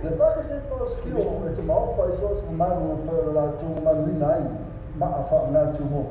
Le vake se paosikio e te maofa i so o se mamalu e fai o le latou mamaluina ai maa faamanatu mo.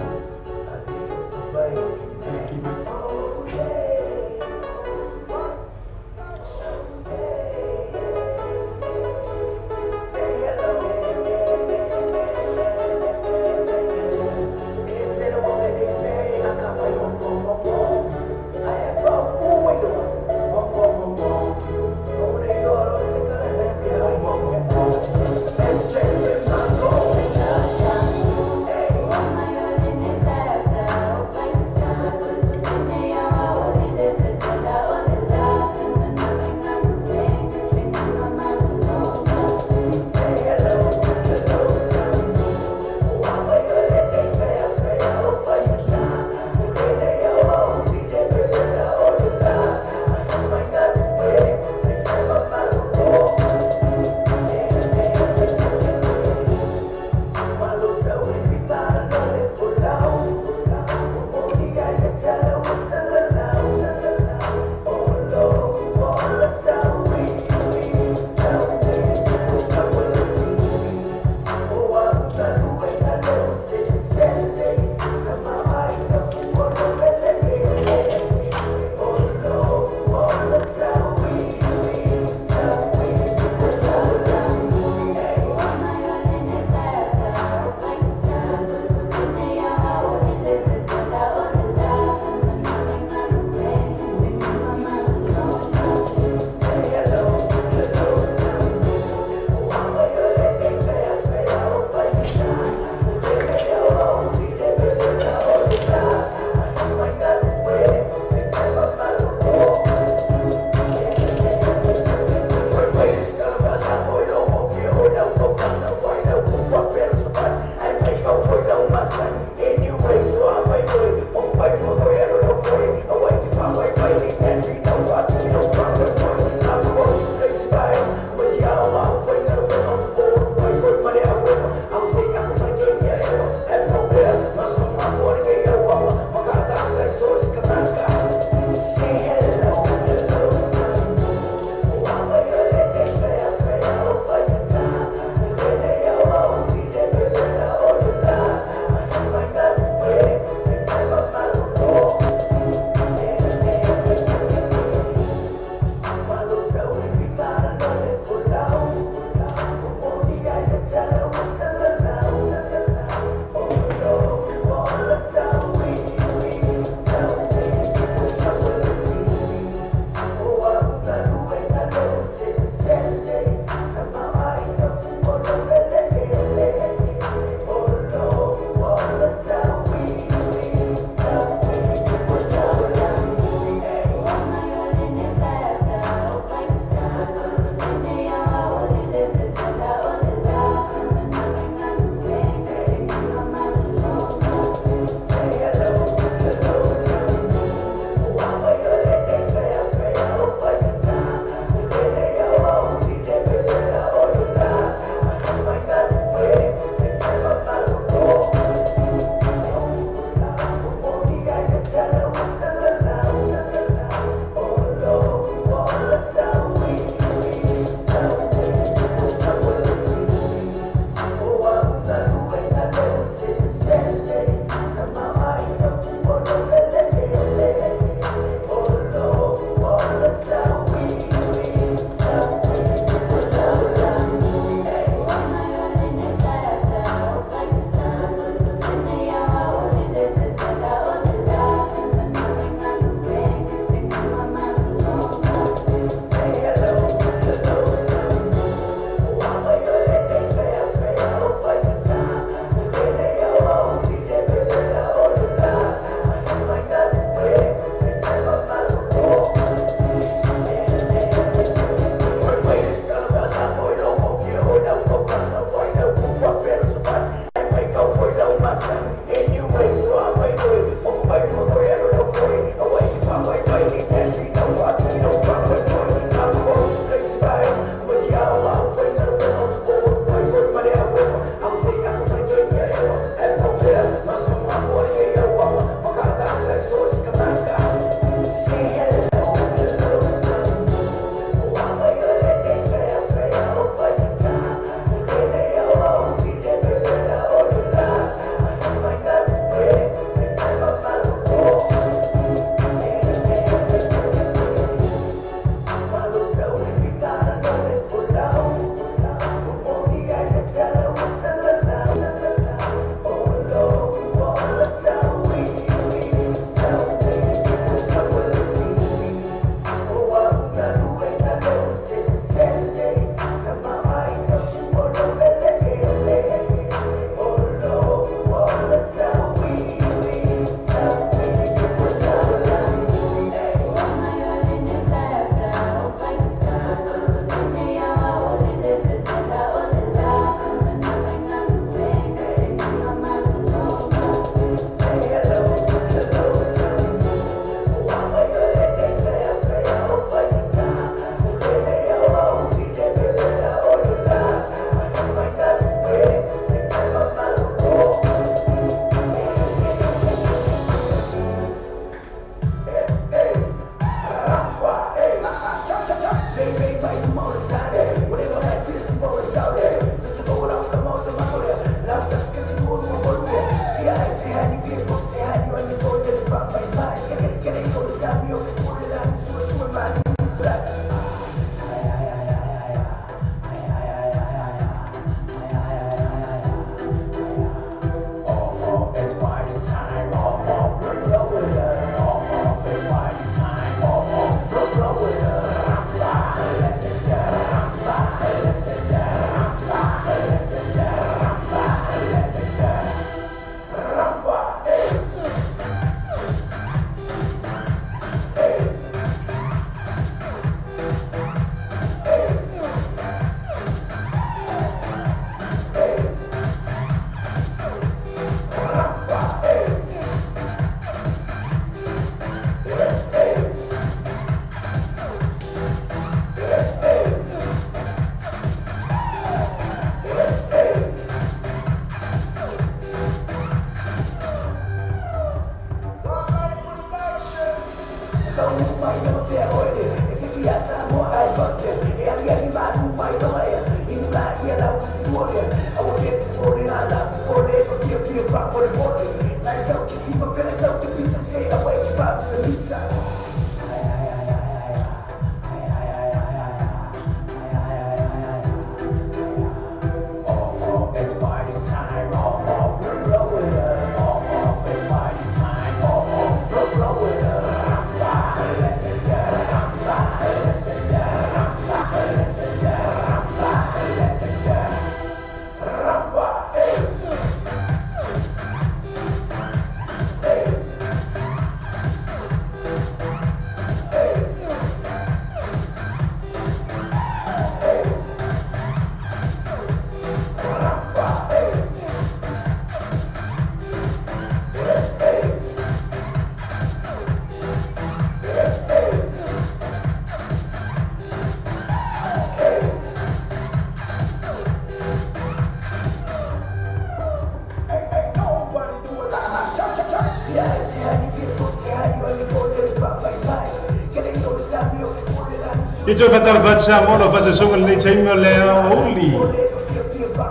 Ito fatal molo fasa sungal ni taimi le oli.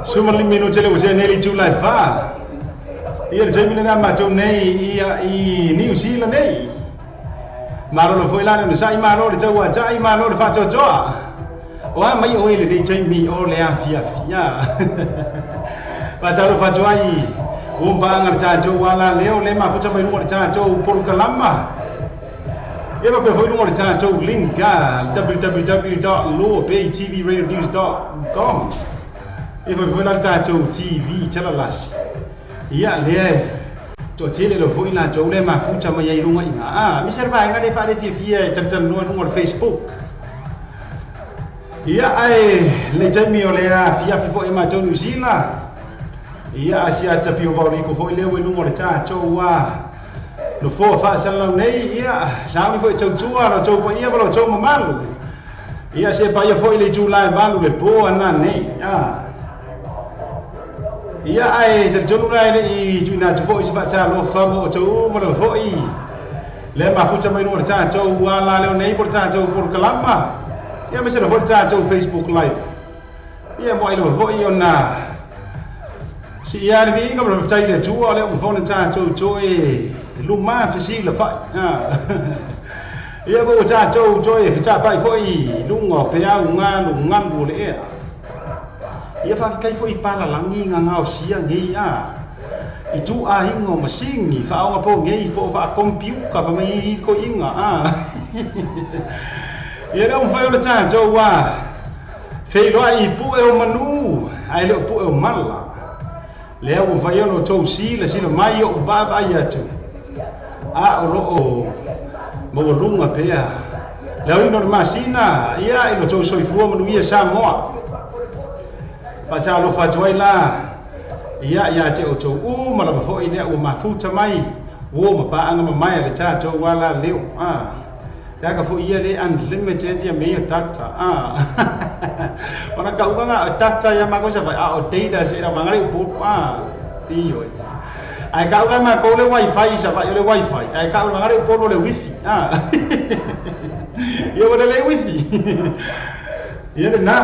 Sungal ni minu tele ute neli July fa. Ia le taimi lena matou nei ia i New Zealand nei. Malo le foi lana no sai malo le tau atai malo le faatoatoa. Oa mai oe le taimi o le afiafi. Fatalo fatoai umba le tatou ala leo le mafuta mai luga le tatou polokalama. Ia faapea foi luga le tatou link www.lawbaytvradionews.com. Ia faapea foi la le tatou TV talalasi. Ia lea toatele lo foi latou le mafuta mai ai luga iga. Misa le vaega le faalefiafia e talatalanoa luga o le Facebook. Ia ae le taimi o le afiafi foi matou New Zealand. Ia asia tapio vauliko foi lea ua i luga o le tatou no foa faasalau nei. Ia sauni foi tautua lo tou paia ma lo tou mamalu. Ia se paia foi le itulā e 8 le po ana nei. Ia ae talitonu la e le'i tuuina atu foi se faatalofa mo outou ma le foi le mafuta mai luga o le tatou ala leo nei po le tatou polokalama. Ia ma se le foi le tatou Facebook Live. Ia mo ai lava foi ona si ia le viiga ma le faafetai i le Atua o lea ua mafai ona tatou toe luma fesila fai. Ia mo ua tatou toe fetapai foi luga o peau galu o le ea. Ia faafetai foi i palalagi gagaosia nei i tuuaiga o masini faaoga po nei po o faakompiuka famai koiga. Ia lea ua mafai ona tatou feiloai i pue o manu ae le o pue o mala. Lea ua mafai ona outou silasila mai o vaavaai atu a o loo maualuga pea le aoina o le masina. Ia i lo tou soifua manuia Samoa. Faatalofa atu ai la ia ia te outou uma lava foi lea ua mafuta mai ua mapaaga mamae a le tatou ala leo. Ia ka foi ia le unlimited ia mea data. Ona kauga data ia makou sa fai a o data se ina maga le upu tio. Ai kauga makou le wifi sa fai o le wifi. Ai kauga maga le upu le wifi. Ia ua le wifi. Ia le na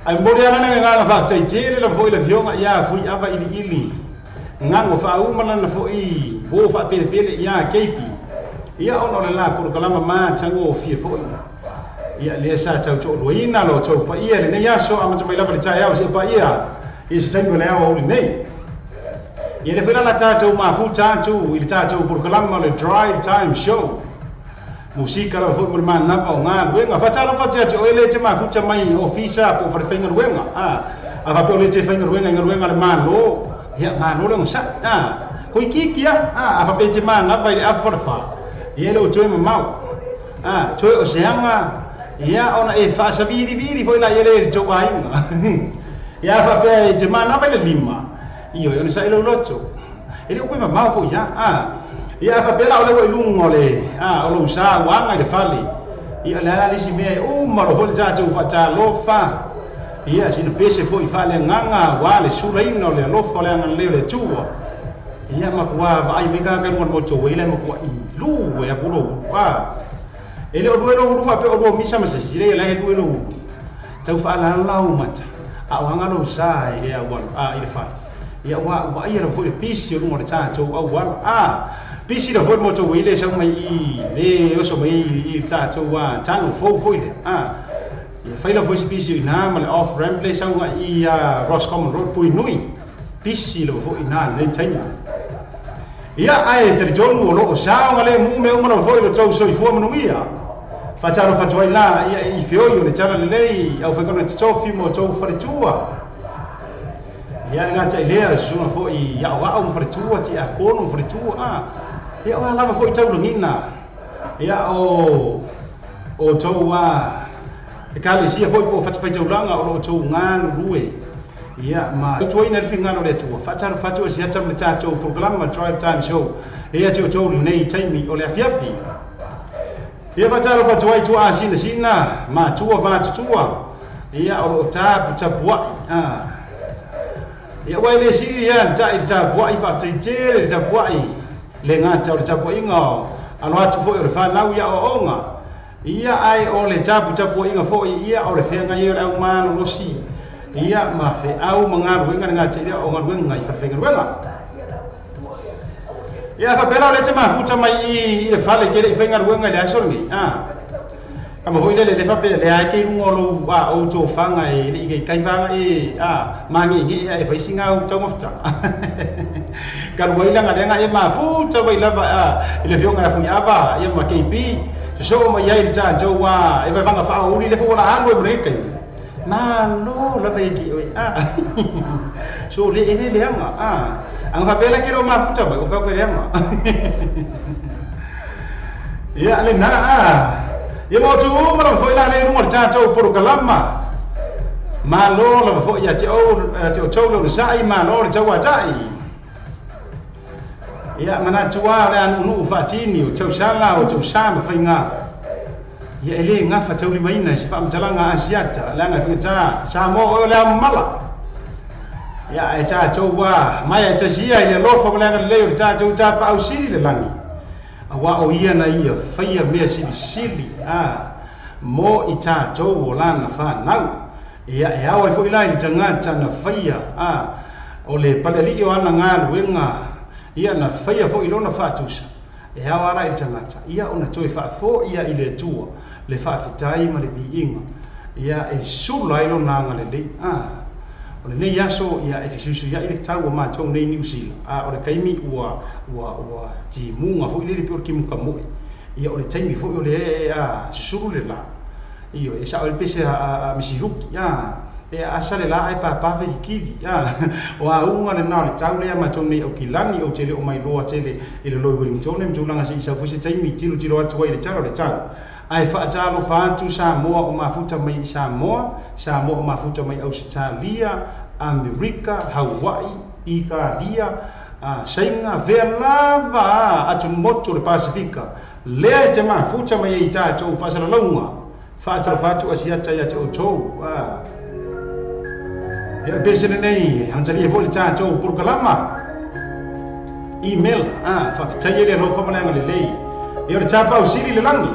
ai mo le ala nga nga fa tai tele la foi le fionga ia fui ava ili ili ngango fa uma lana foi wo fa pele pele ia keipi ia ona le la por kalama ma tango fie foi ia le sa tau to luina lo to pa ia le nei aso ama mai lava le tai au se pa ia i se taimi le au le nei ia le fela la tatou mafuta atu i le tatou porokalama le Drive Time Show. Musika la foi mo le manapa o galuega. Faatalofa atu ia te oe le te mafuta mai ofisa po o falefaigaluega. A faapea o le te faigaluega i galuega a le malo, ia malo le ogasai. Hoikiki a, a faapea e te manapa i le afu falefā, ia e le o toe mamao. Toe o seaga, ia ona e faasavilivili foi la ia le le tou aiga. Ia a faapea e te manapa i le lima, ioe ona saʻi lou loto. E le o koe mamao foi ia. Ia a faapea la o le ua i luga o le o lou sa ua aga i le fale. Ia le a la le isi mea e uma loa foi le tatou faatalofa. Ia sina pese foi faaleagaga aua le sulaina o le alofa o le agalelei o le Atua. Ia makuā vaai mai tagata i luga o le moto ueila e makuaʻi lu e aku lou ulu. E le o lua lou ulu faapea o lua misa ma se isi. Leai la e lua lou ulu. Tau faalalau mata a o aga lou sa i le auala i le fale. Ia ua vaaia lava foi le pisi o luga o le tatou auala. Pisi lava foi le moto ueila e sau mai i le oso mai i le tatou tanu fou foi lea. Ia fai lava foi se pisi o ina ma le off ramp le sau i Roscommon Road Puinui. Pisi lava foi ina lenei taimi. Ia ae talitonu o loo saogalemu mea uma lava foi lo tou soifua manuia. Faatalofa atu ai la ia i feoi o le tala lelei au faigona totofi mo tou faletua. Ia le gata i lea le susuga foi i aoao ma faletua, tiakono ma faletua. Ia o a lava foi taulagina. Ia o tou ekalesia foi po o fatafaitaulaga o lo o tou galulue. Ia ma tuaina le finagalo o le Atua. Faatalofa atu e siata ma le tatou porokalama Drive Time Show e ia te outou lenei taimi o le afiafi. Ia faatalofa atu ai tuaa sinasina matua vatutua. Ia o loo taputapuai. Ia ua e le sili ia le taʻi le tapuai faafetai tele le tapuai le gata o le tapuaiga o alo atu foi o le fanau i aoaoga. Ia ae o le taputapuaiga foi ia o le feagai ai o le aumalolosi. Ia ma feau ma galuega le gata i lea o galuega i falefaigaluega. Ia faapea la o lea te mafuta mai i le fale ke le i faigaluega i le aso lenei. Kama foi lele le faapea le ae ke i luga o lou ou tofaga e le i kaikai vaga e mageege e fai singa au taumafataga. Kalu ai laga lea e mafuta mai lava i le afioga ia Fuiava ia ma KB sosoo mai ai le tatou e vaevaga faaouli le foi ua la alu ai ma le kai. Malo lava e ki oe. So le e le leaga. Aga faapea la ke le o mafuta mai o fai koe leaga. Ia lena ia mo atu uma lava foi la le luga o le tatou porokalama. Malo lava foi ia te outou le onosai, malo le tauatai. Ia manatua o le anuunuu faatini o tausala o tausa ma faiga. Ia e le gafa taulimaina i se faamatalaga Asiata leaga e faigata Samoa oe o le ao mamala. Ia e tatou mai e tasi ia i le alofa ma le agalelei o le tatou tapaau sili le lagi. Aua o ia na ia faia mea silisili mo i tatou o lana fanau. Ia e ao ai foi la i le tagata na faia o le palealii o ana galuega ia na faia foi lona faatusa. E ao ala i le tagata ia ona toe faafoia i le Atua le faafetai ma le viiga. Ia e sula ai lona agalelei. O lenei aso ia e fesuisuiaʻi le tau o matou nei Niu Sila. O le taimi ua timuga foi lele pe o le kimuka moe. Ia o le taimi foi o le susulu le la. Ioe e sao ai le pese a Misiruki. E asa le la ae pāpā fekikili. O auga lena o le tau lea matou nei Aukilani ou te le o mailoa tele i le loi Wellingtone ma tulaga se i sau foi se taimi tilotilo atu ai i le tala o le tau. Ae faatalofa atu Samoa o mafuta mai i Samoa, Samoa o mafuta mai Ausetalia, Amerika, Hawaii, Italia, Saina, vea lava atumotu o le Pasifika. Lea e te mafuta mai ai i tatou faasalalauga. Faatalofa atu Asiata ia te outou. Ia le pese lenei, amatalia foi le tatou porokalama. Email, faafetai e le alofa ma le agalelei. Ia o le tapaau sili le lagi.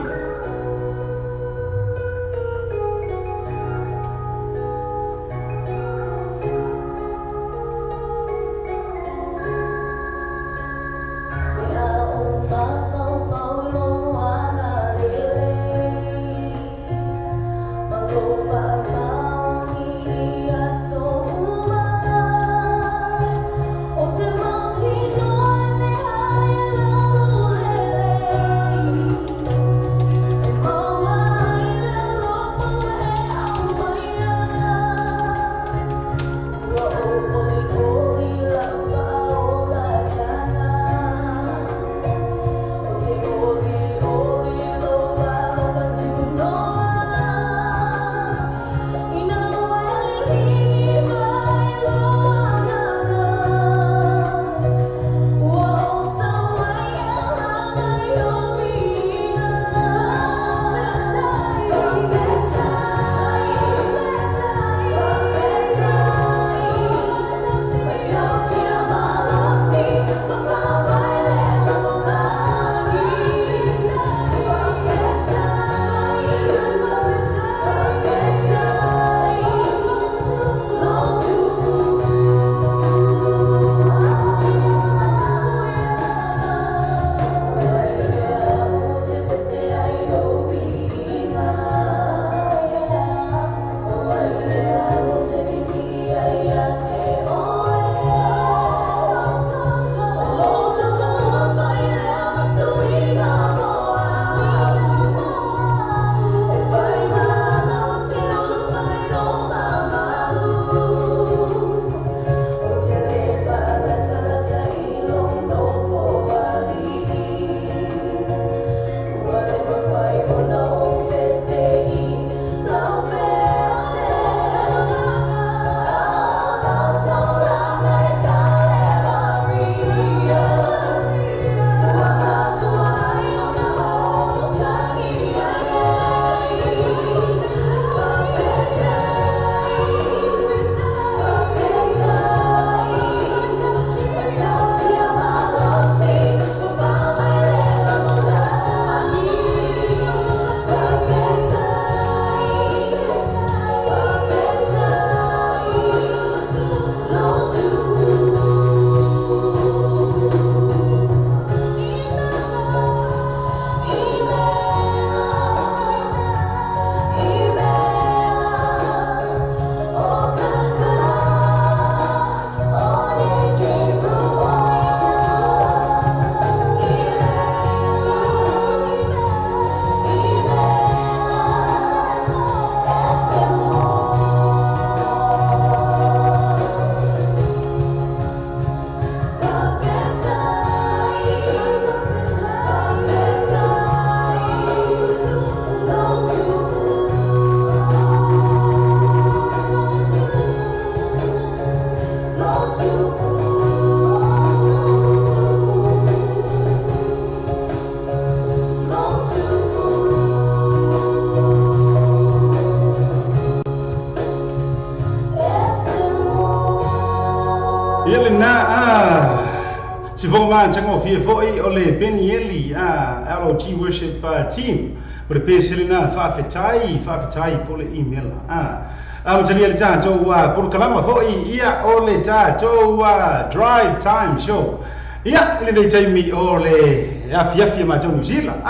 Si fo ma tanga fia foi o le Penieli a LOG worship team o le peselina faafetai po le email a mtalia le tatou porokalama foi ia o le tatou drive time show ia ile nei taimi o le afiafi ma tau New Zealand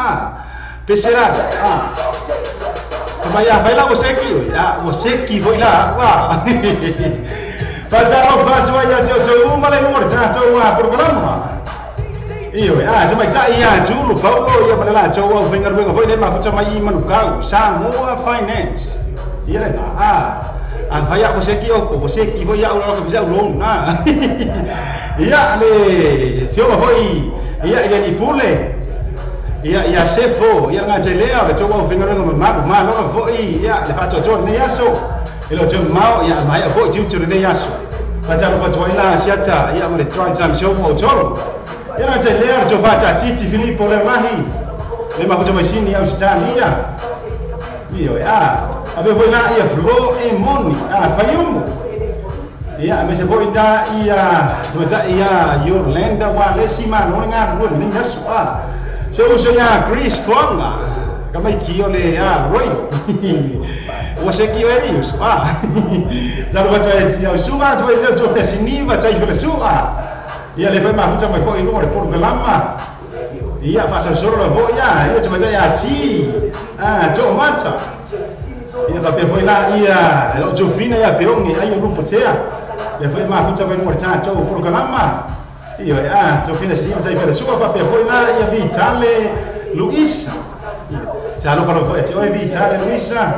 pesera Tamaya vai lá você aqui você que foi lá lá Pajaro fatua ia teu uma le ngor tatou porokalama Iyo, mai ta ia Julu Paulo ia manela tau au venga venga foi le mafuta mai manukau Samoa Finance. Ia le a vai a você que eu você que foi a o que fizer o loan na. Ia le fio foi ia ile ni pule. Ia ia sefo ia ngatelea le tau au venga venga ma ma no foi ia le fato to ne yaso. Ile tau mau ia mai foi tiu tiu ne yaso. Pajaro fatua ila siata ia mo le try time show mo tolo. Ia te lea to fata titi Filipo le mahi le mafuta mai sini au sitania io a ve voi la ia flo e moni faiumu ia me se voi da ia to ia Yolanda wa le sima no nga no ni nasu se uso ia Chris Fonga ka mai ki o le Roy o se ki o eri uso ja lo to e o suga to e to sini va tai le suga ia le foi mafuta mai foi no le porokalama ia faça solo le foi ia ia te ia ti to mata Ia faapea foi la ia lou tofina ia feoge ai o lupo tea le foi mafuta mai luga o le tatou polokalama. Ioe a tofina siliva taifelasua faapea foi la ia Vitale Luisa. Talofa lava foi te oe Vitale Luisa.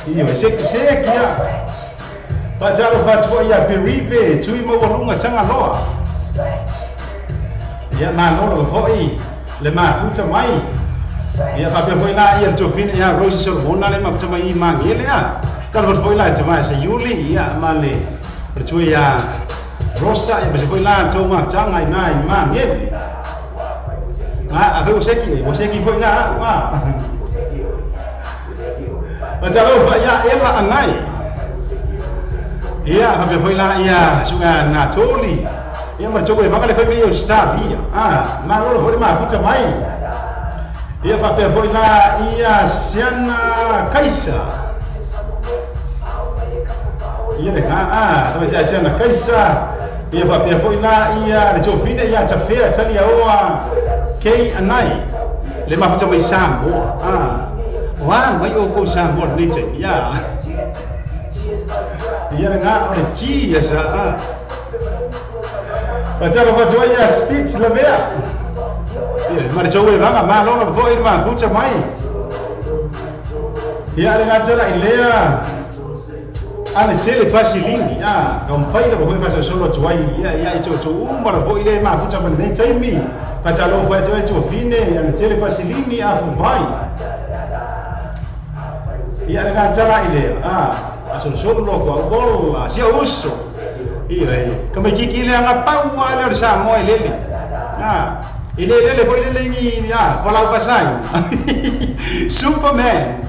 Ioe seki seki ia. Faatalofa atu foi ia Peripe Tui Maualuga Tagaloa. Ia malo lava foi le mafuta mai. Ia faapea foi la ia le tofina ia Rose Solomona le mafuta mai i Magele a. Talofa foi la i tama sa Iuli ia ma le tui ia Rosa ia ma foi la tou mafutaga i na i Magele. A fe o seki foi na a. Faatalofa ia Ela Anai. Ia faapea foi la ia suga Natoli. Ia ma le e vanga le fai mai Australia. Malo foi le mafuta mai. Ia faapea foi la ia Siana Kaisa. Ia le tamaiti Siana Kaisa. Ia faapea foi la ia le tofina ia Tafea Taliaoa Kei Anai. Le mafuta mai Samoa. Wa mai o kou Samoa nei taimi. Ia. Ia le ngā o le G ia sa. Faatalofa atu ai ia Stitch Lavea. Ia ma le tou e vanga malo lava foi le mafuta mai. Ia le gatala i lea ane tele pasilini. Kaumafai lava foi faasosolo atu ai ia ia i toutou uma lava foi le mafuta mai lenei taimi. Faatalofa atu ai tofine ane tele pasilini afuvai. Ia le gatala i lea asolosolo loko au bola sia uso. Ia kamaikiki le agapau a le o le Samoa e lele. E le lele foi lele ngi falau pasai. Superman.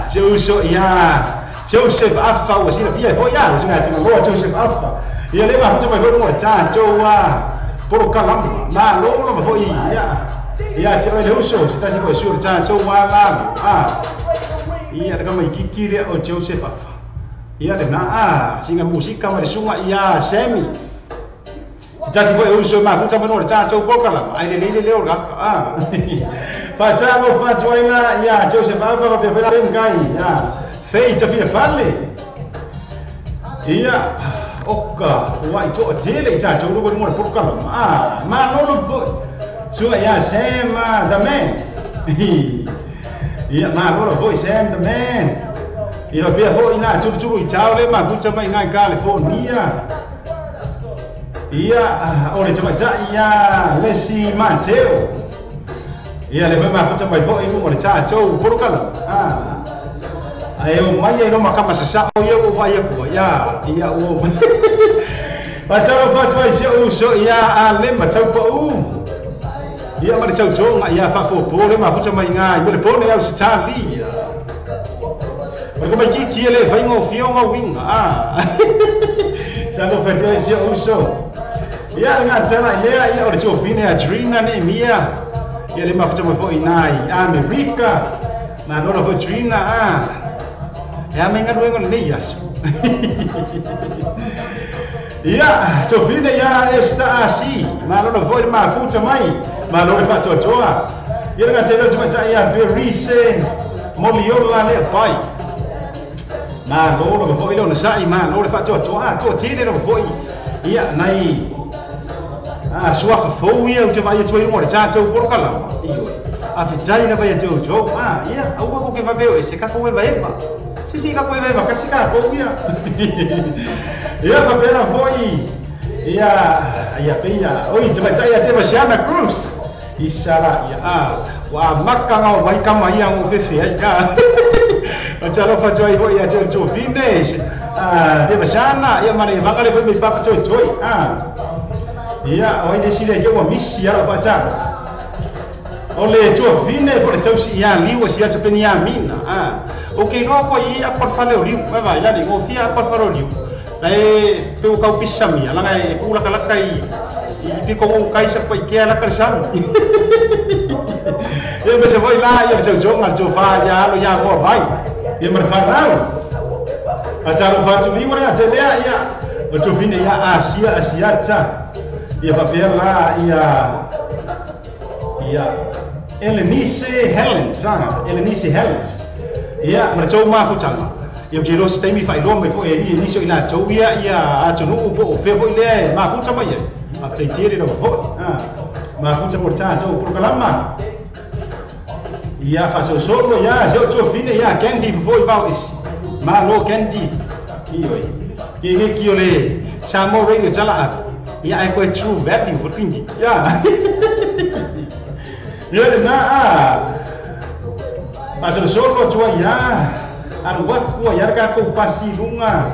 Se uso ia Joseph Afa ua silafia foi ia usuga Tagaloa Joseph Afa. Ia le mafuta mai foi luga o le tatou polokalama. Malo lava foi ia. Ia te oe le uso se tasi foi sui o le tatou alalo. Ia le kamaikiki lea o Joseph Afa. Ia le na singa musika ma le suga ia Sammy. Tasi foi uso mafuta mai luga o le tatou polokalama. Ai le lele leo le kaka. Faatalofa atu ai la ia Joseph Afa faapea foi la Bengai. Fei tafia fale. Ia oka ua i toa tele i tatou luga luga o le polokalama. Malolo foi. Sua ia Sam the man. Ia malolo foi Sam the man. Ia faapea foi na tulutulu i tao le mafuta mai ngai California. Ia o le tamaitai ia Lesi Mateo. Ia le foi mafuta mai foi luga o le tatou polokalama. Ae o mai ai loma kama sasao ia ua vai akua. Ia ia ua. Faatalofa atu ai si ou uso ia Alema Taupau. Ia ma le tautoga ia faafopo le mafuta mai ngai mo le pone Ausitalia. O le kamaikiki le faiga o fioga uiga. Talofa atu ai si ou uso. Ia le gatala i lea ia o le tofine ia Trina Neemia. Ia le mafuta mai foi nai Amerika. Malo foi Trina. E a mai galuega o lenei aso. Ia tofine ia Esta Asi. Malo foi le mafuta mai. Malo le faatoatoa. Ia le gatala o tamaitai ia Verise Moliola le fai. Malo lava foi le onosai. Malo le faatoatoa. Toatele lava foi. Ia nai suafa fou ia ou te vaai atu ai luga o le tatou polokalama. Ioe. Afetai lava ia te outou. Ia aua ko ke vaveo e se kako e vaeva. Sisi kako e vaeva kasi kakou ia. Ia faapea foi ia ia peia oi tamaitai ia Tevasiana Cruz. Isala ia ua amaka gao mai kama ia go fefe ai. Faatalofa atu ai foi ia te tofine Tevasiana ia ma le vanga le foi mai papa toetoi. Ia o ai le sile ke ua misi ala faatalo. O le tuafine po le tausi ia liu sia te peni amina. O ke iloa koa i apa le fale o liu. Vai la le ngofia apa le fale o liu. La e pe o kau pisamia langa e kulakalaka i piko ngo kai sa pa ikea la ka samu. Ia me se foi la ia se jonga jo fa ia alo ia mo vai. Ia mar farau. Faatalofa atu liu ia te lea ia. O tofine ia Asia Asiata. Ia faapea la ia ia Elenice Helens, Elenice Helens. Ia ma tou mafutaga ia te lo se taimi faailoa mai foʻi e nisi o i latou ia ia atunuu po o fea foʻi lea e mafuta mai ai faafetaitele lava foʻi mafuta mo le tatou polokalama ia faasoosolo ia se o tuafine ia Candy fofoʻi vao esi malo Candy ioi ke ki o le Samoa Radio tala atu ia ai koe true value fo tingi ia ia le na faasoosolo atua ia alu aku ia ka kou pasi lunga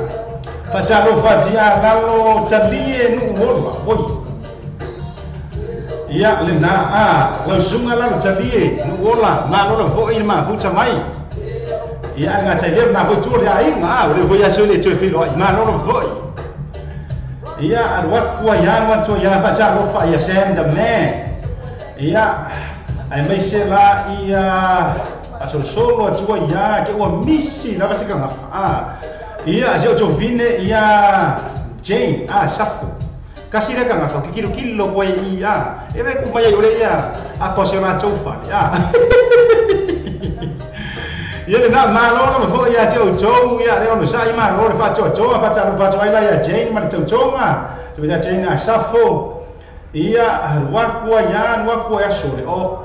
faatalo fatia lalo talie nuu ola oi ia le na lausuga lalo talie nuu ola malo la foʻi le mafuta mai ia ga tai le na foi tu le aiga o le foi aso le toe filoai malo la foʻi ia alu aku ia alu atu ia faatalo fa ia Sam the man ia ai mai se la ia asolosolo atua ia ke ua misi lava se kagafa ia se o tovine ia Jane Safo kasi le kagafa ke kilokilo koe ia e ve ku mai ai ole ia apo se o latou fale ia le na malo lava foʻi ia te outou ia le ono saʻi malo le faatoatoa faatalo ai la ia Jane ma le tautoga te ia Jane Safo ia alu aku ia alu aku ia aso le o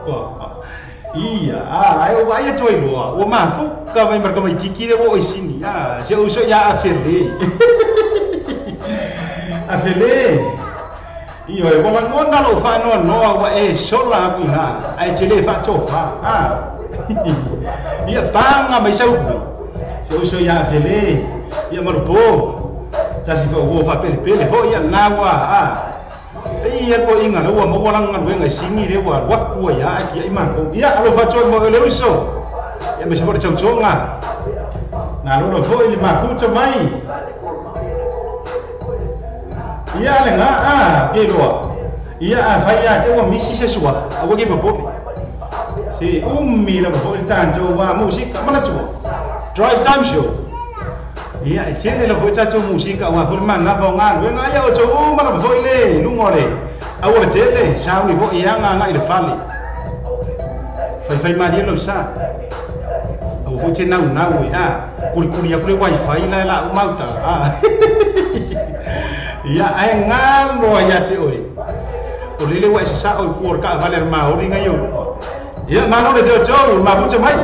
ia ai o ai toi loa ua mafuka mai marka mai kiki le o isini se uso ia afele afele io e ua lagona lou faanoanoa ua e sola aku ina ae te lē faatofa ia paga mai saupu se uso ia afele ia malupo tasi foʻi ua faapelepele foʻi ia lena ua ia ko inga le ua maua laga galuega e sigi le ua alu aku ai ia ae kiaʻi makou ia alofa atu ai mo le uso ia ma se foʻi le tautoga nalo la foʻi le mafuta mai ia lega ke loa ia afai ia te ua misi se suafa aua ke papole se umi lava foʻi le tatou musika manatua drive time show ia e tele lava foʻi tatou musika ua foʻi le manava o galuega ia outou uma lava foʻi le luga o le aua le tele sauni foʻi ia agaagaʻi le fale faifai malie lau sa aua foʻi te naunau e kulikuli aku le wifi la e laʻu mauta ia ae galoa ia te oe o lele ua e sasaʻo i pua o le kaʻavale a le maoli gai ou luga ia malo le teotou mafuta mai.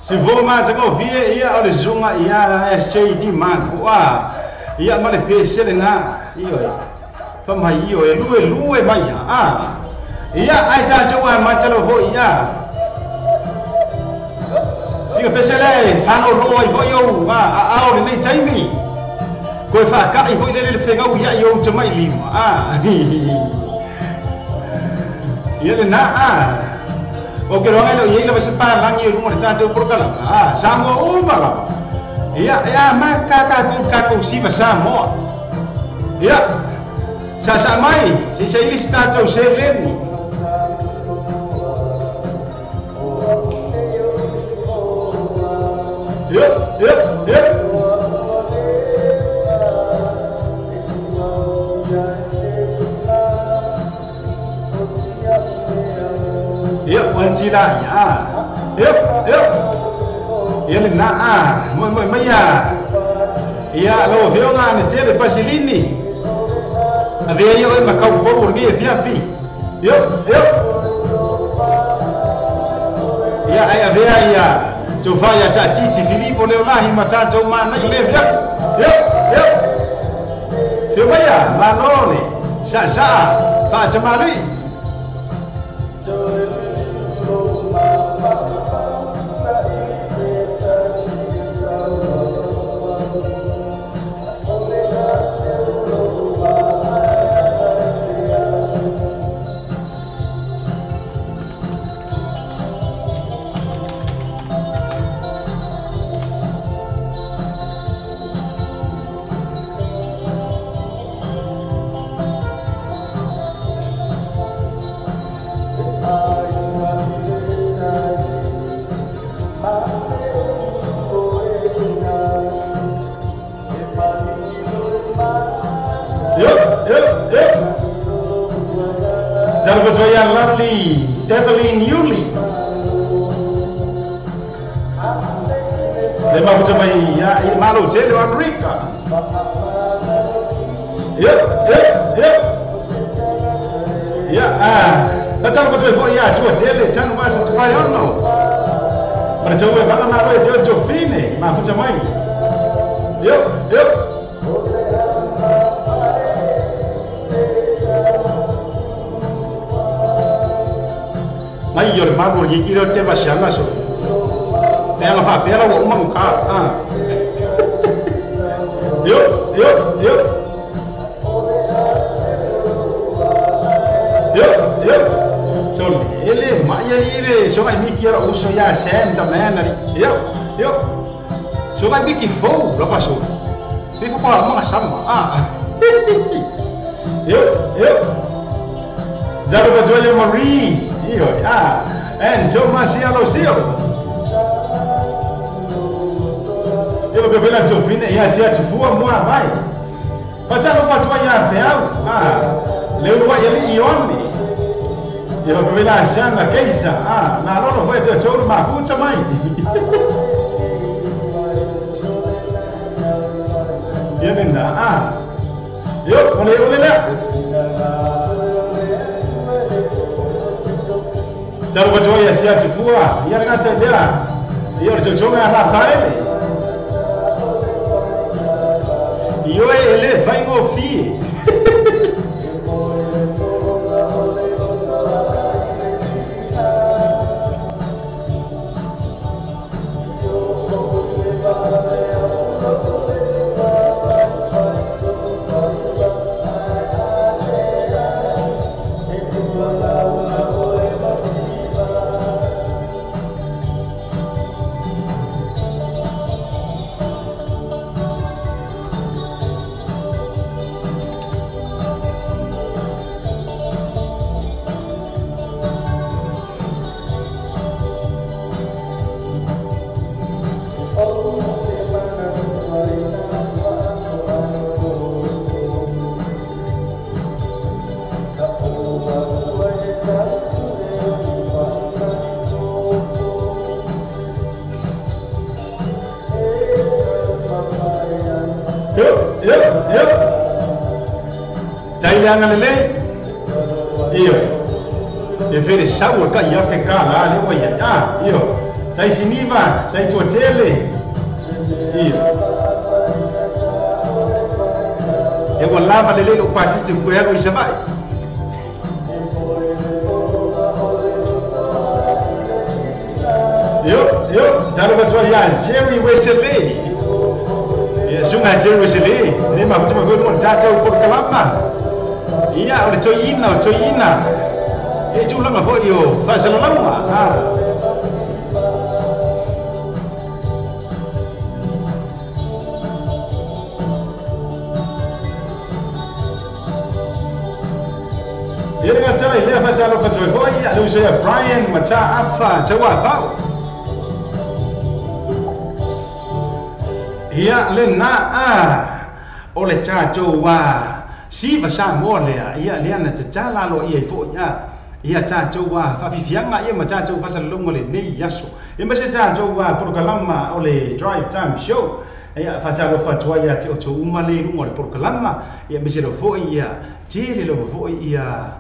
Se vou mais ouvir ia o le zunga ia SJD Marco ia ma le PC le na ia fa mai ia e lue lue mai ia ai ta joa ma ta lo ho ia siga PC le fa no ro ai ho yo a o le nei taimi koe fa ka i ho le le fenga ia yo te mai lima ia le na o ke roa lo ia la se pa langi o lunga le tatou polokalama Samoa uma lava ia ia ma ka ka ku ka ku siva Samoa ia sa sa mai se se ili tatou se leni ia ia ia. sila ya. Yo yo. Ia le na a mo mo mai ya. Ia lo veo nga ne tele pasilini. Avea ia oi makau fou ni e fia fi. Yo yo. Ia ai avea ia. Tova ia ta titi Filipo le lahi mata to mana le via. Yo yo. Fio mai ya manole. Sa sa fa jamali. Lovely Evelyn Yuli. Le mafuta mai ya i malo tele o Amerika. Yo yo yo. Ya ah, la talo ko foi ya tua tele tanu wasa tua yono. Para teu vai na malo teu teu fine, mafuta mai. Yo yo. Mai yo le mago ni kiro te bashanga so. Ela fa pela o uma ka. Ah. Yo yo yo. Yo yo. So ele mai ile so mai mi kiro uso ya senta man. Yo yo. So mai mi ki fo lo paso. Fifo pa ma sama. Ah. Yo yo. Zaro Bajoya Marie. Io, ah, and Joe Marcialo Sio. Eu vou ver a Jovina e a Sia Tufua Moa vai. Facciamo fatto ia feau. Ah, leu vai ele ioni. Eu vou ver a Shana Keisa. Ah, na lolo vai te choro ma fucha mai. Yeninda. Ah. Yo, ole ole la. Talo bajoya sia tupua, ia ngata dia. Ia o joga na taele. Io ele vai ngofi. Io e vere sawo ka ia fe ka la le oia ah io tai siniva tai tuatele io e o lava le le o pasiste ku ya ko isabai io io jalo ba tua ya Jerry Wesley e sunga Jerry Wesley ne ma ku ma ko ta ta ko kalama. Ia o le toina o toina. E tulaga foi o faasalalauga. Ah. Ia le gatala i lea faatalofa toe foʻi a le uso ia Brian Matā Afa Tauafau. Ia lenā a o le tatou siva sa mo lea ia lea na tatala lo ia i foʻi a Ia tatou faafifiaga ia ma tatou faasalalauga lenei aso. Ia ma se tatou polokalama o le Drive Time Show. Ia faatalofa atu ai ia te outou uma le i luga o le polokalama. Ia aemaise lava foi ia tele lava foi ia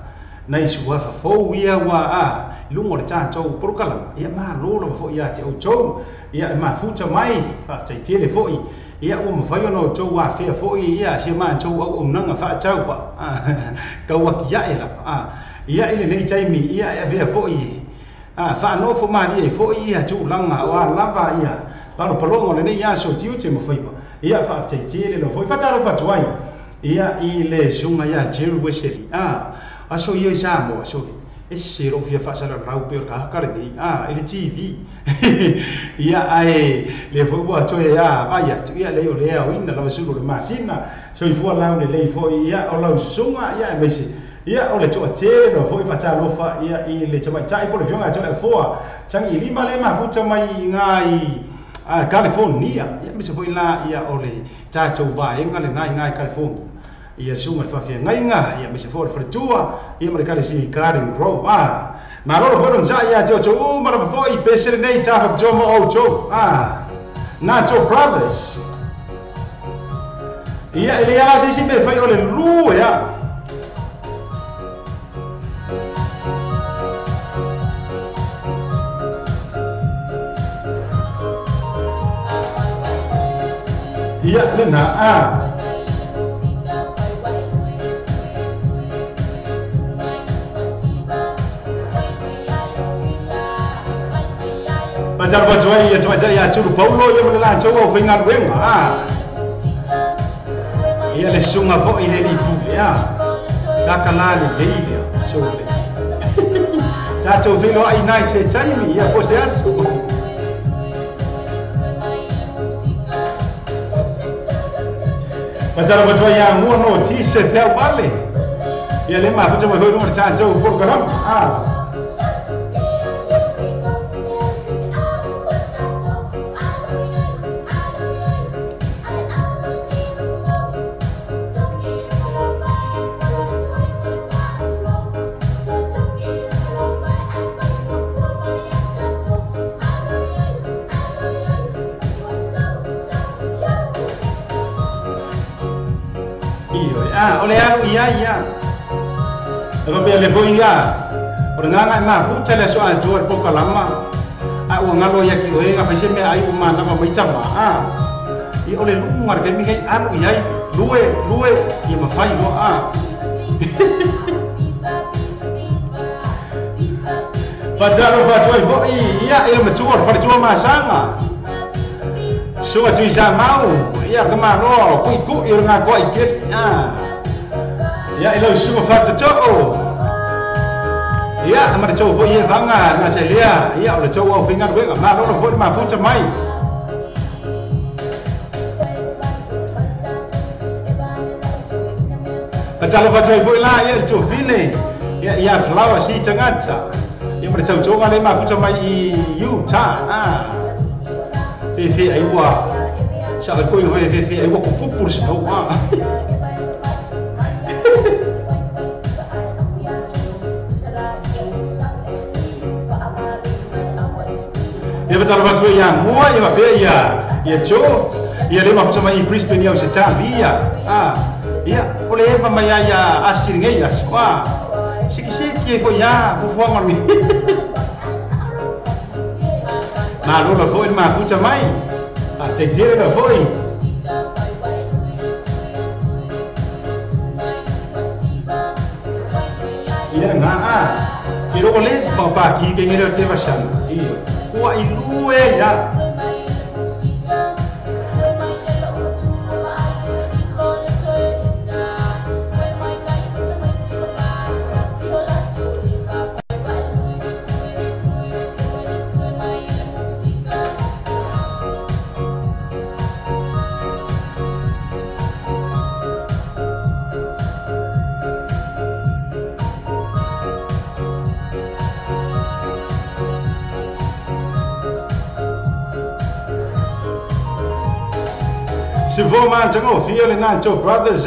nai suafa fou ia ua i luga o le tatou polokalama. Ia malo lava foi ia te outou. Ia e mafuta mai faafetai tele foi. Ia ua mafai ona outou afea foi ia si a matou auaunaga faatau tauakiae lava. Ia i lenei taimi ia e avea foi faanofo malie ai foi ia tulaga o a lava ia palopaloga o lenei aso tiute ma faiva. Ia faafetai tele lava foi faatalofa atu ai ia i le susuga ia Jerry Wesley. Aso ia i Samoa soli ese lou fia faasalalau pe o le kahaka lenei i le TV. Ia ae le foi ua toe vai atu ia lei o le aoina lava sulu o le masina soifua lau lelei foi ia o lau susuga ia aemaise ia o le toatele lava foi faatalofa ia i le tamaitai po o le afioga ia Toeafoa tagi lima le mafuta mai i iga i California. Ia aemaise foi la ia o le tatou vaega lena i iga i California. Ia susuga i le faafeagaiga ia aemaise foi o le faletua ia ma le ekalesia i Garden Grove. Malo lava foi logosaʻi ia te outou uma lava foi pese lenei tafapitua mo outou. Nacho Brothers. Ia e le ala se isi mea e fai o le lulu ia. Ia lena Faatalofa atu ai ia tamaitai ia Tulu Paulo ia ma le latou aufaigaluega. Ia le susuga foi i le alii pule. Kakala lelei lea. Sole. Tatou feiloai nai se taimi ia po se aso. Faatalofa atu ai ia Mua no Tise Peauale. Ia le mafuta mai foi i luga o le tatou polokalama. O le alu i ai ia. E faapea le foi ia, o le gagae mafuta le aso atoa i le polokalama. A ua galo ai ake oe gafa i se meaai ua manava mai tama. Ia o le luga le taimi nei alu i ai, lue, lue, ia mafai loa. Faatalofa atu ai foi ia i le matua o le faletua masaga. Susuga Tuisamau, ia ka maloa o kuʻikuʻi o le gakoa i keli. Ia i lau susuga faatatoo. Ia ma le tou foi evaga na tailea, ia o le tou aufaigaluega. Malo lava foi le mafuta mai. Faatalofa atu ai foi la ia i le tuafine, ia ia Flower si tagata. Ia ma le tautoga le mafuta mai i Utah. Fefe ai ua sa le koi hoi fefe ai ua kupupu le snow. Ia faatalofa atu ai ia Mua ia faapea ia ia Joe ia le mafuta mai i Brisbane ia Ausetalia. Ia o le eva mai ai ia asi lenei aso. Sikisiki ai foi ia fuafuaga o le Malo lava foi le mafuta mai. Faafetai tele lava foi. Ia nga i loko le papaki ke ngele o te vasana. Ia ua i lue ia. Se vo mantagofie le Nacho Brothers.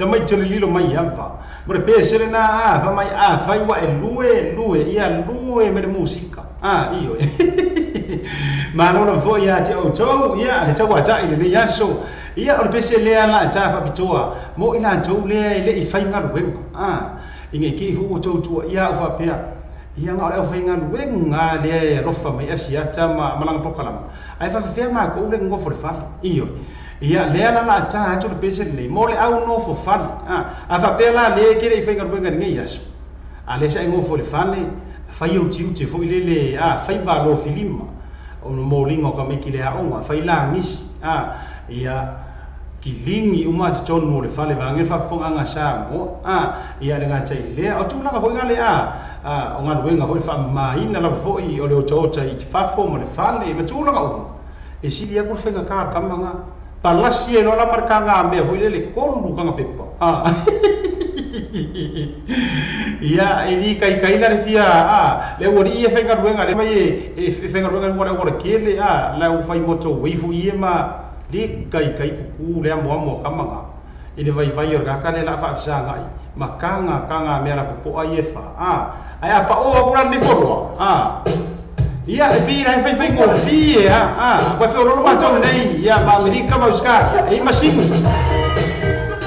Tamai tole lilo mai ava. Mo le pese na a fa mai a fai wa e lue lue ia lue me le musika. A io. Ma no fo ia te o tau ia le tau ata i le yaso. Ia o le pese le ala ta fa pitoa. Mo ina tou le le i fai ngalu. A inge ki fu o tou tua ia o fa pea. Ia nga o fai ngalu nga le rofa mai asia ta ma malanga pokalama. Ai fa fea ma ko le ngo fo fale. Io. Ia le ala la ta atu le pese le mo le au no fo fale. A fa pea la le ke le i fai ngalu nga ngi yaso. A le sa ngo fo le fale fai o tiu te fo ile le a fai ba lo filima. O mo lingo ka me ki le aonga fai la ngisi. A ia kilingi uma te tonu mo le fale vange fa fonga nga sa mo a ia le ngata ile o tula ka fonga le a o nga luenga foi fa mai na la foi o le o i fafo mo le fale ma tula ka o e sili ya ku fenga ka kamanga palasi e no la marka nga me foi le kolu ka nga pepa a ia e di kai kai la fia a le wori e fenga luenga le mai e fenga luenga mo le wori kele a la u fai moto weifu ie ma le kai kai kuku le amo amo kamanga i le vai vai o ka le la fa sanga i makanga kanga me ala po ai e fa a ai a pa o kura ni fo a ia e bi ra fai fai ko fi a a pa fe o lo ma tau nei ia ma Amerika ma uska e masin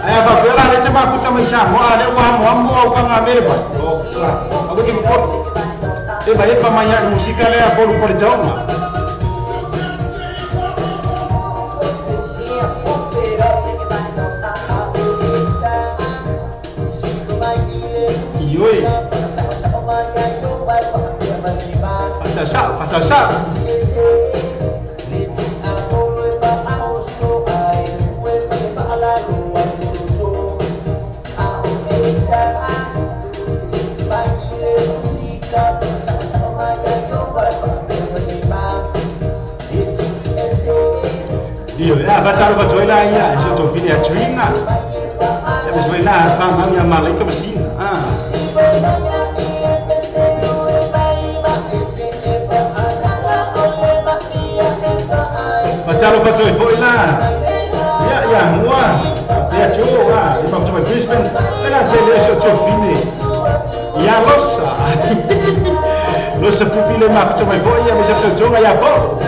ai a fa fe la le chama puta mai sa mo a le wa mo amo kanga me le pa o a ko ki ko e vai pa mai a musika le a polu por jauma. Oi. Pasa pasa pasa. Io, ah, facciamo faccio la ia, sotto fine a Trina. E mi svela fa mamma malaika masina. Ah. Facciamo faccio i foi là. Ia ia mua. Ia chu ah, i faccio Brisbane. E la c'è le sotto fine. Ia lossa. Lossa pupile ma faccio mai voi, ia mi sa gioca ia bo.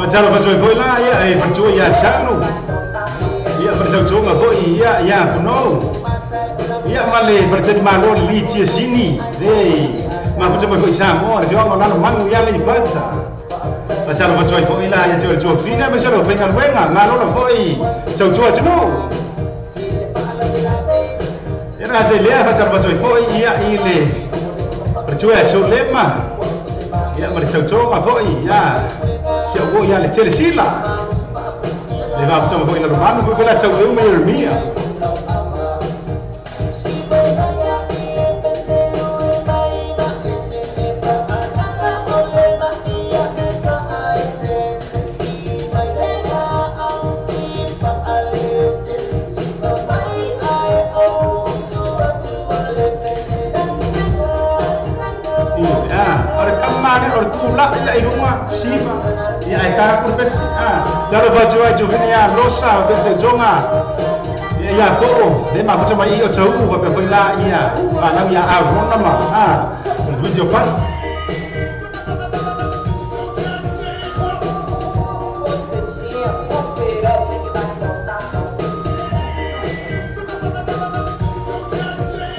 Facciamo faccio voi là ia e faccio ia sano ia faccio gioca voi ia ia no ia male faccio malo lì ci sini dei ma faccio voi sa mo le diamo la manu ia le faccia facciamo faccio voi là ia gioca gioca fine ma se lo venga venga ma non voi gioca gioca no era c'è lì facciamo faccio voi ia ile faccio è solema ia ma le gioca voi ia. Sia voi ia le cele sila. Le mafuta mai foi i Lalomanu foi la tau leu ma Ieremia. La ia i lunga siva ia ai ka kurpes talo va joa jovine ia losa pe jonga ia ko le ma futa mai o tau va pe foi la ia pa nau ia arona ma o video pa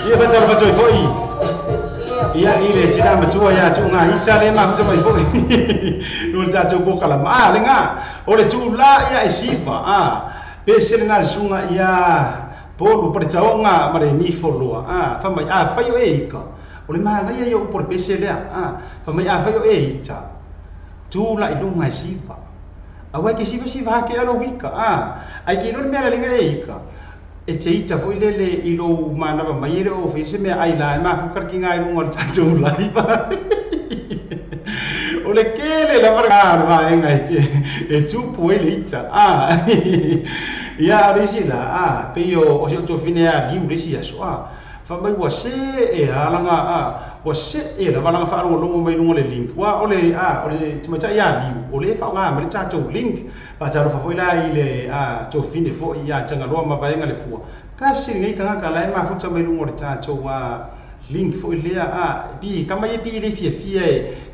ia va talo va joa foi ia i le tina matua ia tu'uga ita le mafuta mai fo'i lo le tatou pokalama a lega o le tu'ulā ia e sifa a pese lena le suga ia polu paletaoga ma le gifo loa a famai afai o e ika o le magaia ia upu o le pese lea a famai afai o e ita tula'i luga e sifa auā e ke sivasiva ake alo wika a ai ke ilo le mea lalega e ika e te ita foi lele i lou manava mai e le o fese mea ai la e mafuka le kiga i luga o le tatou laiva o le kele lava le vaega e tupu ai le ita a ia o le isi la a pei o si o tofine a liu le isi aso a famai ua se e alaga a ua se e lava laga faalogologo mai luga o le link ua o le a o le tamaitai ia liu o le faaaoga mai le tatou link faatalofa foi la i le a tofine foi ia tagaloa ma vaega le fua kasi lenei tagata la e mafuta mai luga o le tatou a link foi lea a pi kama ia pi le fiafia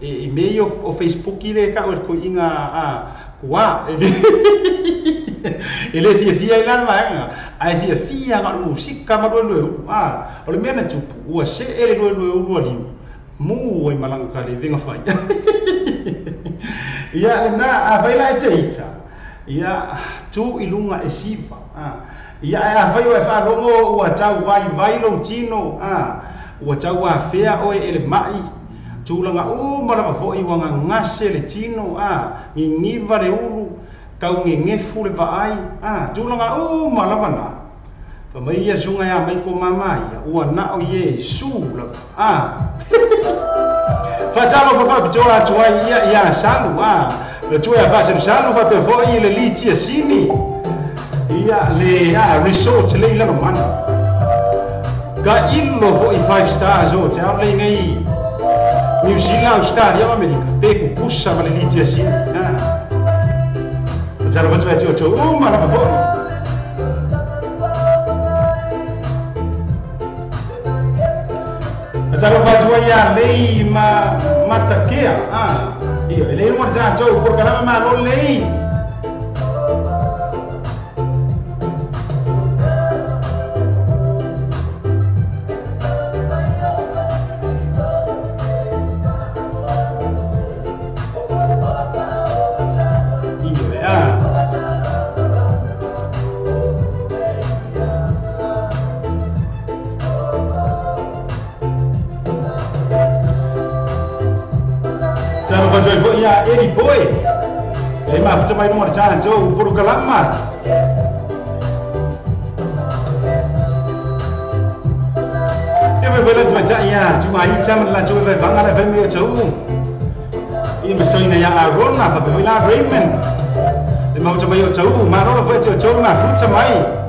e mea o Facebook i le ka'u e le koi'iga a kuā e le fiafia ai la le vaega ae fiafia aga o le musika ma luelue ulu a o le mea na tupu ua se'e le luelue ulu aliu mu ai malaga ka le vega fai ia lena afai la e te ita ia tu i luga e siva a ia ae afai o e faalogo ua tau vaivai lou tino a ua tau afea oe e le ma'i tulaga uma lava fo'i ua gagase le tino a gigiva le ulu kaugegefu le vaai a tulaga uma lava na famai ia suga ia mai ko mama ia ua na'o Iesu lava a faatalofa faapitoa atu ai ia ia salu a le tua ia faaselusanu faapea fo'i le litia sini ia le a resort le i Lalomanu ka ilo fo'i 5 stars o te ao le igai New Zealand, Australia ma Amerika pe kukusa ma le litia sini a Talo fatu ai o uma lava fo'i. Talo fatu ai a lei ma matakea a ia e lei mo tatou por kalama ma lo lei. Ia Eddie Boy le mafuta mai luga o le tatou polokalama ia vai vai tamaitai ia tuga ita ma le latou e vaivaga le fai mai o tau ia ma stoina ia Arona faapea foi la Raymond le mafuta mai o tau malo foi te o tou mafuta mai.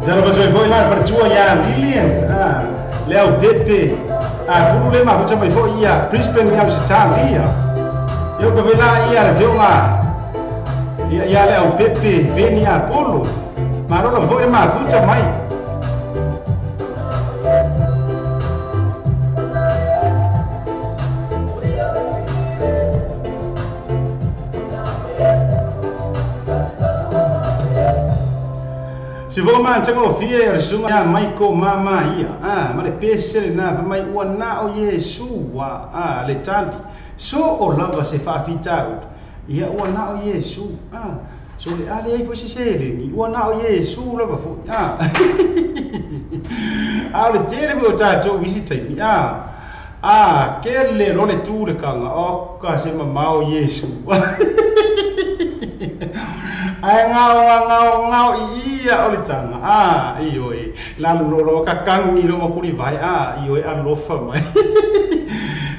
Zero pa foi foi lá para tua ya Lilian Leo Pepe a pulu le mafuta mai foi ia Brisbane ia Australia eu ka vela ia le fioga ia Leo Pepe Venia Polo malo foi le mafuta mai. Se vou man tango fie o sunga Michael mama ia ma le pese na mai ua na o Yesu wa le tali so o lava se fa fitau ia ua na o Yesu so le ale ai fo se se ni ua na o Yesu lava fo a le tere mo ta to visita ni ke le lo le tu le kanga o ka se mama o Yesu. Ai ngao ngao ia o le tanga ioi la lo ka kangi lo makuri vai ioi alofa mai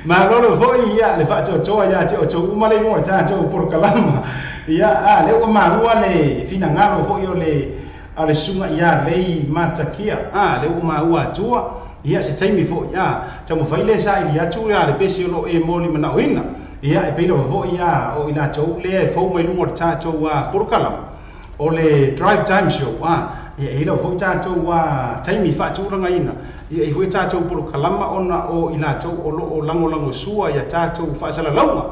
ma lo lo foi ia le fa cho ia che o uma le mo cha cho por kalama ia le o marua le fina ngalo foi o le ale sunga ia le matakia le o maua tua ia se taimi foi ia tamo fai le sa ia tu ia le pesi lo e moli mana oina ia e peira foi ia o ina chou le fou mai lungo cha chou a porkala o le drive time show ia e foi cha chou a taimi fa chou ranga ina ia e foi cha chou porkalama ona o ina chou o lo o lango lango sua ia cha chou fa sala launga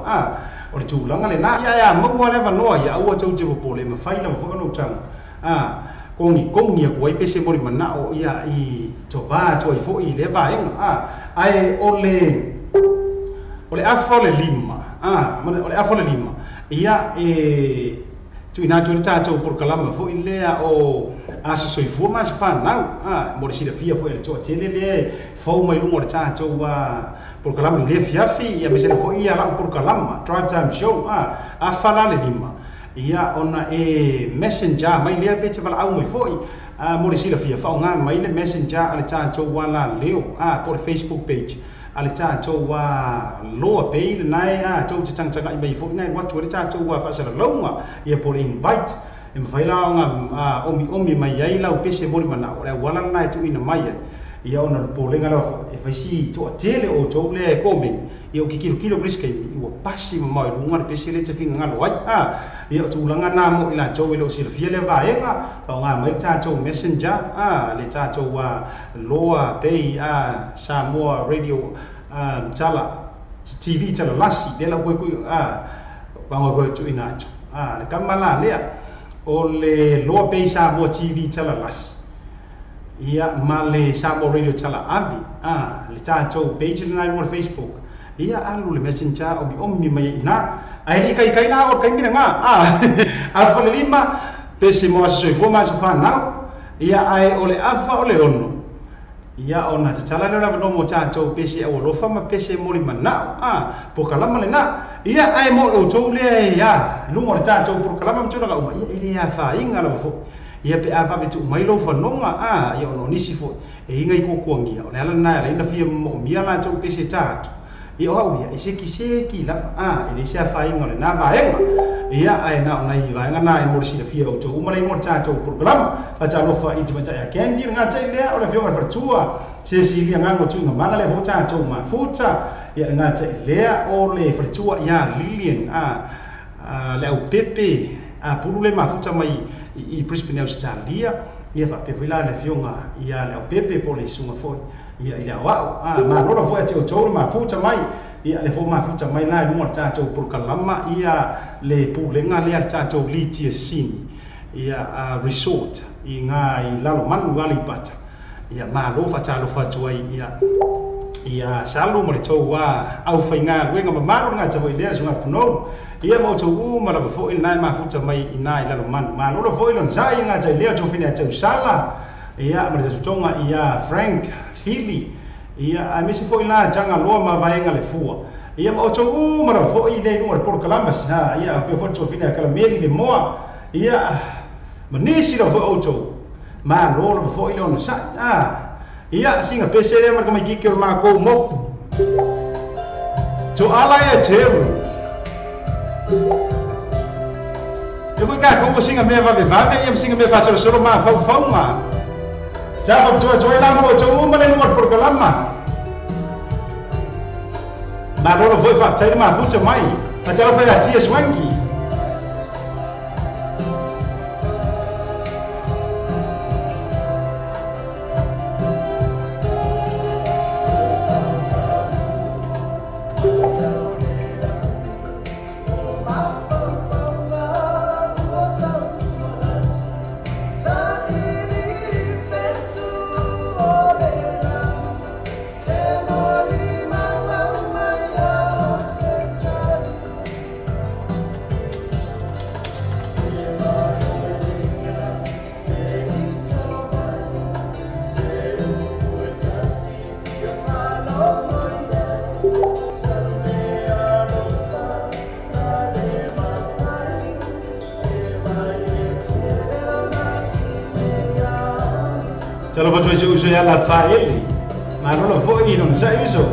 o le tulaga le na ia ia maua le vanoa ia ua chou te popole ma fai la foi no tanga kongi kongi ia kuai pese mori mana o ia i tova toi foi le vaenga ai o le afa o le lima o le afa o le lima ia e tuina tu tatou por kalama foi lea o aso soifua ma se fanau mo le silafia foi le toatele le fou mai luga o le tatou por kalama le fiafi ia mesena foi ia lau por kalama drive time show afa la le lima ia ona e messenger mai lea pe te valaau mai foi mo le silafia faaaoga mai le messenger a le tatou la leo po le Facebook page ale tatou loa pei le nai tou te tagatagai mai foi nai watu le tatou faasalalauga ia po le invite e mafai la ona omiomi mai ai lau pese mo le manao le auala lena e tuuina mai ai ia ona le polega lava e faisi toatele o tou lea e komeni ia o kikilokilo kulisikaimi ua pasi mamao i luga le pese le tafigagalo ai ia o tulaga na mo i latou e loo silafia lea vaega faaaoga mai le tatou messenger le tatou loa pei Samoa Radio tala TV tala lasi lea lau koe pagoa koe tuuina atu le kama la lea o le loa pei Samoa TV tala lasi ia ma le Samoa Radio tala abi le tatou page lena i luga le Facebook ia alu le messenger omiomi mai ina ai le kaikai la o kaimina nga afa le lima pese mo aso soifua ma aso fanau ia ai o le afa o le ono ia ona tatala lea lava mo tatou pese aualofa ma pese moli manao pokalama lena ia ai mo outou lea ia luga o le tatou pokalama ma tulaga uma ia e le afaina lava foi ia pe avave tuu mai lou fanoga ia ona o nisi foi e iga i kuakuagia o le ala lena e alaina fia moomia latou pese ta atu ia o au ia e sekiseki lava e le se afaina o lena vaega ia ae na o nai vaega na e mo le silafia outou uma le mo le tatou polokalama faatalofa i tamaitai a Candy le gatai lea o le afioga i le faletua Cecilia gago tuuga mala lea foi tatou mafuta ia le gatai lea o le faletua ia Lilian le aupepe pulu le mafuta mai i Brisbane Australia ia faapea foi la le afioga ia le aupepe po o le isuga foi ia i le aoao malo lava foi ate outou le mafuta mai ia le fou mafuta mai la i luga o le tatou polokalama ia le pulega lea le tatou Litia Sini ia resort i ngā i Lalomanu Aleipata ia malo faatalofa atu ai ia salu ma le tou aufaigaluega mamalu le gata foi lea le suga punou ia ma outou uma lava foi lena e mafuta mai i ina i Lalomanu malo lava foi lona sai gata i lea o tofine a tausala ia ma le tatutoga ia Frank Fili ia aemaise foi la tagaloa ma vaega le fua ia ma outou uma lava foi lea i luga o le polokalama ia pea foi le tofine a Kalameli le moa ia ma nisi lava foi outou malo lava foi le ona sai ia singa pese lea ma le kamaikiki o le makou moku toala ia teu e foi kakou singa mea vavevave ia ma singa mea faasolosolo mafaufauga. Chapa chua chua la mo chu ma le mo por kalama. Ma lo foi fa tai ma fu mai. Ma cha lo fa ti swangi. Talo pa choi uso ya la fael. Ma no lo foi non sa uso.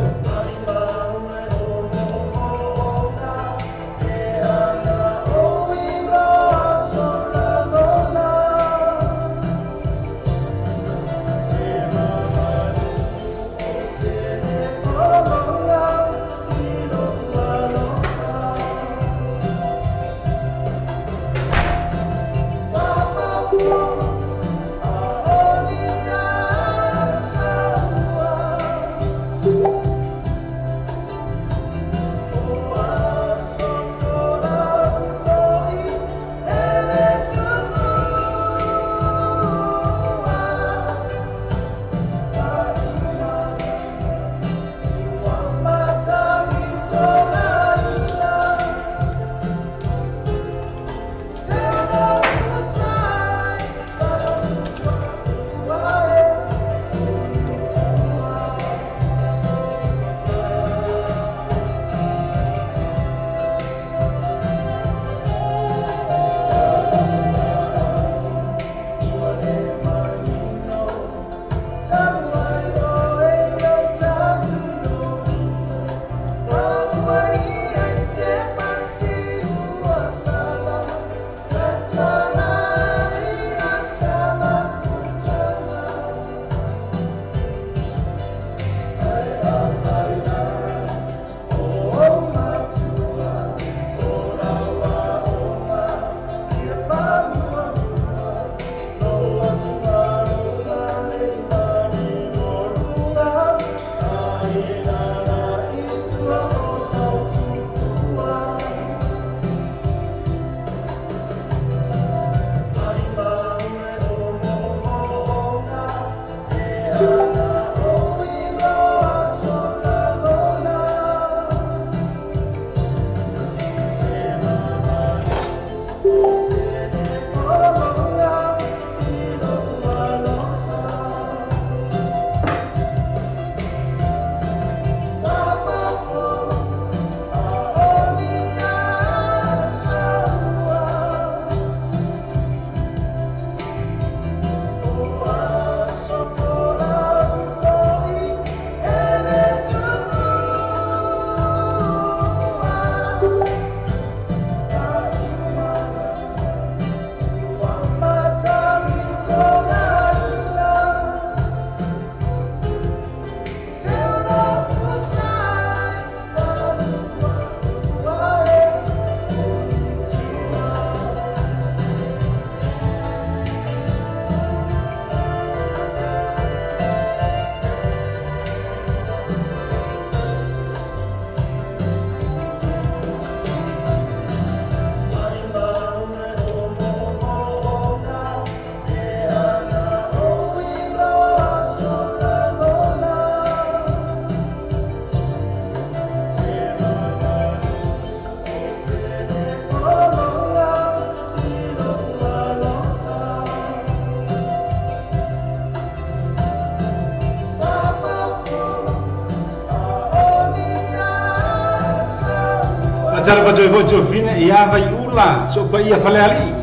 Talo pa choi foi Jovina ia vai ula so pa ia fale ali.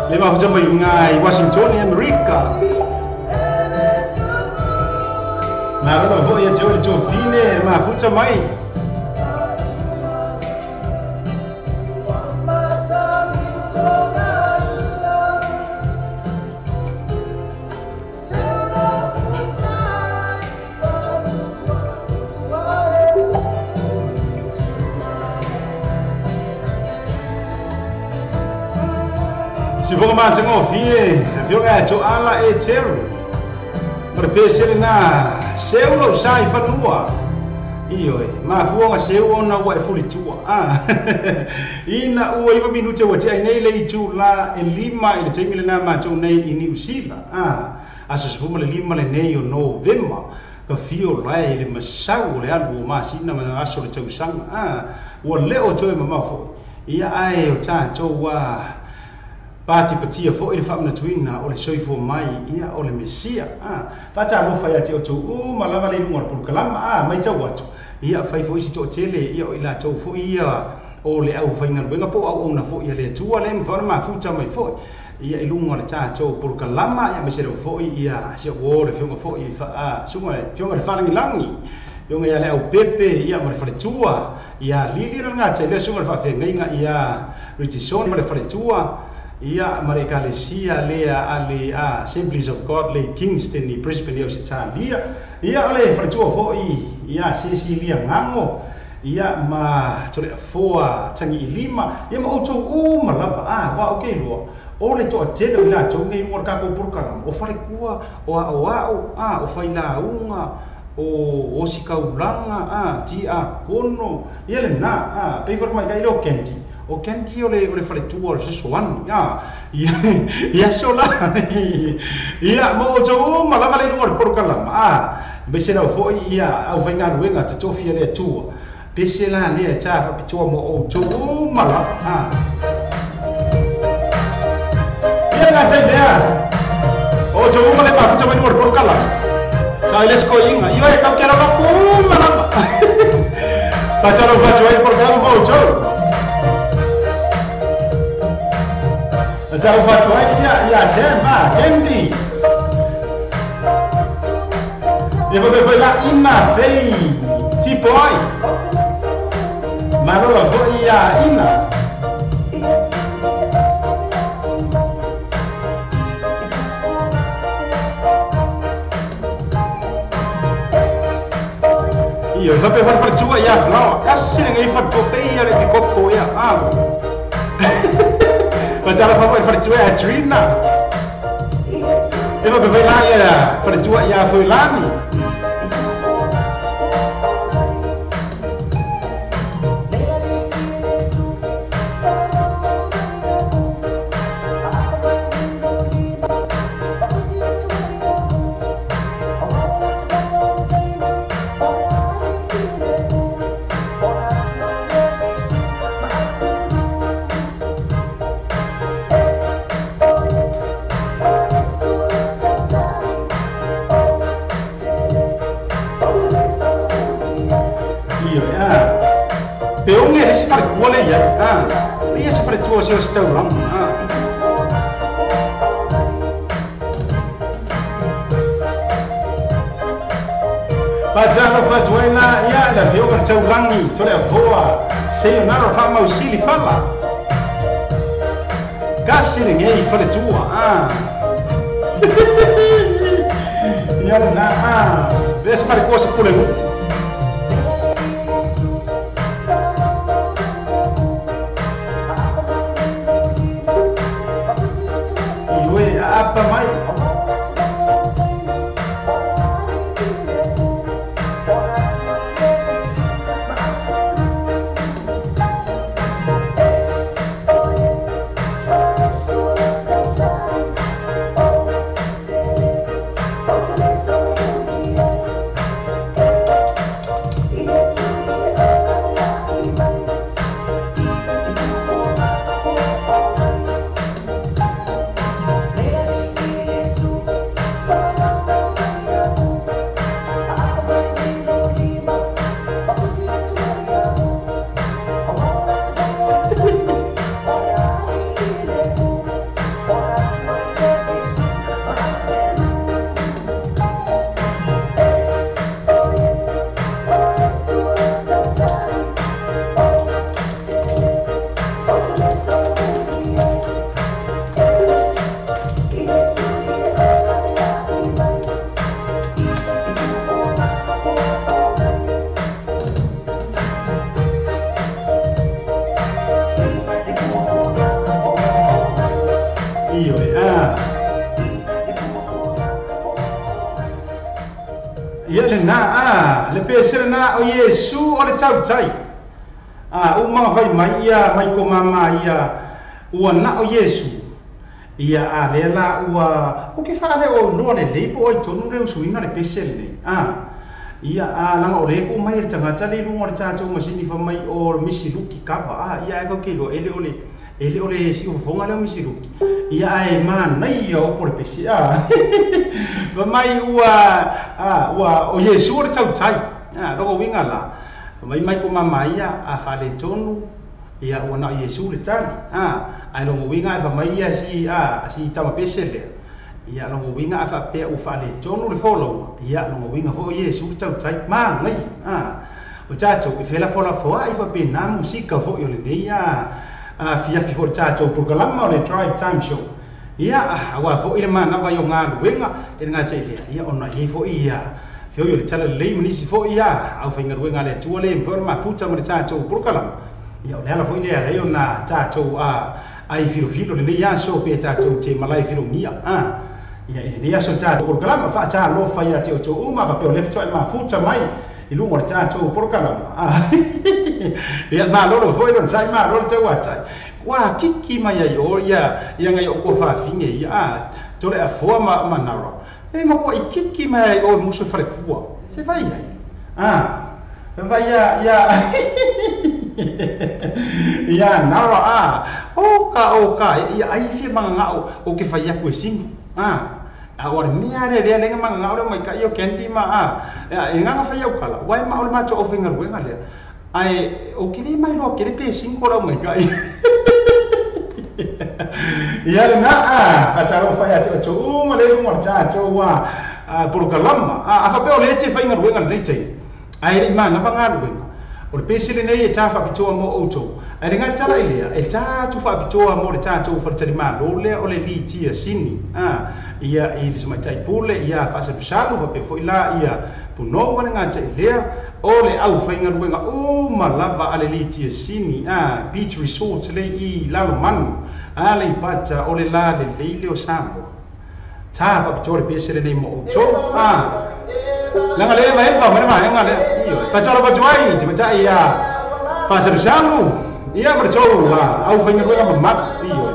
Le ma ho mai ngai Washington America. Ma ro vo ia Jovine ma futa mai. Matagofie, fioga to ala e teru. Ma le pesele na seu lou sa i fanua. Ioe, mafuaga seu ona ua e fulitua. Ina ua 9 minute ua tea ai nei le itulā e 5 i le taimi lenā matou nei i Niu Sila. Aso 15 lenei o Novema. Ka fio lae i le masau o le alu o masina ma aso le tausaga. Ua leo toe mamao foʻi. Ia ae o tatou ua patipatia foʻi le faamanatuina o le soifua mai ia o le Mesia. Faatalofa ia te outou uma lava le iluga o le pulukalama. Maitau atu ia fai foʻi si toatele ia o i latou foʻi ia o le aufaigaluega po o auauna foʻi a le Atua le mafai ona mafuta mai foʻi ia i luga o le tatou pulukalama ia aemaise lava foʻi ia si ou uo le afioga foʻi susuga le afioga i le Faalagilagi afioga ia le Aupepe ia ma le faletua ia Lili le gata i lea susuga i le faafeagaiga ia Richison ma le faletua ia ma le ekalesia lea a le Assemblies of God le Kingston i Brisbane i Ausetalia ia o le faletua foʻi ia Cecilia Gago ia ma Toleafoa Tagiilima ia ma outou uma lava uaʻu ke iloa o le toatele o i latou nei luga o le tatou polokalama o falekua o aʻoaʻo o failauga o osikaulaga tiakono ia lenā pei fale mai kai le o Candy o Candy o le faletua o le fesoasoani ia aso la ia ma outou uma lava le iluga o le polokalama aemaise lava foʻi ia aufaigaluega totofi a le Atua pese la lea e tā faapitoa mo outou uma lava ia gata i lea outou uma le mafuta mai luga o le polokalama sa i le sikoiga ia e tau ke lava uma lava faatalofa atu ai le polokalama ma outou faatalofa atu ai ia Sam Candy ia faapea foi la ina fei tipo ai malola foʻi ia ina. Ia faapea foi le faletua ia falaoa tasi lenei faletua peia le pikoko ia faatalofa foi le faletua ia Trina ia faapea foi la ia faletua ia Foilani. Peonge le isi falekua le iai ia se faletua o se o se taulaga faatalofa atu ai la ia le afioga le taulagi Toleafoa Seionaro faamausili fala kasi lenei faletua ia lenā lea se falekua se pulegu. Apa mai Ia le na a le pese na o Yesu o le tautai. A uma fai mai ia mai ko mama ia ua na o Yesu. Ia a le la ua o ke fa le o lo le le po ai tonu le usuina le pese le. A ia a langa o le ko mai le tangata le lunga le tatou masini fa mai o misi luki kava a ia ko ke lo ele ole si o fonga le misi luki. Ia ai mana ia o po le pese a. Fa mai ua a ua o Yesu le tautai. A logo winga la. Mai mai ko mama ia a fa le tonu ia ua na Yesu le tali. A ai logo winga fa mai ia si a si tama pese le. Ia logo winga fa pe u fa le tonu le follow. Ia logo winga fo Yesu le tautai ma ngai. A o tatou e fela fola foa ai fa pe na musika fo yo le nei a fia fi fo tatou programa o le Drive Time Show. Ia a wa fo ile mana va yo nga luenga e nga tei le ia ona i fo ia fio yo le tala le munisi fo ia au fa luenga le tua le forma futa mo le tatou programa. Ia o le ala fo ile ala yo na tatou a ai filo filo le ia so pe tatou te malai filo ngia a ia ile ia so tatou programa fa ta lo fa ia te o uma fa pe o le fito ma futa mai i lunga le tatou programa a ia ma lo fo ile sai ma lo te wa tai wa kiki mai ai o ia ia ngai o ko fa finge ia a tole a foa ma manara e ma ko kiki mai ai o muso fale kua se vai ai a vai ia ia ia nara a o ka ia ai fi manga o ke fai aku sing a a o mia re re le manga o mai ka io kendi ma a e nga fai au kala wai ma o ma to o finga ruenga le ai o kiri mai ro kiri pe sing ko mai ka ia le na a fa taro fa ia te o ma le mo ta to wa programa a fa pe o le te fai ngaruenga le te ai ma na pa ngaruenga o le pese le nei e ta fa pitoa mo outou ai le ngatala ile e ta tu fa pitoa mo le tatou fa tali ma lo le o le li tia sini a ia i le mai tai pule ia fa sa salu fa pe foi la ia puno wa ngata ile o le au fa ngaruenga o malava ale li tia sini a beach resort le i Lalomanu a le pata o le la le le o sambo ta fa pitoa le pese le nei mo outou a langa le vai fa ma nga le pa tolo pa tuai te pa ia pa sa salu ia por tolo la au fa ngaruenga ma io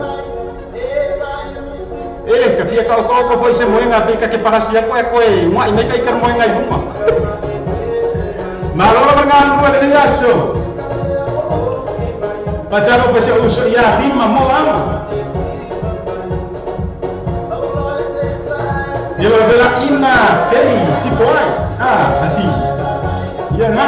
e ka fia ka ko foi se moenga pe ka ke parasia ko e ko e ngwa i ka ikar moenga i uma ma lo lo nga lu le yaso pa tolo pa se uso ia rima mo ama ia lo vela ina fei tipo ai ah assim ia na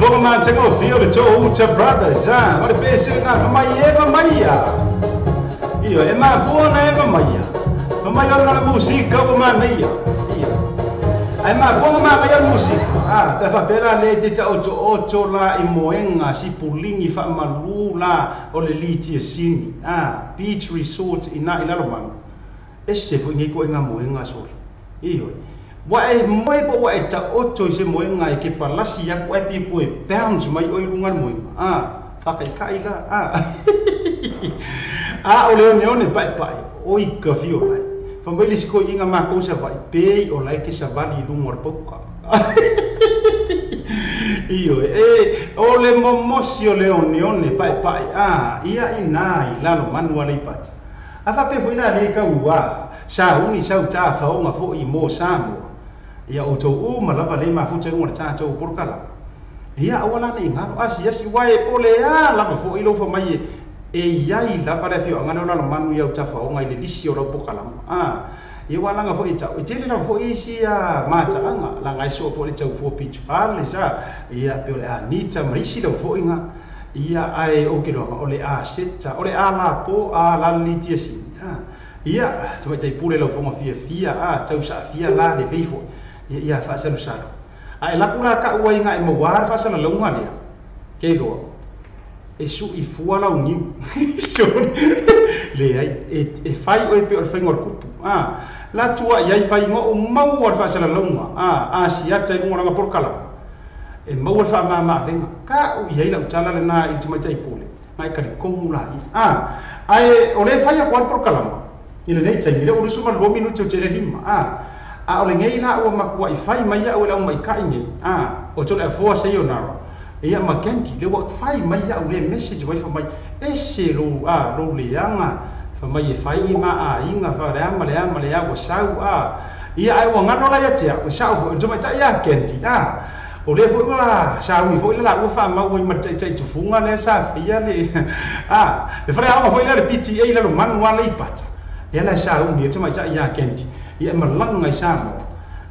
fonga ma tengo fio le Touta Brothers ah o le pese na mai e mai ia io e ma buona e mai ia mai ona la musica o ma nei ia ai ma buona ma mai musica ah ta fa pela le te ta oto oto la i moenga si pulingi fa malu la o le liti sini ah beach resort ina ila lo manu e se fo ngi ko nga moenga so io wa e moe po wa e ta oto se moenga e ke palasi ya ko e pi ko e bounce mai oi lunga moenga ah fa kai kai la ah ah o le ne pai pai oi ka fio lai fa mai le siko inga ma ko sa vai pe o lai ke sa vali lunga poka io e o le momosi o le one pai pai ah ia ina ila lo manu ale pata a fa pe foi la le ka ua sa uni sa uta fa o nga fo i mo sa mo ia o to u malava le ma fu te ngor ta to porkala ia awala nei ngaro asi asi wae pole a lava fo i lo fo mai e ia i lava le fio ngano la manu ia uta fa o ngai le lisi o lo porkala ah ia wala nga fo i tau i tele la fo i si a mata anga la ngai so fo le tau fo pitch fale sa ia pe o le anita ma isi la fo inga ia ai o ke lo o le a seta o le a la po a la li ti si ah ia te mai pule lo fonga fia fia a tau sa fia la le veifo ia fa sa sa a la pula ka ua inga e mo war fa sa la longa le ke do e su i fua la uniu so le ai e fai o e pe o fai ngor kupu ah la tua ia i fai ngo o mau war fa sa la longa ah a si ata ngo la por kala e mau war fa ma ma venga ka u ia la utala le na i te mai pule mai ka kongu la ah ai o le fai a por kala ina nei taimi le ulusu ma 2 minuti o tele lima ah a o le ngei la ua makua i fai mai au le au mai kai nei ah o tole afoa sayonara ia ma kendi le ua fai mai au le message mai fa mai e se lo a lo le anga fa mai e fai ma a inga fa le ama le ama le au sau a ia ai ua ngano la ia tea o sau fo o mai ta ia kendi ah o le fo la sa ui fo la ua fa mau ma tai tai tufunga le sa fia le ah le fa le fo le PTA la lo manu le ipata ia la sa uni e mai ta ia kendi ia malanga i sa mo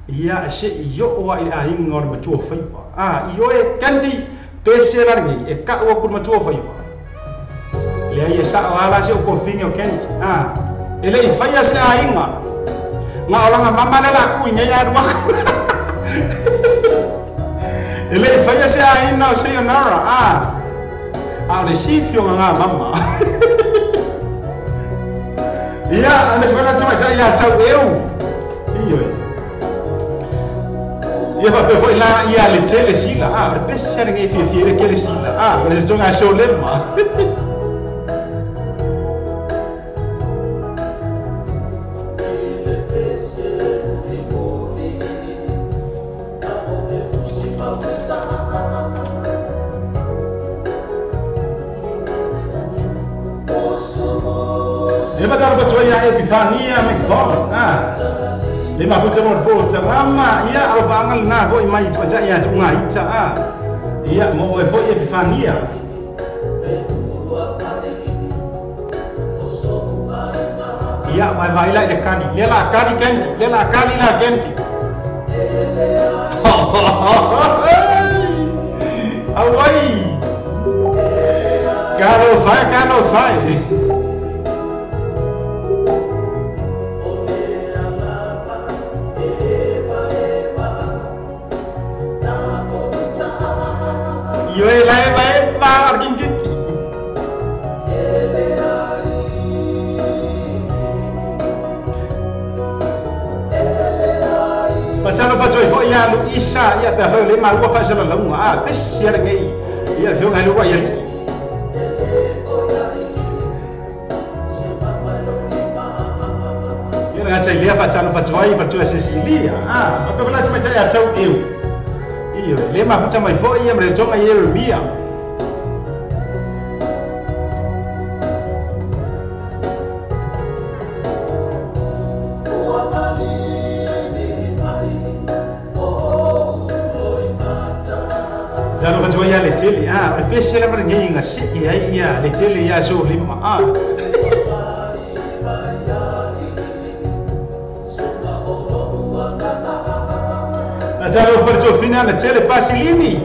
ia se i o ai a inga o matua faiva ah i o e kendi pese la ngi e ka o ku matua faiva le ia sa o ala se o kofinga o kendi ah ele i faia se a inga nga o langa mama le la ku inga ia rua ele i faia se a inga o sayonara ah a le sifio nga mama ia ane se vai lá ia tau eu io ia fa pe foi lá ia le tele sila ah le pese ngi fi fi le kele sila ah le zonga so lema Epifania McDonald ah le ma futa mo po ta mama ia alo vangal na foi mai twa ia tunga ita ah ia mo e foi Epifania ia vai vai la de kani le la kani kendi le la kani la kendi awai kano fai kano fai. Io e la eva eva argingiti. Facciamo faccio i foi ia Luisa ia pe foi le ma ua fa sa la lunga ah pesi ala ngai ia fio ngai lu ia. Ia nga tsai le facciamo faccio ai faccio Cecilia ah ma pe la tsai ia tau eu. Io le ma futa mai foi ia mre tonga Yeremia. Talo fa ia le tele ah le pese la mre ngi nga se ia ia le tele ia so lima ah. Talo per fina le tele Pasilini.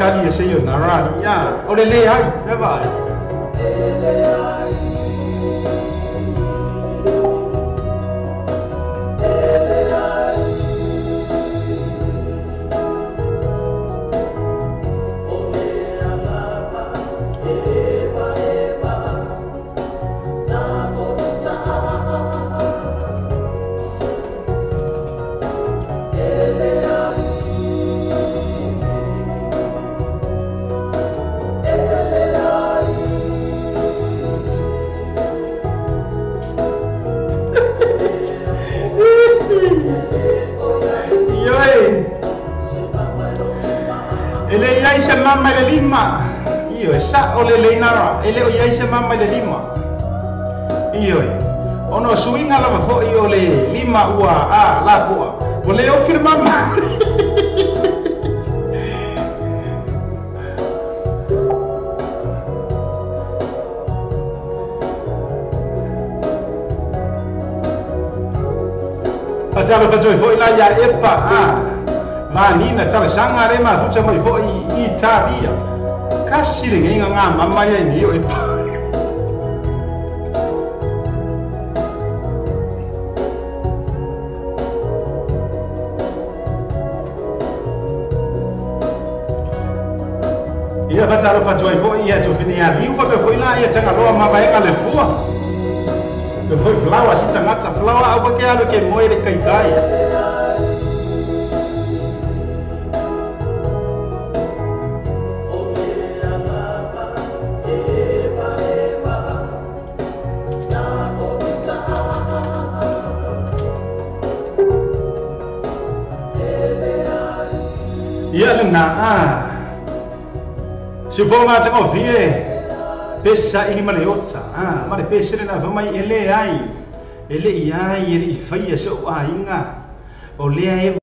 kali e se yo na ra ia o le le ai le vai. Ele iai se mama le lima. Io sa o le leinara. Ele o iai se mama le lima. Io. Ono suinga lava foi o le lima ua a la poa. O le o firma mama. Fatalo fatoi foi la ia epa a. Manina tala sanga re ma futsa mai foi i Italia. Kasi le nginga nga mama ya ni o epa. Ia fatalo fatoi foi ia tofini ya liu fa foi la ia tanga loa ma vai ka le fua. Pe foi flower si tangata flower au ke alo ke moe le kai kai. Ia le na a. Se for ma tanga vie. Pesa ili ma le ota. Ah, ma le pesa le na fa mai ele ai. Ele ia ai ele i faia so a inga. O le ai.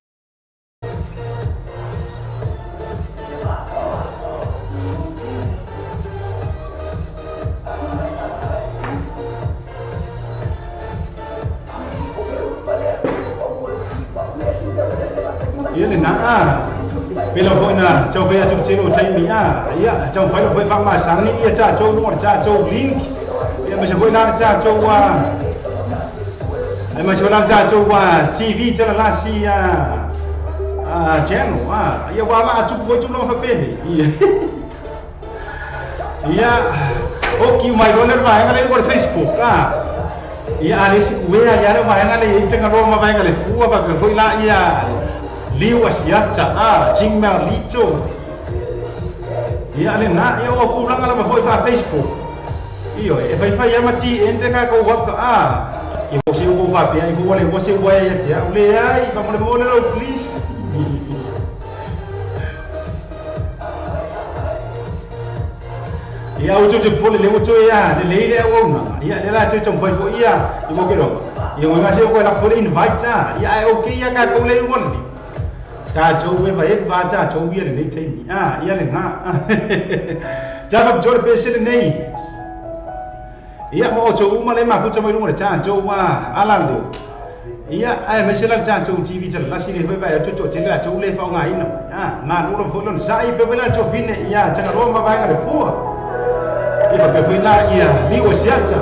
Ia le na a. Pela foi na chau fe chu chelo tai mi a ia chau fai foi fa ma sang ni ia cha chau no cha chau link ia ma se foi na cha chau wa ai ma se foi na cha chau wa TV cha la si a a channel a ia wa la chu foi chu no fa pe ni ia o ki mai roller va nga le por Facebook a ia ale si we a ia va nga le inga ro ma va nga le fu va pe foi la ia liu asiata a jingmao lito ia le na ia o ku langa la foi fa Facebook io e fai fai ama ti ente ka ko wa a i mo se o va pe ai mo le mo se wa ia tia le ai fa mo le mo le please ia o tu pole le o tu ia le le le o na ia le la tu chong fai fo ia i mo ke ro ia mo ga se ko la pole invite a ia ai okay ia ka ko le mo le cha chou we vai va cha chou ia le nei mi a ia le na cha va chou pe se le nei ia mo chou ma le ma fu cha mai lu le cha chou wa ala le ia ai me se la cha chou TV cha la si le vai vai chou chou che la chou le fa ngai no a na lu lo fu lo sa i pe pe la chou fin ne ia cha ro ma vai ga le fu ia fa pe fu la ia li o sia cha.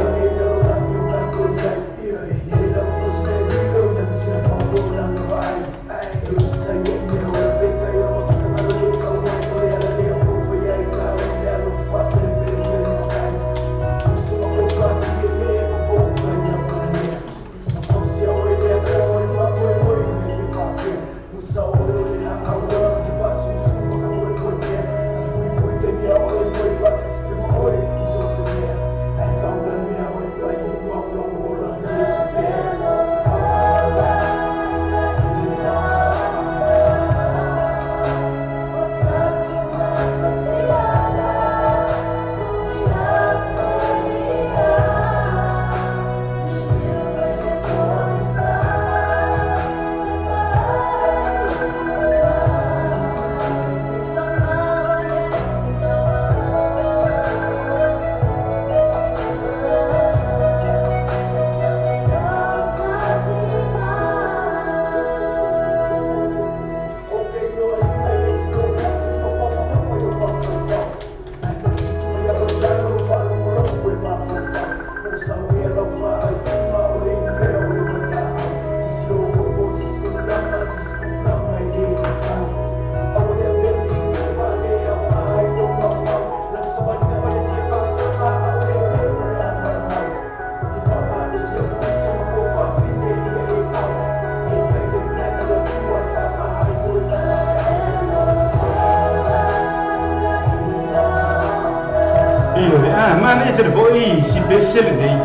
Ah, mana e te foi si pese le nei.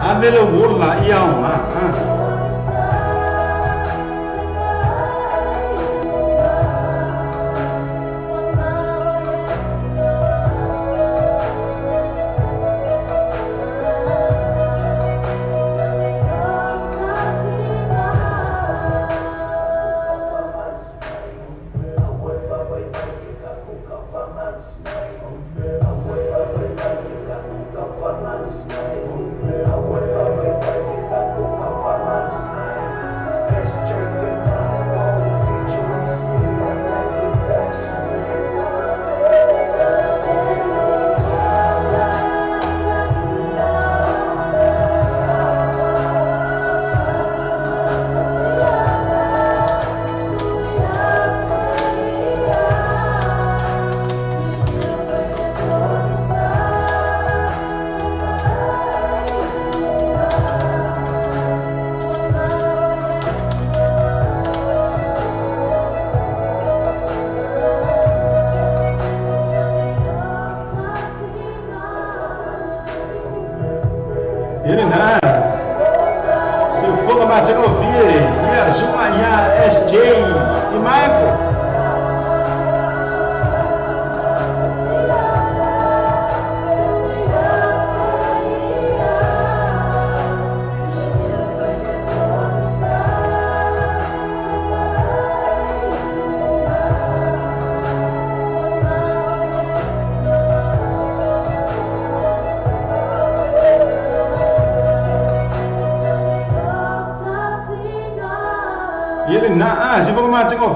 Ave le wola ia o ma. Ah.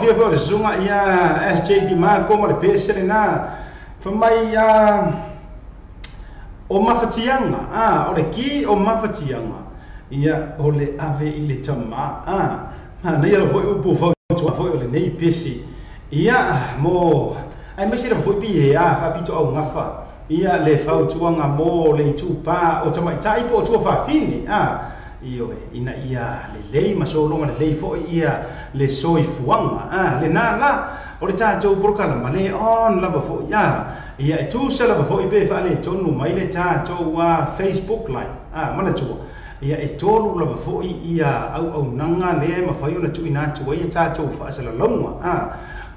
Fia zunga ia SJ di Marco ma le pese na fa mai ia o mafatianga a o le ki o mafatianga ia o le ave i le tama a ma nei lo foi upu foi to foi o le nei pese ia mo ai mesi le foi bi a fa pito au ngafa ia le fautuanga mo le tupa o tamaitai po o tua fafine a io ina ia le lei masolonga le lei foi ia le soifuanga a le na la o le tatou porokala ma le on lava foi ia ia e tusa lava foi pe faale tonu mai le tatou Facebook live a manatua ia e tolu lava foi ia au au nanga le mafai ona tuuina atu ai tatou faasalalauga a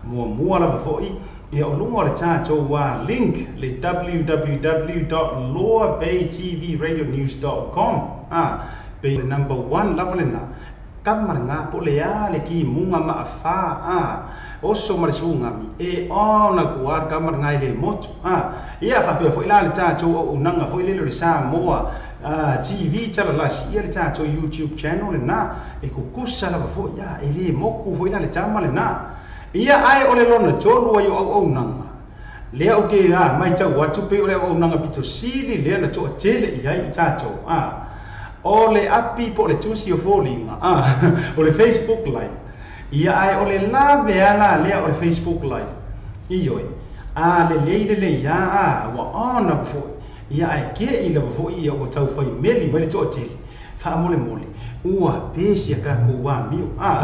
muamua lava foi ia o luga o le tatou link le www.loabaytvradionews.com a pe number 1 lava lena kamaranga po le a le ki munga ma fa a oso ma le sungami e ona kuar kamaranga le motu a ia fa pe foi la le tatou o nanga foi le le Samoa TV tala la si ia le tatou YouTube channel le na e kukusa lava foi ia e le moku foi la le tama le na ia ai o le lona tolu ai o au nanga le au ke a mai tau atu pe o le au nanga pito sili le na to tele ia i tatou a o le api po le tusi o folinga a o le Facebook live ia ai o le lave ala le o le Facebook live ioi a le le le ia a wa ona fo ia ai ke i le fo ia o tau fai meli mai le to tele fa mole mole ua pesi ka ko wa mi a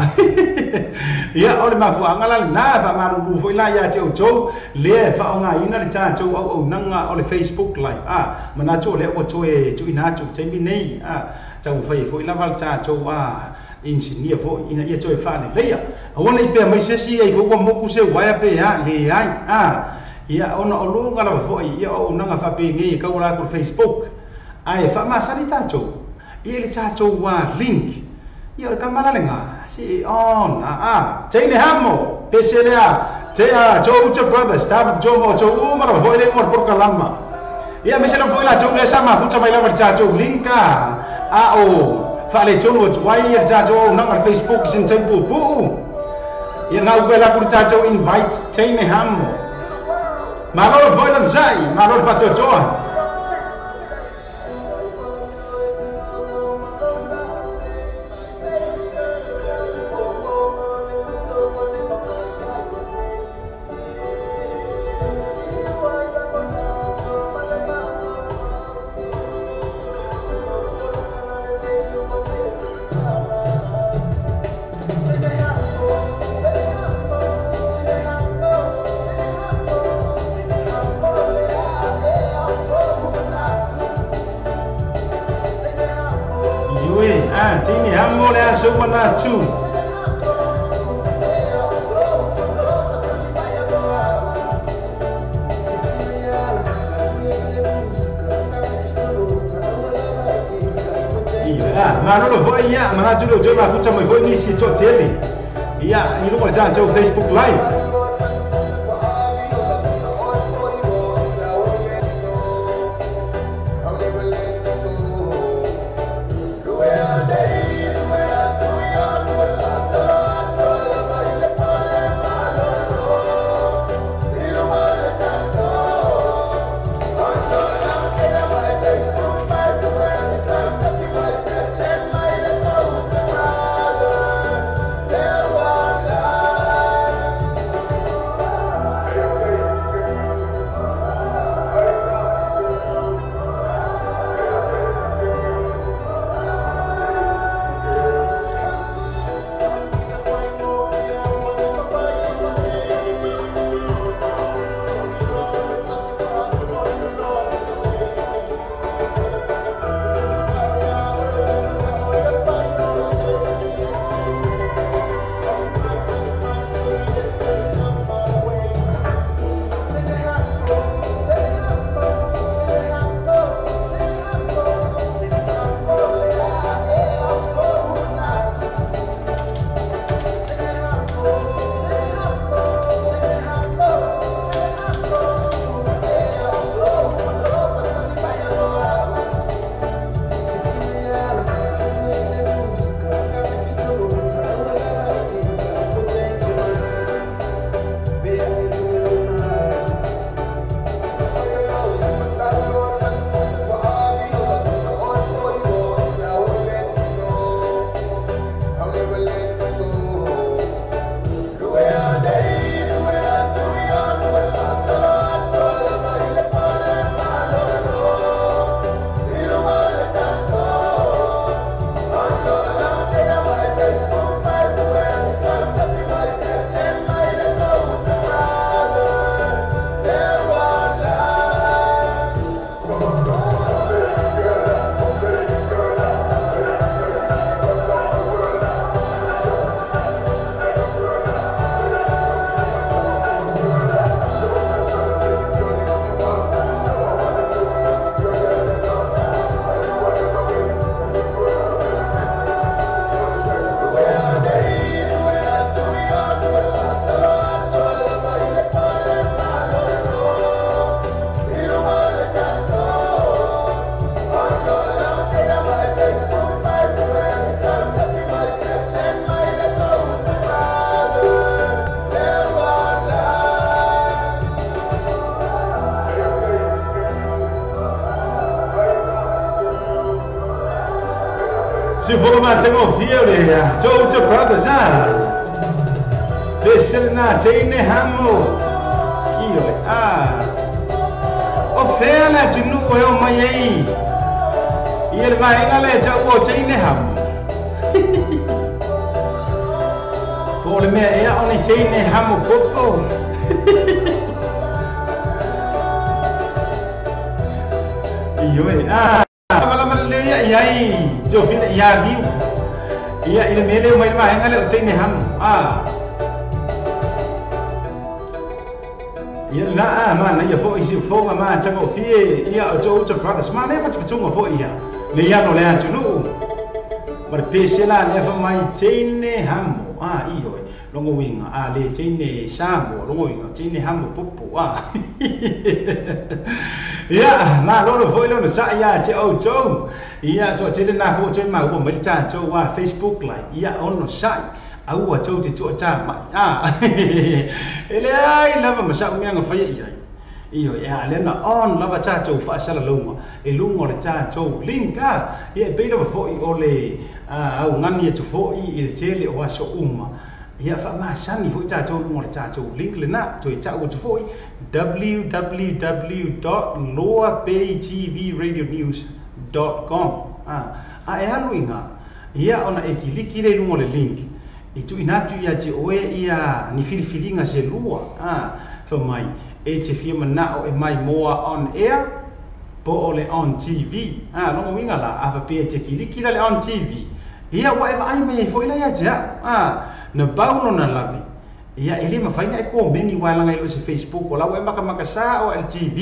ia o le mafuanga la na fa maru fo ila ia te o to le fa o nga ina le tatou au au nanga o le Facebook live a manato le o to e tu ina tu te mi nei a tau fai fo ila val tatou a engineer fo ina ia to e fa le leia a wona i pe mai se si ai fo wa moku se wa ya pe a le ai a ia ona o lunga la fo ia o nanga fa pe ngi ka ora ko Facebook ai fa ma sali tatou ia le tatou wa link ia o kamala lenga si on a te le hamo pese le a te a Joe Brothers tab jo mo jo ma ro foi le mo por kalama ia me se lo foi la jo le sama futa mai la wa tatou link a o fa le jo lo tuai ia tatou nanga Facebook sin tempo pu ia na u la ku tatou invite te le hamo ma ro foi la zai ma ro fa to. mo le aso manatu. Manolo foi ia manatu le jo mafuta mai foi nisi to tele ia i luga o le Facebook Live. Se for uma tecnologia, Jojo Brothers, Pesce na teine hamo. Io ah. O fela de nu o mai ei. E ele vai na le jau o teine hamo. Pô le mea ea o ni teine hamo popo. Io ah. Ia jo fina ia viu ia ile mele mai mai ngale o teine ham ah ia na ma na ia fo isi fo ma ta go fie ia o jo jo brothers ma ne fa tu fo ia le ia no le atu nu ma pese la le fa mai teine ham ah io longo winga ah le teine samo longo winga teine ham popo ah ia ma lo lo foi lo sa ia che o jo ia cho che na fo che ma ko mai cha cho wa Facebook lại ia on no sai au wa cho ti cho cha ma ah ele ai la ma sa mi nga fa ia io ia le na on la ba cha cho fa sa la lo e lungo le cha cho link ka ia pe lo fo i ole a au ngani cho fo i le che le wa so uma ia fa ma sani fo cha cho lungo le cha cho link le na cho cha u cho fo www.loabaytvradionews.com a e alu inga ia ona e kiliki le lungo le link e tu inatu ia te oe ia ni filifilinga se lua fa mai e te fia manao e mai moa on air po o le on TV longo winga la a fa pe te kiliki le on TV Ia ua e vaai mai ai foi la ia te au a na pau lona lavi. Ia e le mafai na e komeni wa langa i lo se Facebook o la ua e makamaka sa o LTV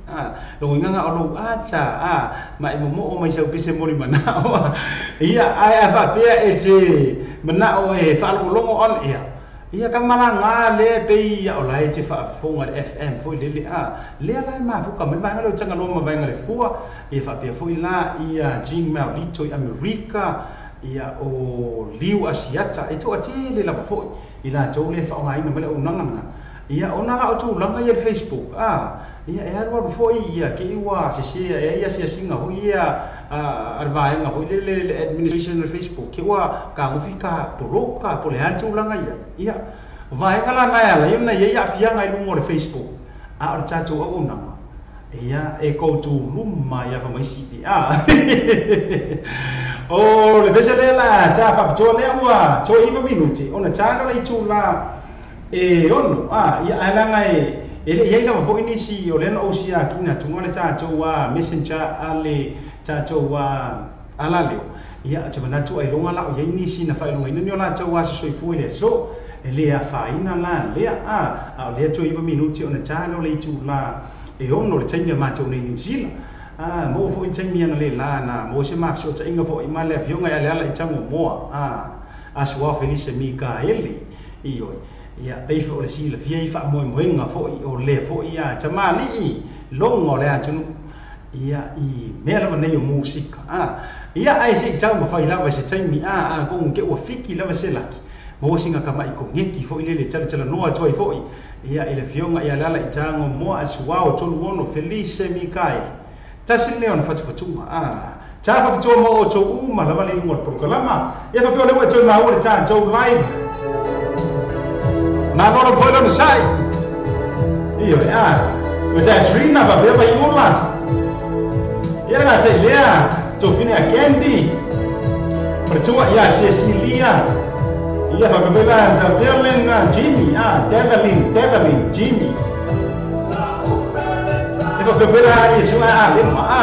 a lo nganga o lo ata a ma e momo o mai sau pese moli manao. Ia ai a fa pea e te manao e faalogologo on ia. Ia ka malanga le pe ia o la e te faafofoga le FM foi lele a lea la e mafuka mai vaega le o Tagaloa ma vaega le fua. Ia faapea foi la ia Gmail lito i Amerika ia o Liu Asiata e toatele lava foi i latou le faaaogaina mai le auaunaga lena. Ia ona la o tulaga ia le Facebook a ia e alualu foi ia ke i ua sesea e ai asiasiga foi ia a le vaega foi lele le administration o le Facebook ke ua kagofi ka poloka po le a le tulaga ia. Ia vaega la na e ala ai ona i ai aafiaga i luga o le Facebook a o le tatou auaunaga ia e koutuluma ia famaisi a o le pese le la ta faapitoa lea ua 9 minuti ona ta le itula e ono a ia ae laga e le i ai lava foi nisi o lea na ou siakina atuga le tatou a messenger a le tatou a alaleo. Ia te manatu ai longa la o iai nisi na faailogaina ni o latou aso soifua i le aso e le afaina la lea a o lea 9 minuti ona ta lea o le itula e ono le taimi a matou nei New Zealand. A maua foi le taimi ana le la na maua se mafesootaiga foi ma le afioga ia Leala i Tagomoa a Asuao Felise Mikaele ioe. Ia pei foi o le silafia i faamoemoega foi o lea foi a tamalii loga o le atunuu ia i mea lava nei o musika a ia ae se i taumafai lava i se taimi a kougu ke ua fiki lava se laki maua singa kama'i kogeki foi lele talatalanoa atu ai foi ia i le afioga ia Leala i Tagomoa Asuao 36 Felise Mikaele tasi lea ona fatufatuga a ta faapitoa mo outou uma lava le iuga o le polokalama. Ia faapea o lea ua e toe maua le tatou live malo foi lona sa'i ioe a o ta Trina faapea Vaiula ia le gatai lea tofine a Candy faletua ia Cecilia ia faapea foi la Develin Jimmy a Develin Jimmy e faapea foi la ia su'a a lema a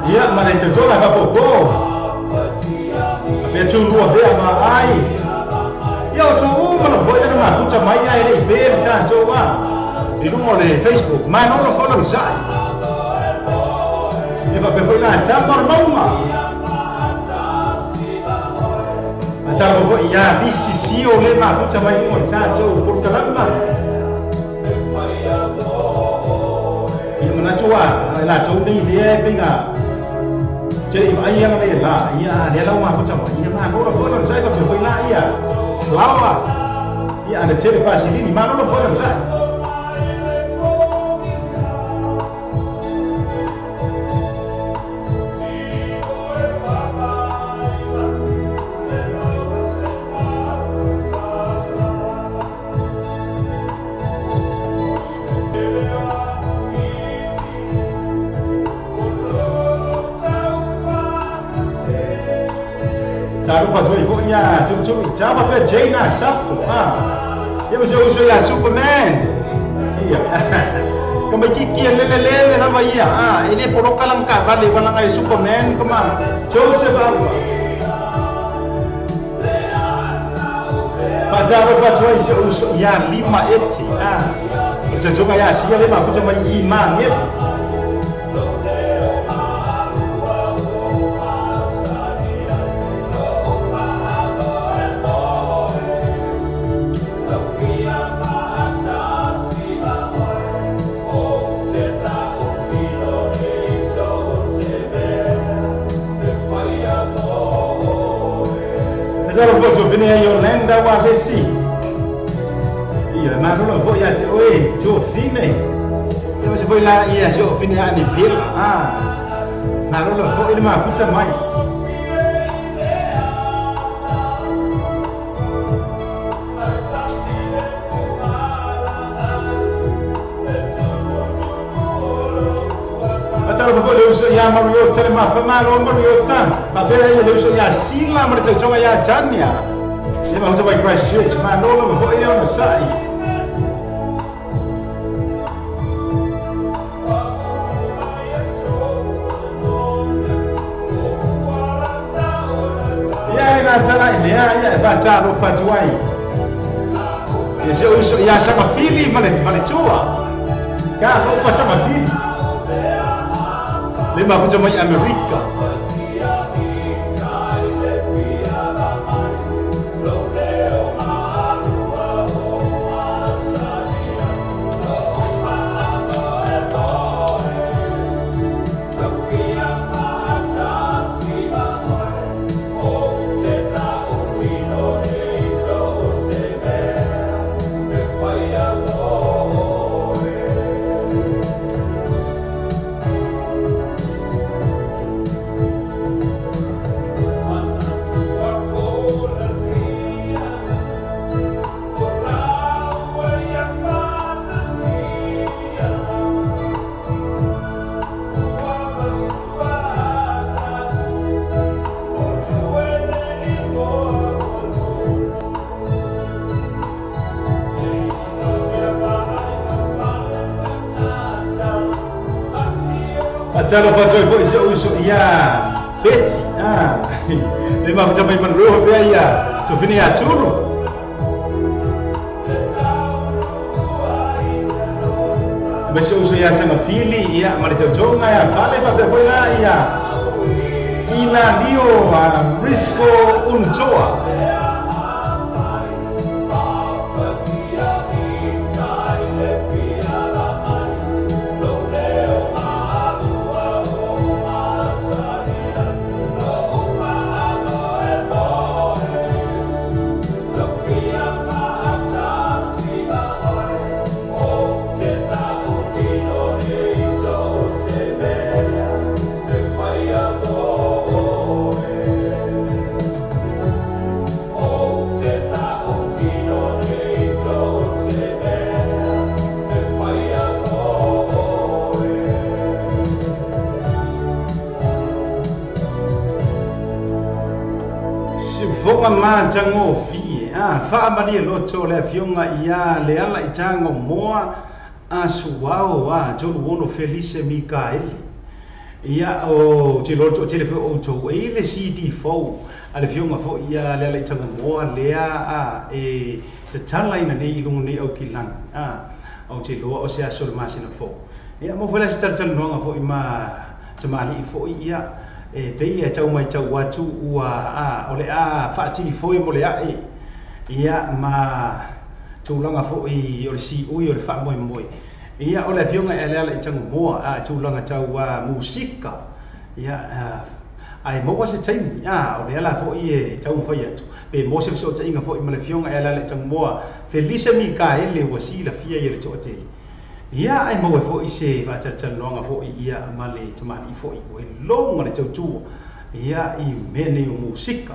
ia ma le tautoga faapopo apea tulua pea ma ai ia o tou uma lava foi na mafuta mai ai le i pe le tatou a i luga o le Facebook manolo foi lau sa'i e faapea foi la tama o le mauga a talofa foi ia Lisi o le mafuta mai luga o le tatou polokalama. Ia manatu a latou nei lea e peiga te i vaai ana le la ia lea lau mafuta mai ia manolo foi lau sa'i faapea foi la ia Flower ia ana tele fasilini manolo foi lau sa'i. Tarufa toi foi ia tutu i tama pe Jana Safo a ia mo uso ia Superman ia kama kiki lele lele lava ia a ele poloka lang ka vale wala ngai Superman kama Joseph Alfa Pajaro toi se uso ia lima eti a o tsoga ia sia le mafuta mai i ma nge Jovine Yolanda wa vesi. Ia manolo foi ia te oe Jovine. Ia se foi lá ia Jovine a ni pila. Ah. Manolo foi le mafuta mai. Atalo foi le uso ia Mario tele ma fa malo Mario ta. Pa pera ia le uso ia Sila ma le tsoga ia Tania. Ia ma uso Christchurch manolo foi ia no sai. la tala i lea ia e faatalofa atu ai ia si ou uso ia Samafili ma le tua ka alofa Samafili le mafuta mai Amerika. Talo fatoi foi se uso ia Beti le mafuta mai manroho pea ia tofine ia tulu. Ma se uso ia Samafili ia ma le tautoga ia fale faapea foi la ia ila lio Risco Untoa. Foga ma tango fie faamalie loto le afioga ia le ala i tago moa a suao a tolu ono Felice Mikaeli ia o te loto tele foi outou e le CD fou a le afioga foi ia le ala i tago moa lea a e tatala ina nei i luga nei au kilagi au te loa o se aso le masina fou ia mo foi le se talatalanoaga foi ma tamalii foi ia e pei e tau mai tau atu ua o le a faatili foi mo le ae ia ma tulaga foi o le siui o le faamoemoe ia o le afioga e le ala i tago moa a tulaga tau musika ia ai maua se taimi o le ala foi e taumafai atu pe mo se fesootaiga foi ma le afioga e le ala i tago moa Felice Mikaele ua silafia ia le toatele ia ai maua foi se faatalatalanoaga foi ia ma le tamalii foi ua iloga le tautua ia i mea nei o musika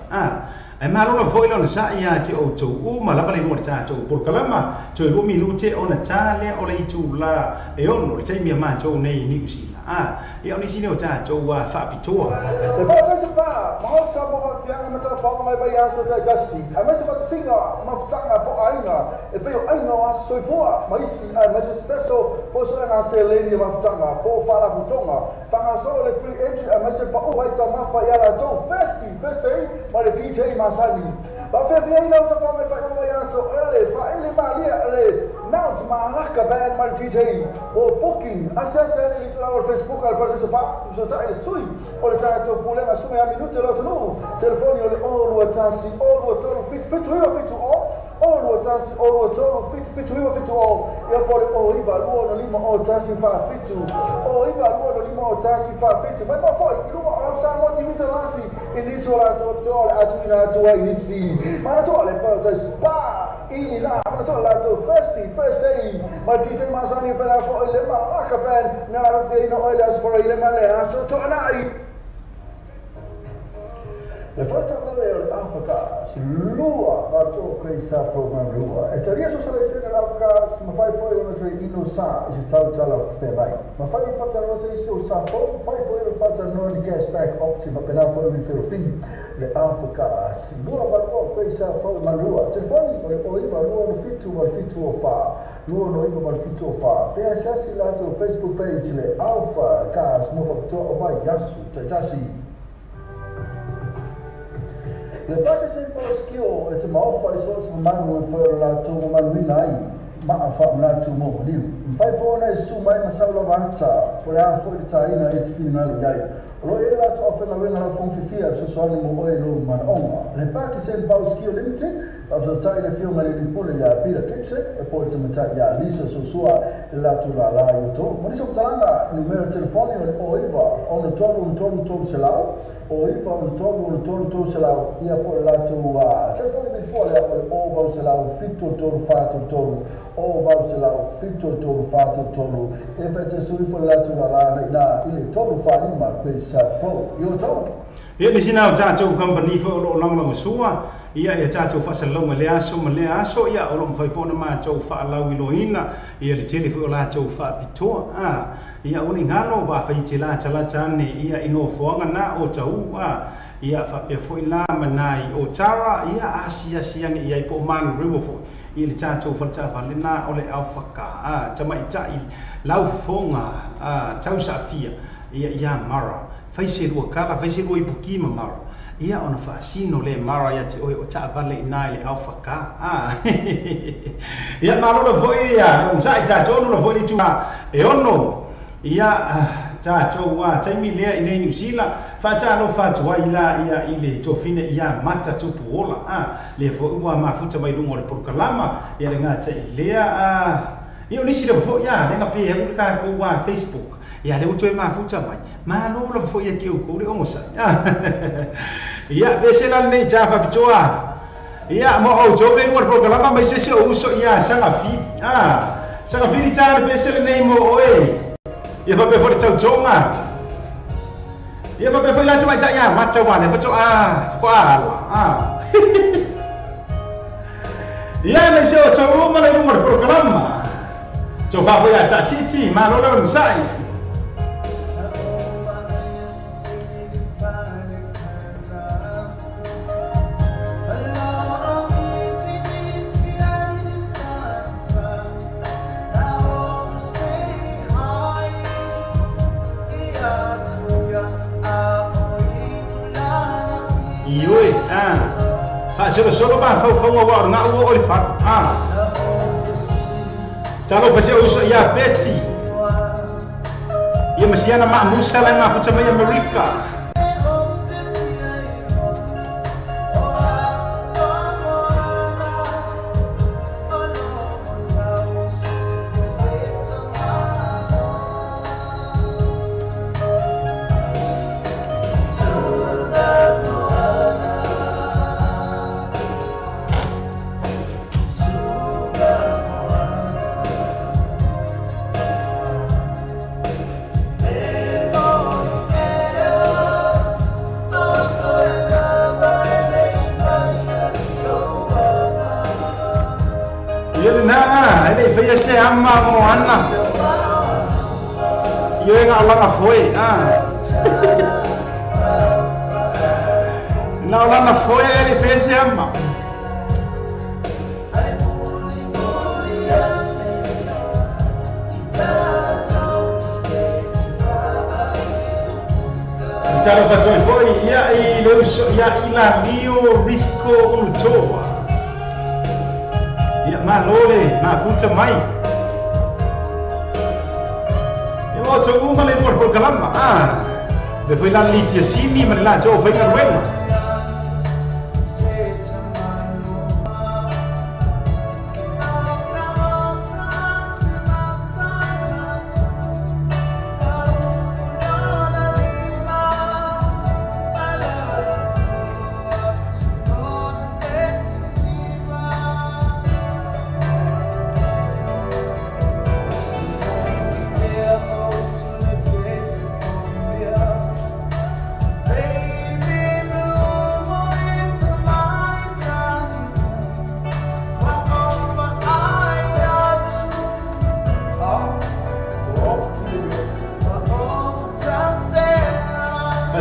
ai malo foi lona sa ia te outou uma lava le igoa le tatou polokalama toe 2 minute ona ta lea o le itula e 6 le taimi a matou nei i Niu Sila ia o nisi lea o tatou faapitoa. Le paratasi pa, maota mo fafianga ma tala whaonga mai vai aso tai tasi. A mai se whatasinga, mafutanga po ainga, e peo ainga o aso soifua, ma isi, a mai se special, po so nga se leni mafutanga, po whala kutonga, whanga solo le free entry, a mai se pa o waita mafa i ala tau, first day, ma le DJ Masani. Pa whea ina o ta mai whai mai aso, ele, whaele malia, ele, Mount Malaka Band ma le DJ, o booking, ase ase ane li tula o le Facebook al paratasi pa, so ta ele sui, o le tatou pulega suma ia minute le atunuu, telefoni o le 0 2 1 0 2 3 7 7 9 7 0 0 2 1 0 2 3 7 7 9 7 0 ia po le 0 9 2 5 0 1 4 7 0 9 2 5 0 1 4 7 mai ma foi i luga o lau Samoa TV talasi i nisi o latou toa le atuina atu ai nisi mana toa le paratasi pa i la mana toa latou first day ma DJ Masani pela foi le Malaka Band na la feina o le aso i le male aso toanai. Le whata vale o le Afrika, si lua mato koe sa fo manrua. E taria so sala sena le Afrika, si mawhai foi ona toe ino sa i se tau tala whengai. Mawhai whata noa se isi o sa fo, mawhai foi o whata noa ni cashback opsi, ma pena foi ni whiro fi. Le Afrika, si lua matua koe sa fo manrua. Telefoni o le o iwa lua no fitu ma le fitu o wha. Lua no iwa ma le fitu o wha. Pea siasi lato Facebook page le Alpha Cars mo whakutoa o mai yasu taitasi. Le Pakistan Skill e te maofa i so se manu e whae o la tō manuina ai maa wha mna tū mō liu. Mwhai fōna e su mai masau lava ata po le a fo i te tāina e te whingalo iai. O lo e la tō awhenga wenga la fongfifia so soani mo oe lo mana onga. Le Pakistan Power Skill Limited a so tai le fio ngale li pule ia Peter Gibson e po i te matai ia Lisa Sosua le la tū la la i o. Moniso mtalanga numero telefoni o le o iwa ono tolu ono tolu tolu selau o iwa ono tolu ono tolu tolu selau ia po le la tū telefoni mi fua le o o vau selau fito tolu fatu tolu o vau selau fito tolu fatu tolu e pe te sui fo le la tū la la na i le tolu wha ima pe sa fo i o tolu. Ia le sina o tātou company fo o lo langolongo sua ia ia tātou whasalonga le aso ma le aso ia o lo mwhai fōna mātou whaalau i loina ia le tele fo o lātou whaapitoa ia o ni ngalo wa whai te la talata ane ia ino foanga na o tau ia whapea fo i la manai o tara ia asia siange ia i po manu rewo fo ia le tātou whalatawhale na o le au whaka tama i tai lau fonga tau safia ia ia mara whai se rua kala whai se rua i puki ma mara ia ona whaasino le mara ia te oe o taavale i nai le au whaka ia malo la foi ia onsa i tātou la foi tu e ono ia tātou a taimi lea i nei New Zealand whaatalo whaatua i la ia i le tofine ia mata tupu ola le fo ua mafuta mai lunga o le porokalama ia le ngā tai lea ia o nisi le fo ia le ngā pe he ka ko wa Facebook ia le utu e mafuta mai malo la fo ia ki o ko le ongosa ia pese la nei ta whapitoa ia mo au tō me ngā porokalama mai sese o uso ia sanga fi sanga fi ta le pese le nei mo oe ia fa pe fo le tautonga ia fa pe fo i la mai ta ia mata wane fa to fo ala ia me se o tau ma le ngā porokalama tō fa fo ia ta titi malo la nsai. Solo solo ba fau fau wa na o o fa talo fa se o ia Betty ia masiana ma musa la ma futa mai America se ama mo ana yo nga la foi na la foi ele fez se ama Tchau fa foi ia i le ia ila mio risco ulutoa ia malole ma futa mai ia o tau uma le por kalama de foi la litia simi ma la jo foi ka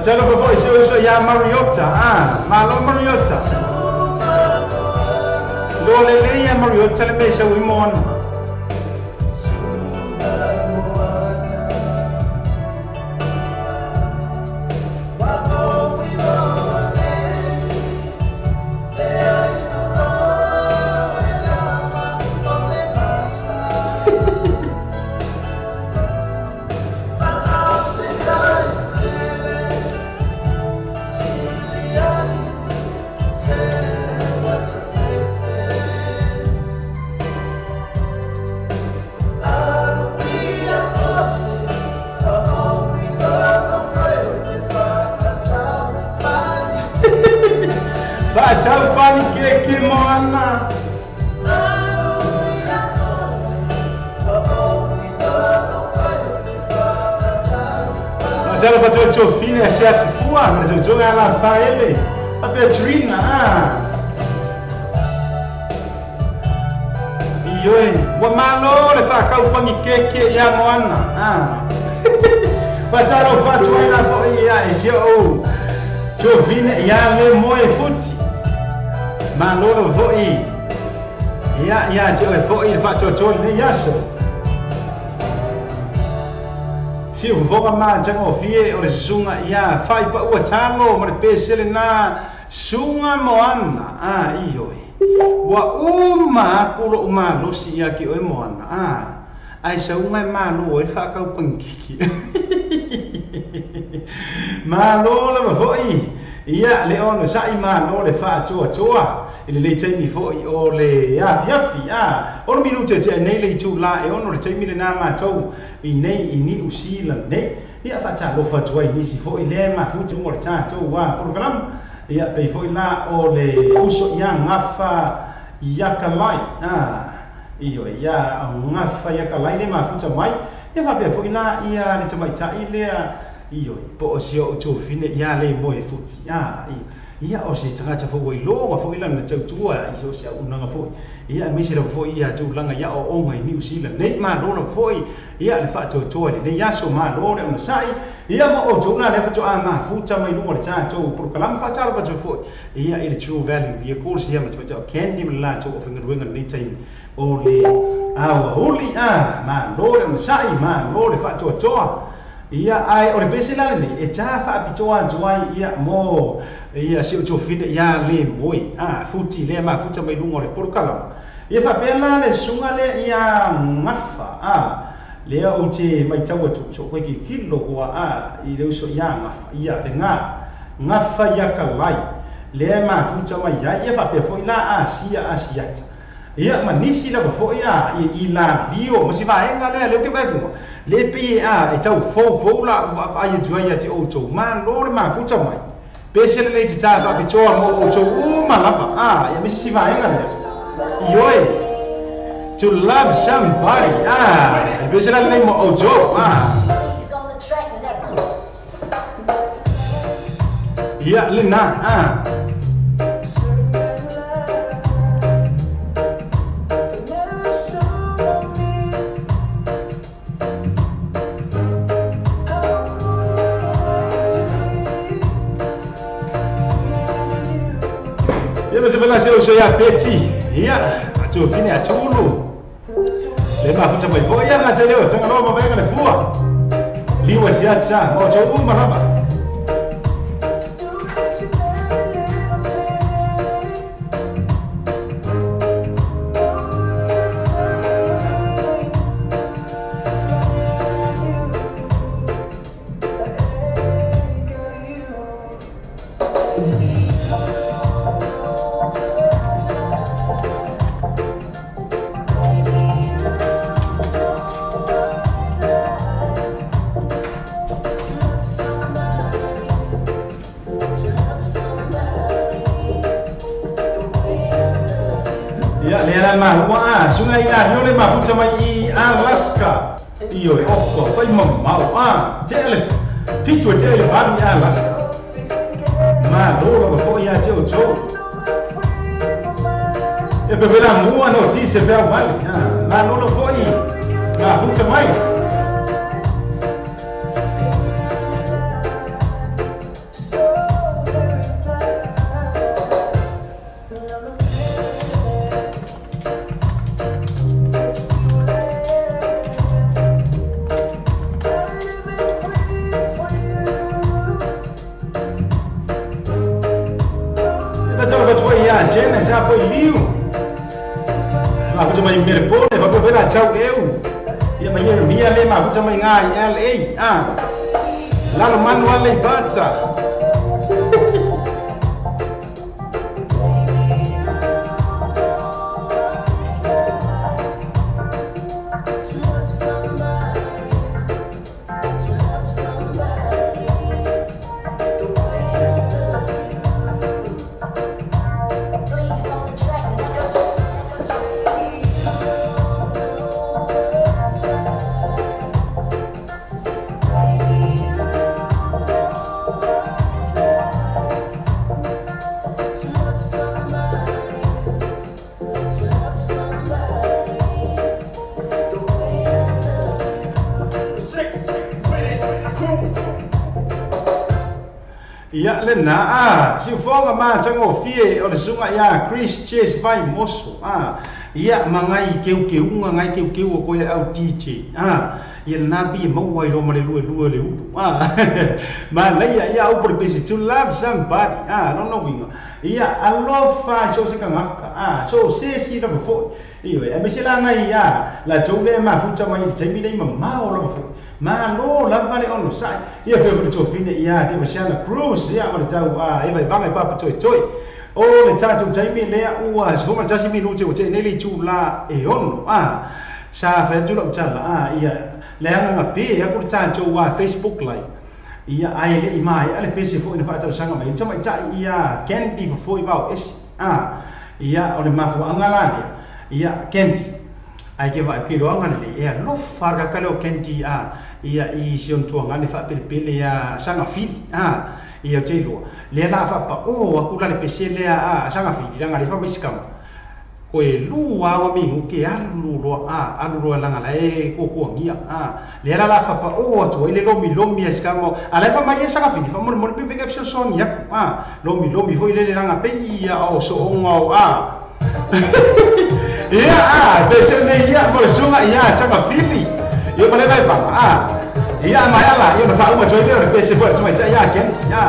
Tell her before she was ya Mariota, malo Mariota. Lole le ya Mariota le mesa wimon. Fatjalo fatjo tjofine se atifua ma tjotjo la faele. A Petrina ah. Ioe, wa malo le fa kau pangi keke ia moana. Ah. Fatjalo fatjo ila fo ia e se o. Tjofine ia le moe futi. Malo le fo i. Ia ia tjo e fo i fa tjotjo le yaso. Si o ma tanga fie o le sunga ia fai pa ua talo ma le pesele na sunga moana a ioe ua uma kulo uma losi ia ki oe moana a ai sa uma malo e whakau pangiki malo le mafoi ia le ono sa'i malo le whaatoa toa i le lei taimi fo'i o le afiafi a o le minuta te nei le itu la e ono le taimi le nā mātou i nei i Niu Sila nei ia whaatalofa atu ai nisi fo'i le mafuta mo le tātou wā porokalama ia pei fo'i la o le uso ia ngafa ia kalai a iyo ia ngafa ia kalai le mafuta mai ia whapea fo'i la ia le tamaitai lea iyo po o si o tofine ia le moe futi a ia o se tagata fo i loa fo ila na tautua i so se unanga fo ia misi la fo ia tulaga ia o onga i Niu Sila nei malo la fo ia le faatoatoa le ia so malo le ona sai ia mo o tuna le fato a mafuta mai lunga le tatou porokalama faatalo fatu fo ia i le True Value Vehicles ia ma te candy ma la to o fingaluega nei taimi o le aua huli a malo le ona sai malo le faatoatoa ia ai o le pese la nei e ta fa pitoa atu ia mo ia si o tofine ia le moi a futi le ma futa mai lunga le porokalama ia fa pela le sunga le ia ngafa a le o te mai tau atu so koe ki kilo koa a i le uso ia ngafa ia le nga ngafa ia kalai le ma futa mai ia ia fa pe foi la a sia a siata ia ma nisi la fo ia i la vio ma si vaenga le le ke vai ku le pe a e tau fo fo la ai tu ai te o to ma lo le ma futa mai pe se le te ta pa pitoa mo o to uma lava a ia mi si vaenga le ioe to love somebody a pe se le mo o to a ia le na a Você vai ia peti ia tofine atulu le mafuta mai fo ia na tele o tanga no ma venga le fua liwa siatsa o to uma lava Alaska io e oko fai mamau a tele fitu tele bari Alaska ma lolo fo ia te o to e pe vela mua notícia pe vale ma lolo fo i ma futa mai LA ah lalo manual le batsa Ia le na a si fonga ma tango fie o le sunga ia Chris Chase vai moso a ia mangai keu keu ngai keu keu o koe au DJ a ia nabi mau ai lo male lue lue le ulu a ma leia ia au por pesi to love somebody a no no winga ia alofa so se kangaka a so se si la fo iyo e me se la ngai ia la jole ma futa mai taimi nei ma mao la fo ma lo la vale ono sai ia pe ko to fine ia te ma Cruz ia ma tau a e vai vai pa toi toi o le tatu taimi le ua so ma tasi minuti o te nei tu la e ono a sa fa tu la tala a ia le anga pe ia ko tatu wa Facebook live ia ai le mai ale pese fo ina fa tau sanga mai tama ta ia candy fo fo i es a ia o le mafu anga la ia candy ai ke va ke roanga le ia lo farga ka le candy a ia i sion tuanga le fa pele ia sanga fili a ia te lo le la fa pa o akula le pese le a sanga fili la ngale fa miskam ko e lua wa mi ke alu ro a alu ro la ngala e ko ko ngia a le la la fa pa o to ile lo mi lo mi eskamo ala fa mai sanga fili fa mo mo pe ve so son ya a lo mi lo mi fo ile le nga pe ia o so o a ia a pese ne ia mo sunga ia sanga fili ia mo le vai pa a ia mai ala ia fa uma joy le pese fo to mai ia ken ia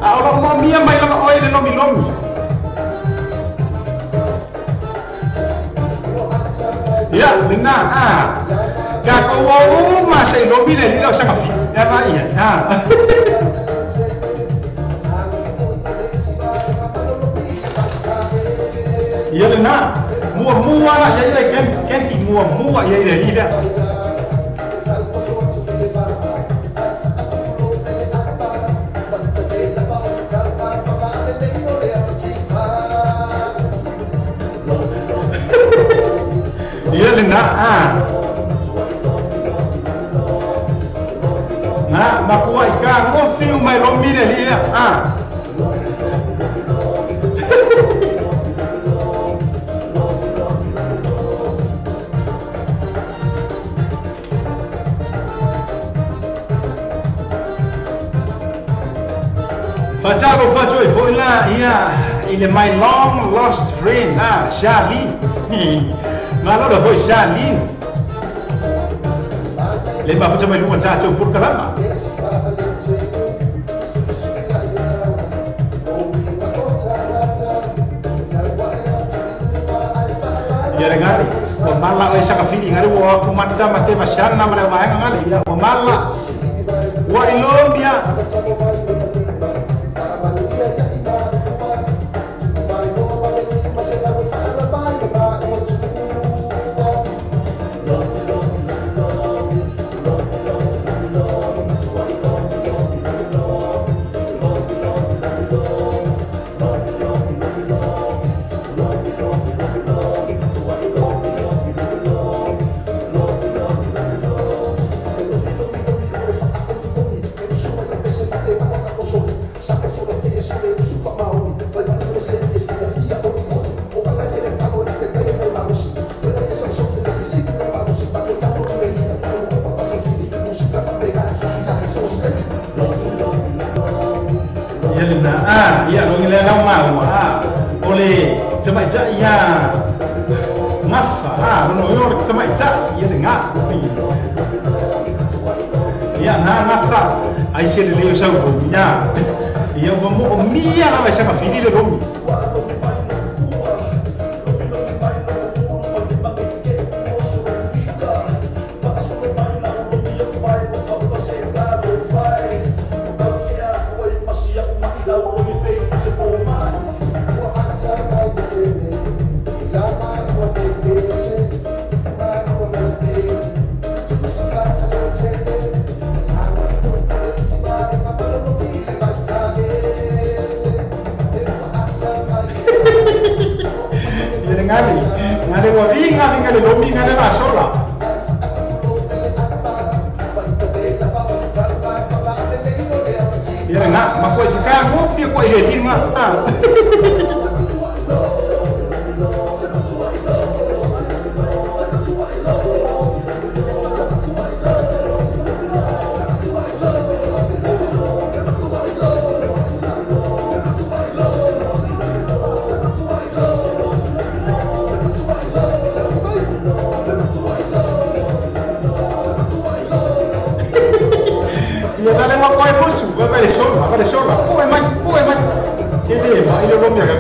a o mo mi mai lo o ile lo mi lo mi ia lena a ka ko o ma se lo mi le lo sanga fili ia va ia a ia lena mua mua la ia ile ken ken ki mua mua ia ile ile ia lena a na makua ika ngofi mai lo mi le ile a Facciamo faccio e poi là ia il my long lost friend ah Charlene ma allora poi Charlene le ma facciamo il lungo ciao pur calama ya ragazzi o malla o esa kafili ngari wo kumatta mate masana mala ma ngali ya o malla wa ilomia ia lo ngile la ma wa ole tama ja ia ngafa a no yo tama ja ia nga ia na ngafa ai se le yo sa go nya ia mo mo mia la vai sa fini le lo ngali ngali wa vinga vinga le lomi ngali la sola ia nga ma ko ka ngo fi ko ile dinga ah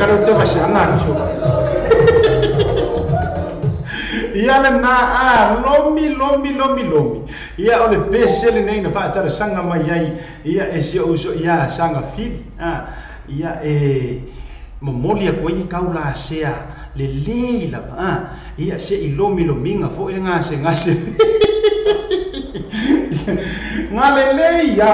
ka te vasiana ni so. Ia le na a lomi lomi lomi lomi. Ia o le pese le nei na whaatara sanga mai ai. Ia e si o uso ia sanga fili. Ia e momoli a koe ni kaula sea le lei lava. Ia se i lomi lominga fo i ngā se ngā se. Ngā le lei ia.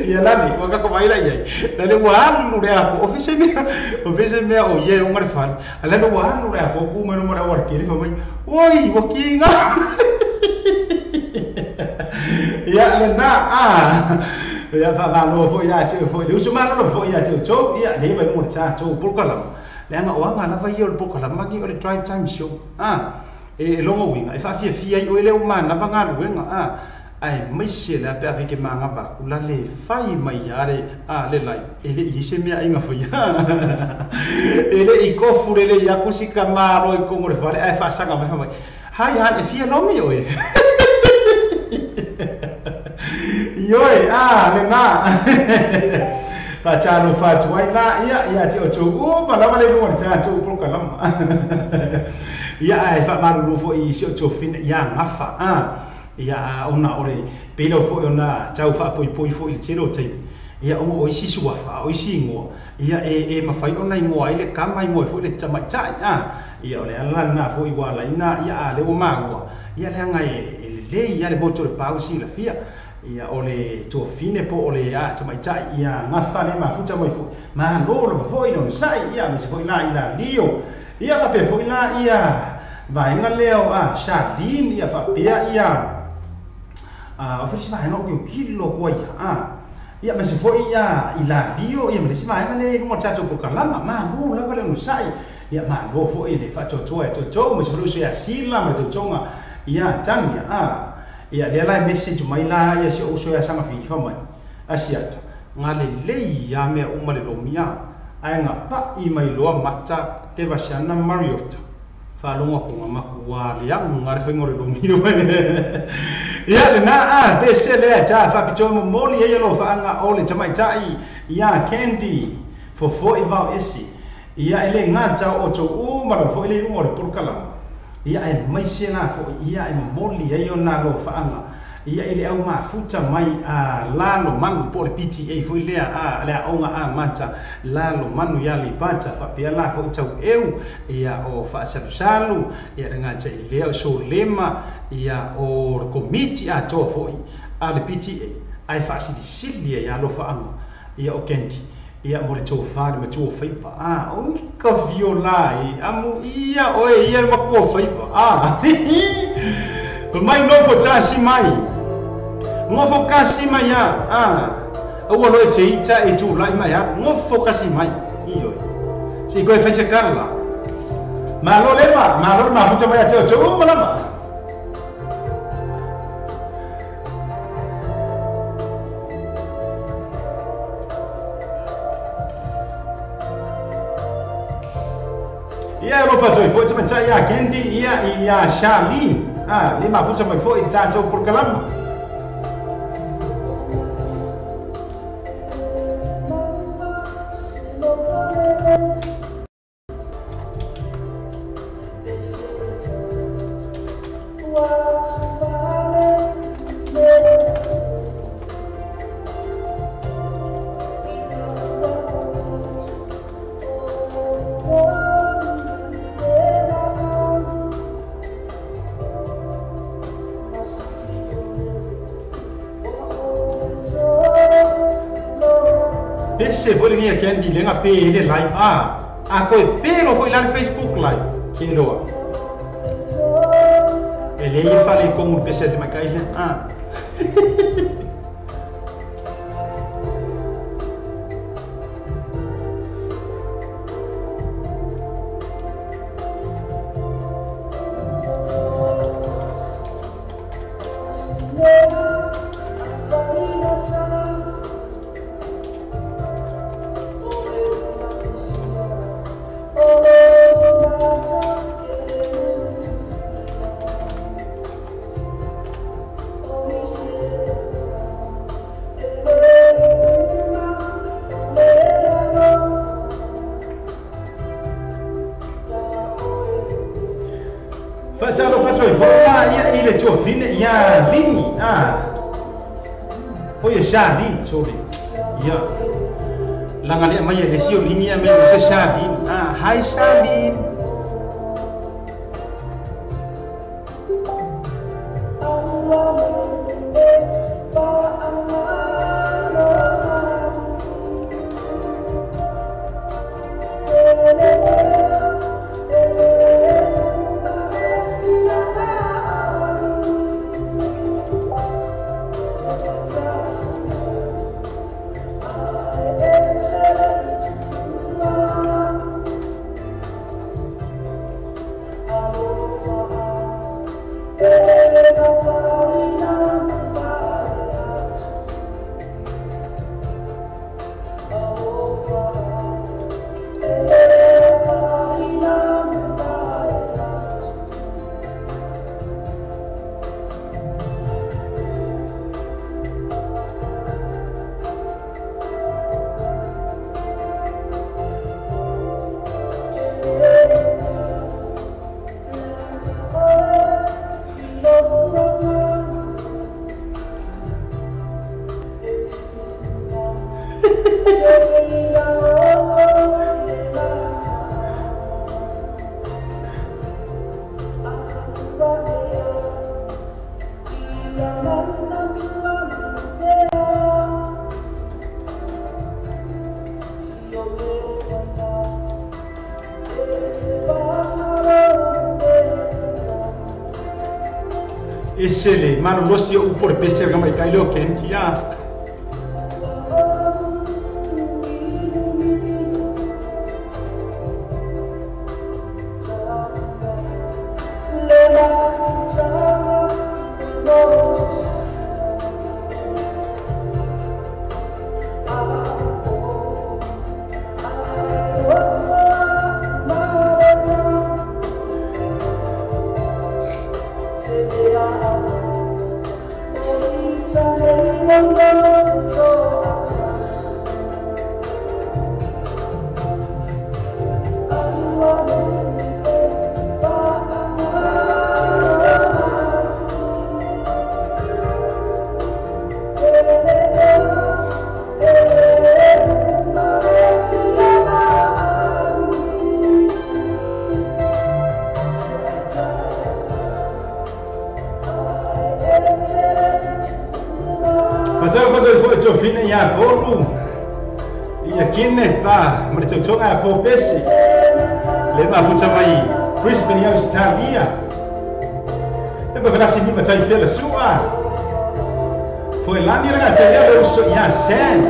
Ia lani, waka ko mai la ia. La le wa alu le ako, ofise mea o ia o ngare fale. La le wa alu le ako ku mai no mara war kiri fa mai. Oi, wa kinga. Ia le na a. Ia fa va lo fo ia te fo. Le usu ma lo fo ia te to. Ia le vai mo ta to polkala. Le anga o anga la vai o polkala magi o le drive time show. E longo winga e fa fia fia i o le o mana va ngalu wenga a. Ai mai se la pe afi ke manga ba kula le fai mai are a le lai ele i se mea inga foi ele i kofu le ia kusika maro i kongo le fale ai fa sanga mai fa mai hai han e fia lomi oe ioi a le na fa chalo fa tuai na ia ia te o tu u ma la le mo cha tu pro kalam ia ai fa maru fo i se o tu fin ia ngafa a ia ona ore pelo fo ona tau fa poi poi fo i telo te ia o o isi suafa o isi ngo ia e mafai ona ingoa ile kama ingoa fo le tamai tai a ia o le ala na fo i wala ina ia a le o magua ia le anga e le ia le moto le pausi la fia ia o le tofine po o le a tamai tai ia ngafa le mafuta mai fo ma lo lo fo i no sai ia me se fo ina ina lio ia ka pe fo ina ia vaenga leo a Charlene ia fa pea ia o fesi vaenga o kilo kua ia a ia me se fo ia i la lio ia me se vaenga le no tato ko kalama ma lo la vale no sai ia ma lo fo i le fa toto e toto me se fo ia sila me totonga ia tania a ia le la message mai la ia se o so ia sanga fi fa mai asiata ngale le ia me o male lomia ai nga pa i mai loa mata te vasiana Mariota whalonga ko ngā makua le au ngā rewhengo re romiro. Ia le nā a, pese lea tā whapitoa momoli hei alo whaanga o le tamaitai ia Candy fofo i vau esi. Ia ele ngā tau o tō umara fo ele runga o le porokalama. Ia e maise nā fo ia e momoli hei o nā lo whaanga. Ia ele au mafuta mai a lalo manu po le PTA foi lea a lea onga a mata lalo manu ia le pata fa pea la fo tau eu ia o fa salu ia nga te lea o so lema ia o komiti a to foi a le PTA ai fa sili ia lo fa anga ia o Kendi ia mo le to fa le matua faipa a o ka viola e amu ia oe ia ma ko faipa a mai no fo tasi mai ngo fo kasi mai ya a o lo te ita e tu lai mai ya ngo fo kasi mai io si ko fe se carla ma lo leva ma lo ma fu mai a te o ma la ia lo fa toi fo te mai ya Kendi ia ia Charlene ah, le mafuta mai foi tsa por kalama. Se foi linha Candy lenga pe ele live a a koi pero foi lá no Facebook live que loa ele ia falei com o PC de Macaíla a Faatalofa atu ai foi la ia i le tuafine ia Lini o ia Charlene, sorry ia laga lea mai e le si o Lini ia me se Charlene hi Charlene. Ese le malolosi o upo le pese ga mai kai leo kenti a Brisbane Australia. E pa velasi ni matai fela sua. Foi lá ni ragazzi le uso ia Sam.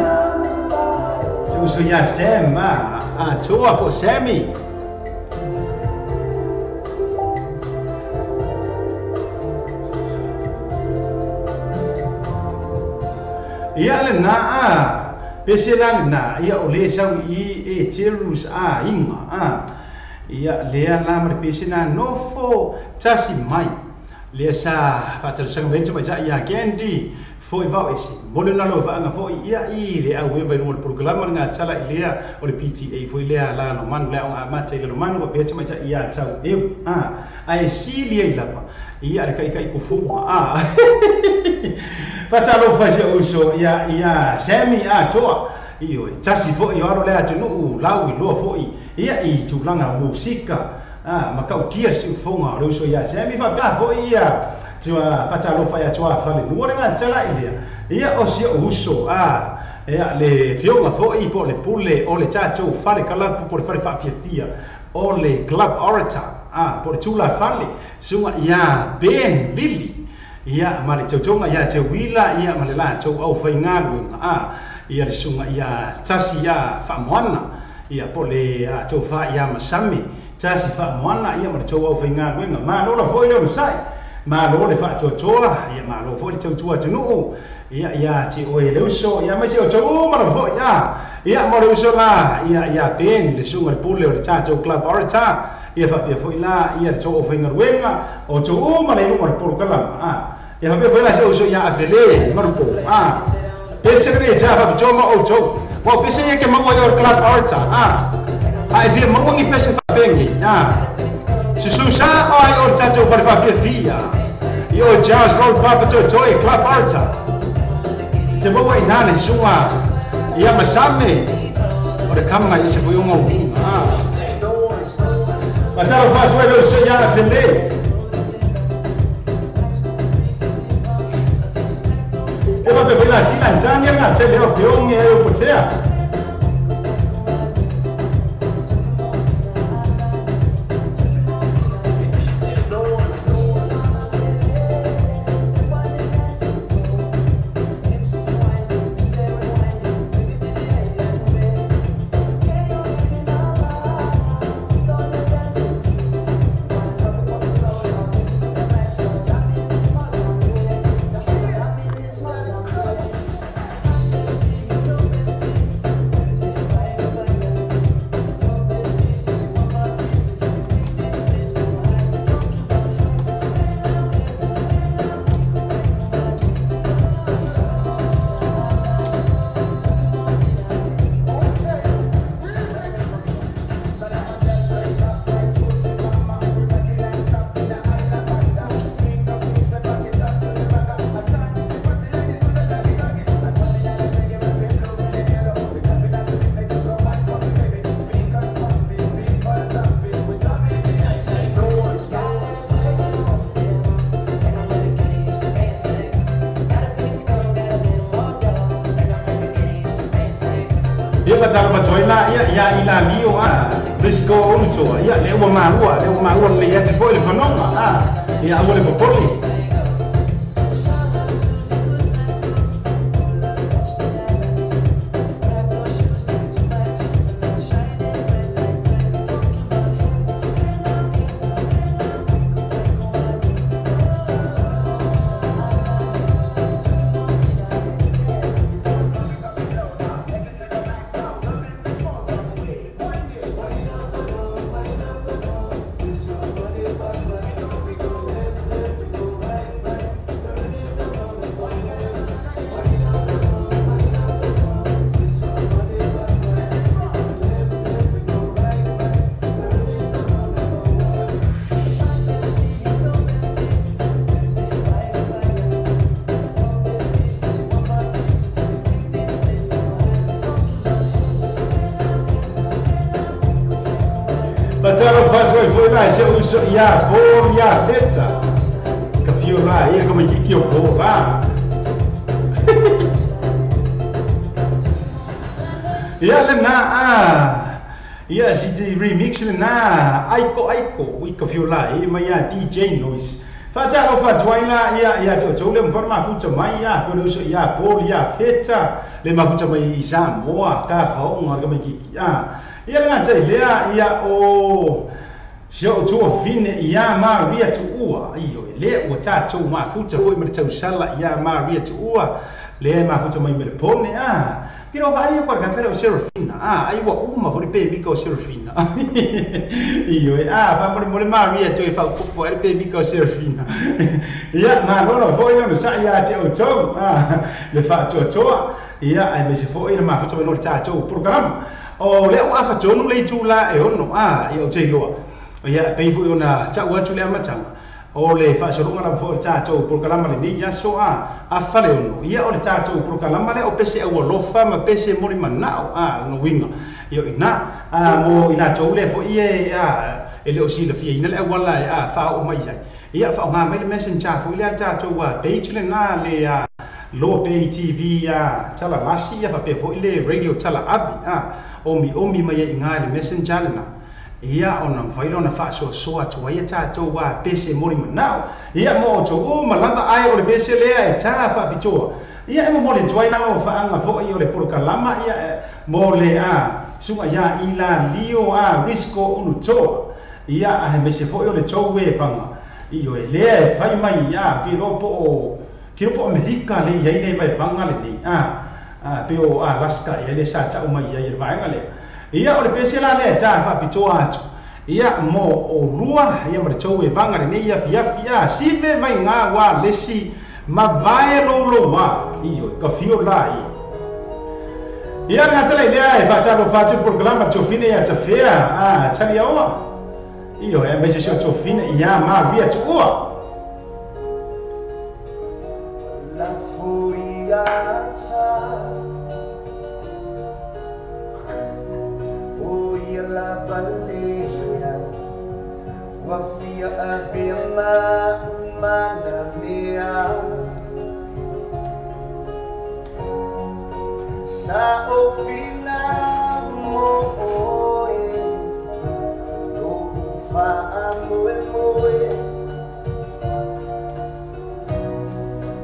Se uso ia Sam ma a tua po Sammy. Ia le na a pese la na ia o le sau i e terus a inga a ia lea la ma pese na nofo tasi mai lea sa faatalosaga mai tamaitai ia Candy foi vao ese mo le nalo faaga foi ia i le au e vai luga o le polokalama le gatala i lea o le PTA foi lea la lomanu le aoga amata i le lomanu faapea tamaitai ia tau eu ae sili ai lava ia le kaikai kufuga faatalofa i si ou uso ia ia Sammy atoa ioe tasi foi o alo lea atunuu lau iloa foi ia i tulaga musika ma kaukia siufoga o le uso ia Sammy faapea foi ia tua faatalofa ia tua falelua le gatala i lea ia o si ou uso ia le fioga foi po o le pule o le tatou fale kalapu po o le fale faafiafia o le Club Orator po o le tulafale suga ia Ben Lili ia ma le tautoga ia te uila ia ma le latou aufaigaluega ia le suga ia tasi ia faamoana ia po o le tofa ia masami tasi faamoana ia ma le tou aufaigaluega malo la foi le onosai malo le faatoatoa ia malo foi le tautua atunuu ia ia te oe le uso ia maise o tou ma le foi ia mo le uso la ia ia Ben le suga le pule o le tatou Club Orator ia faapea foi la ia le tou aufaigaluega o tou ma le iluga o le polokalama ia faapea foi la se uso ia afele malupo pese le ja faapitoa ma outou ua pese ia ke maua i o le Club Orator. Ai fia maua ni pese faapengi sususa o ai o le tatou falefafiafia i o Jazz Road Papatoetoe Club Arta te maua ina le susuga ia Masame o le kamaga i se foi o gauuga Matalo fatu e leo se ia fele e fa pe la sina njani nga tele o peonge e o potea Ia ila lio a Risco Ulutoa ia le ua maua le ia te foi le whanonga ia aua le popoli Matalo fatu ai foi la se uso ia bo ia feta ka fio la ia como kiki o bo la ia le na a ia si di remix le na aiko aiko ui ka fio la e mai ia DJ Noise Fatalo fatu ai la ia ia to to le mforma futa mai ia ko uso ia bo ia feta le mafuta mai Samoa ka fa o ngā kiki a ia nga te lea ia o si o tua fine ia Maria Tuua iyo le ua tatou mafuta foi ma le tausala ia Maria Tuua le mafuta mai me le pone a piro vai ko ka pere o Serafina a ai ua uma foi pe mika o Serafina iyo a fa mo mo Maria tu e fa po e pe mika o Serafina ia ma no foi no sa ia te o tou a le fa toa ia ai me se foi le mafuta mai no tatou programa o le ua fatonu le tula e ono a ia o te loa ia pei foi ona tau atu le amatanga o le faasolonga lava foi o le tatou polokalama lenei aso a afa le ono ia o le tatou polokalama lea o pese aualofa ma pese moli manao a lona uiga ia o ina a mo i latou lea foi e a e le o silafiaina le auala e a faaoo mai ai ia faaaoga mai le messenger foi lea le tatou page lena le a Loa Bay TV a tala lasi ia faapea foi le radio tala avi a omi omi mai ai iga le messenger lena ia ona mafai lona faasoasoa atu ai ia tatou a pese moli manao ia mo outou uma lava ae o le pese lea e tā faapitoa ia e momoli atu ai lalo faaga foi o le polokalama ia mo le a suga ia i la lio a Risco Ulutoa ia ae mese foi o le tou e paga io e lea e fai mai ia pilo po o Kiro po Amerika le iai le vai panga le nei a pe o Alaska ia le sa tau mai ia le vaega le ia o le pese la le ta faapitoa atu ia mo o rua ia ma le tou e vanga le nei ia fiafi a sive mai ngā wa lesi ma vae lou lou wa iyo ka fio la i Ia ngā tala i lea e whaatalo whaatu programa tofine ia tawhea a tali aoa. Iyo e meise sio tofine ia ma ria tuua. La fuiata o ia la balea wafia abema umana mea sa ofina mo oe o fa moe moe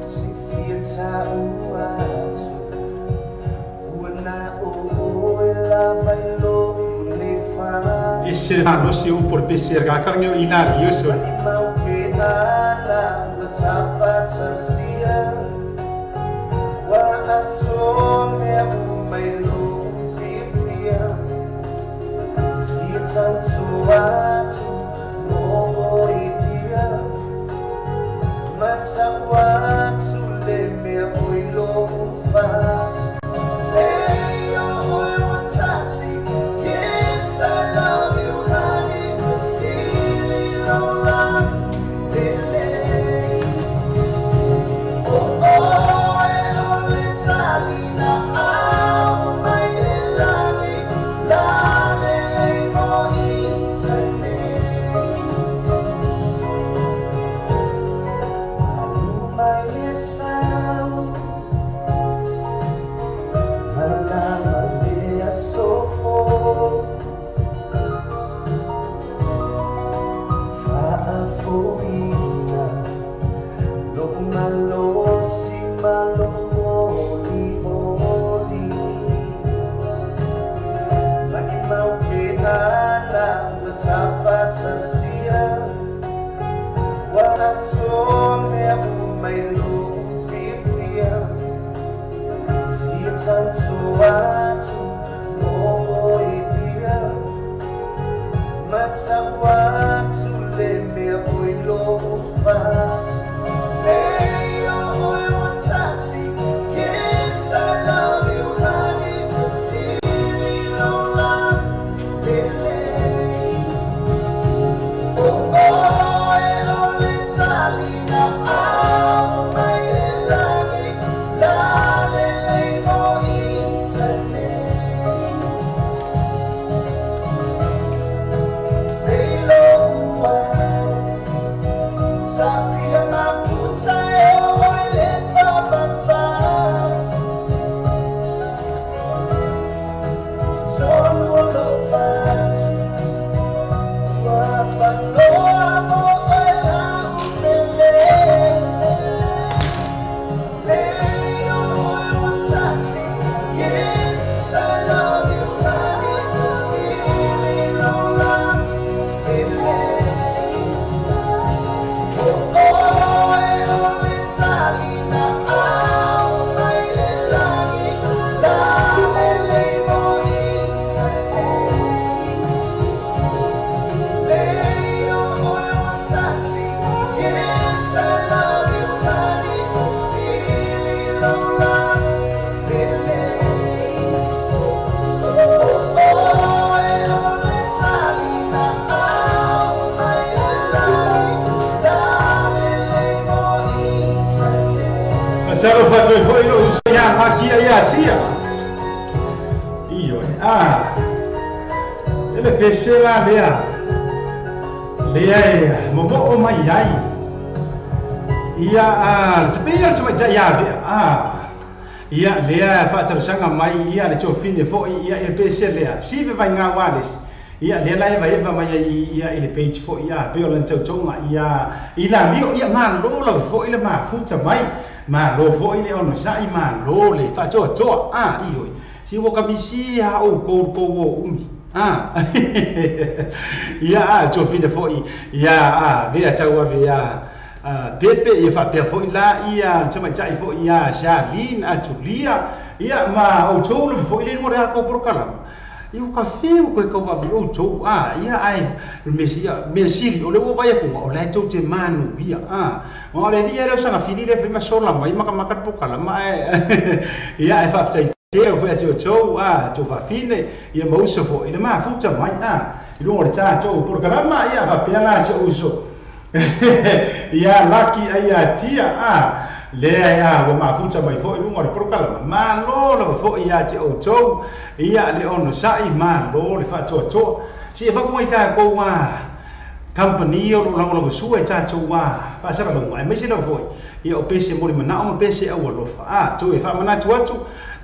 se fia uatu una o la bailo le fa ise no se u por PCR ga karnyo ila yo so mau ke ana tapa sia wa atso me mai lo fia fia tau atu mo i pia mata atu le me oi lo fa Talo fatoi foi lo usa makia ia tia. Io ah. Ele pese la lea. Lea e momo o mai ai. Ia a te pe te mai ia ah. Ia lea fa talo mai ia le tofine foi ia ele pese lea. Si ve vai ngā wales. Ia lea lai vai va mai ia ele page foi ia pe o lan tau tonga ia ila mio ia ma lo la foi le ma futa mai ma lo foi le ono sai ma lo le fa to to a i hoi si wo kamisi ha o ko ko wo umi a ia a to fine foi ia a ve a tau ve a pepe ia fa pe foi la ia te mai tai foi ia Charlene a Julia ia ma o to le foi le mo re ko por kala ia o café o koe kau wawi o tau a ia ai mesia mesiri o le o vai ko o le tau te manu ia a o le ia le sanga fili le ma sola mai maka maka pokala ma ia e fa Te o fai te o a to fa fine ia mauso fo ile ma futa mai a i lunga o le tatou polokalama ia faapea la se uso ia laki ai a tia a lea ia ua mafuta mai fo'i luga o le polokalama malo lava fo'i ia te outou ia le ono sa'i malo le fa'atoatoa si e fakuai takou a company o lo lagolagosua i tatou a fa'asalalauga ae maise lava fo'i ia o pese mo le mana'o ma pese aualofa a tou e fa'amanatu atu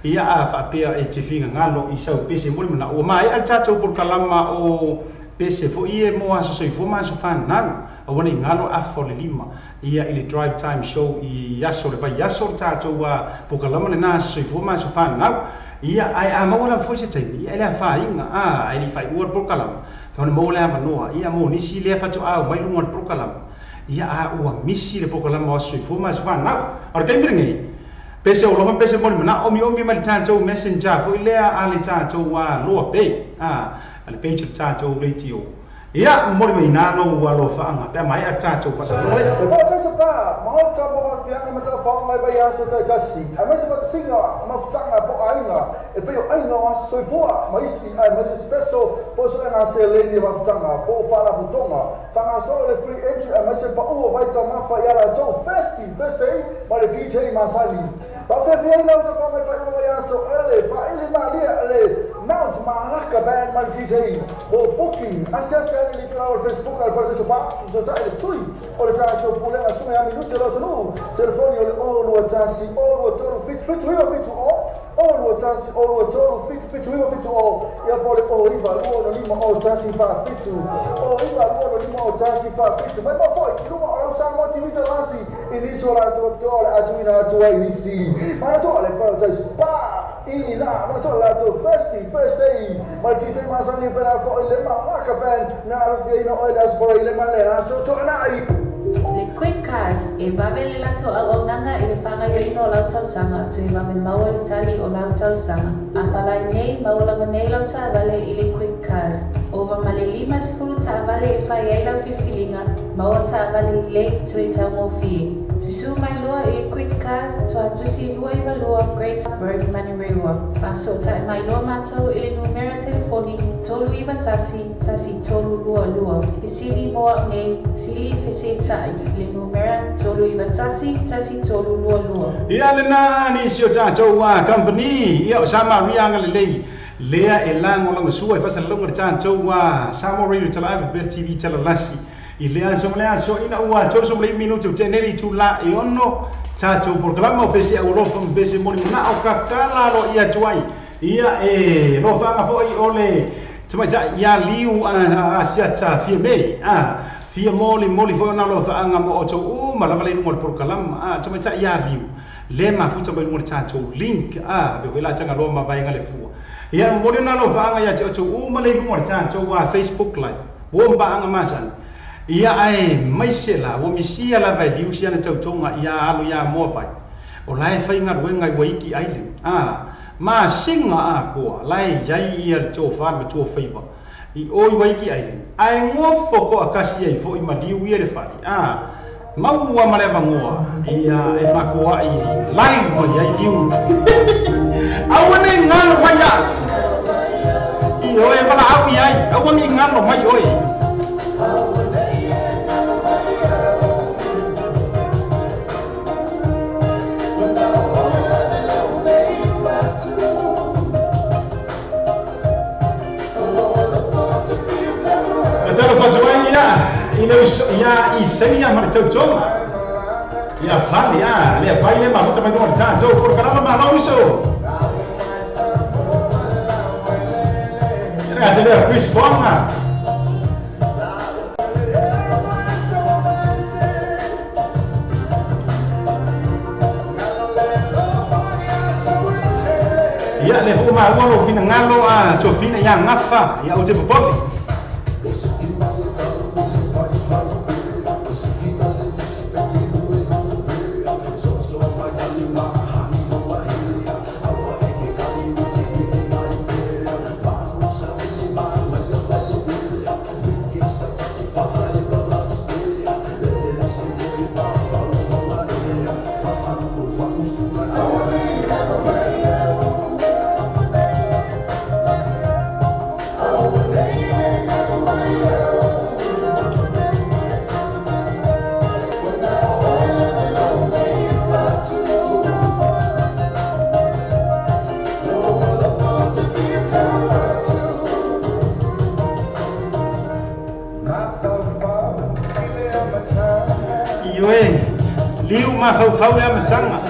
ia a fa'apea e te figagalo i sau pese mo le mana'o ua mae'a le tatou polokalama o pese fo'i e mo aso soifua ma aso fanau aua nei galo afa o le lima ia i le drive time show i aso le vai aso le tatou a polokalama lenā aso soifua ma aso fanau ia ae a maua lava fo'i se taimi ia e le afāiga a ae lei faaiua le polokalama faona maua le avanoa ia mo nisi lea fatoʻau mai luga o le polokalama ia a ua misi le polokalama o aso soifua ma aso fanau o le taimi lenei pese o lofa pese mo le mana'o omi mai le tatou messenger fo'i lea a le tatou a loa pay a le page o le tatou radio ia mo le maina lo ua alofaaga pe a mai a tatou faasalaga. E fa'ataisa maota mo fa'afiaga ma ta'afaoga mai vai aso ta'itasi aemaise fa'atasiga mafutaga po aiga e pei o aiga o aso soifua ma isi aemaise special po o so'ega seleni e fa'afutaga po o fa'alafutoga fa'agasolo le free entry aemaise pa'u o vaitamafa ia latou First Thursday ma le DJ masani fa'afeafia ai lau tafa mai fa'iuga vai aso ele fa'ili malia le Mount Malaka Band ma le DJ mo booking asiasi ane le itulā o le Facebook a le Parataiso Pa sota'i le sui o le tatou pulega suga ia minute lo atunuu telefoni o le 0 21 0 23 7 7 9 7 o 0 21 0 23 7 7 9 7 o ia po le 0 9 2 5 o 1 4 7 o 9 2 5 o 1 4 7 mai ma fo'i i luga o lau Samoa TV talasi i nisi o latou toa le atuina atu ai nisi mana toa le Paradise Spa i la mana toa latou First Thursday ma le DJ masani pena fo'i le Malaka Band na alofia o le aso i le male aso to'ana'i. Le Quick Cars e vave le latou auaunaga i le fagaioina o lau talosaga toe vave maua le tali o lau talosaga. A palai nei maua lava nei lau taavale i le Quick Cars. Ova ma le 50 taavale e fai ai lau filifiliga maua taavale lelei toe taugofie. Susū mai loa i le Quick Cars, tuatusi 292 Great South Road, Manurewa. Fa'aso'ota'i mai loa matou i le numera telefoni 391 1322. Fesili mo a'u nei, sili feseta'i le numera 391 1322. Ia lena nisi o tatou a company ia o Samaria nga lelei lea e lagolagosua e fa'asalalauga le tatou a Samoa Radio Tala FBL TV Talalasi i lea aso ma le aso ina ua 39 minute o teneli tula e 6 tatou polokalama o pese aualofa ma pese moli mana'o kakala lo ia tuai ia e lofaga fo'i o le tamaita'i ia liu a siata fia me a fia moli moli fo'i ona lofaaga mo outou uma lava le luga o le polokalama a tamaita'i ia liu le mafuta mai luga o le tatou link a pe foi la tagaloa mavaega le fua ia momoli ona lofaaga ia te outou uma le luga o le tatou a Facebook live ua mbaaga masani ia ae maise la ua misia lava e liu siana tautoga ia alo ia moa vai o lae faigaluega i Waiheke Island a masiga akoa lae iai ia le tofā le matua faiva i o i Waiheke Island ae gofo ko'akasi ai fo'i ma liu ia le fale a maua ma le avagoa ia e makoa'i live mai ai liu aua nei galo mai a'u i oe valaau i ai aua nei galo mai oe. Talo fatuai ia i le ia i seia ma le tautoga ia fale a le fai le mafuta mai luga o le tatou polokalama malo uso Ragazzi, lea Chris Bonga. Ia le fo'u maua lou finagalo a tofina ia gafa ia ou te popole. Ioe, liu mafaufau le amataga.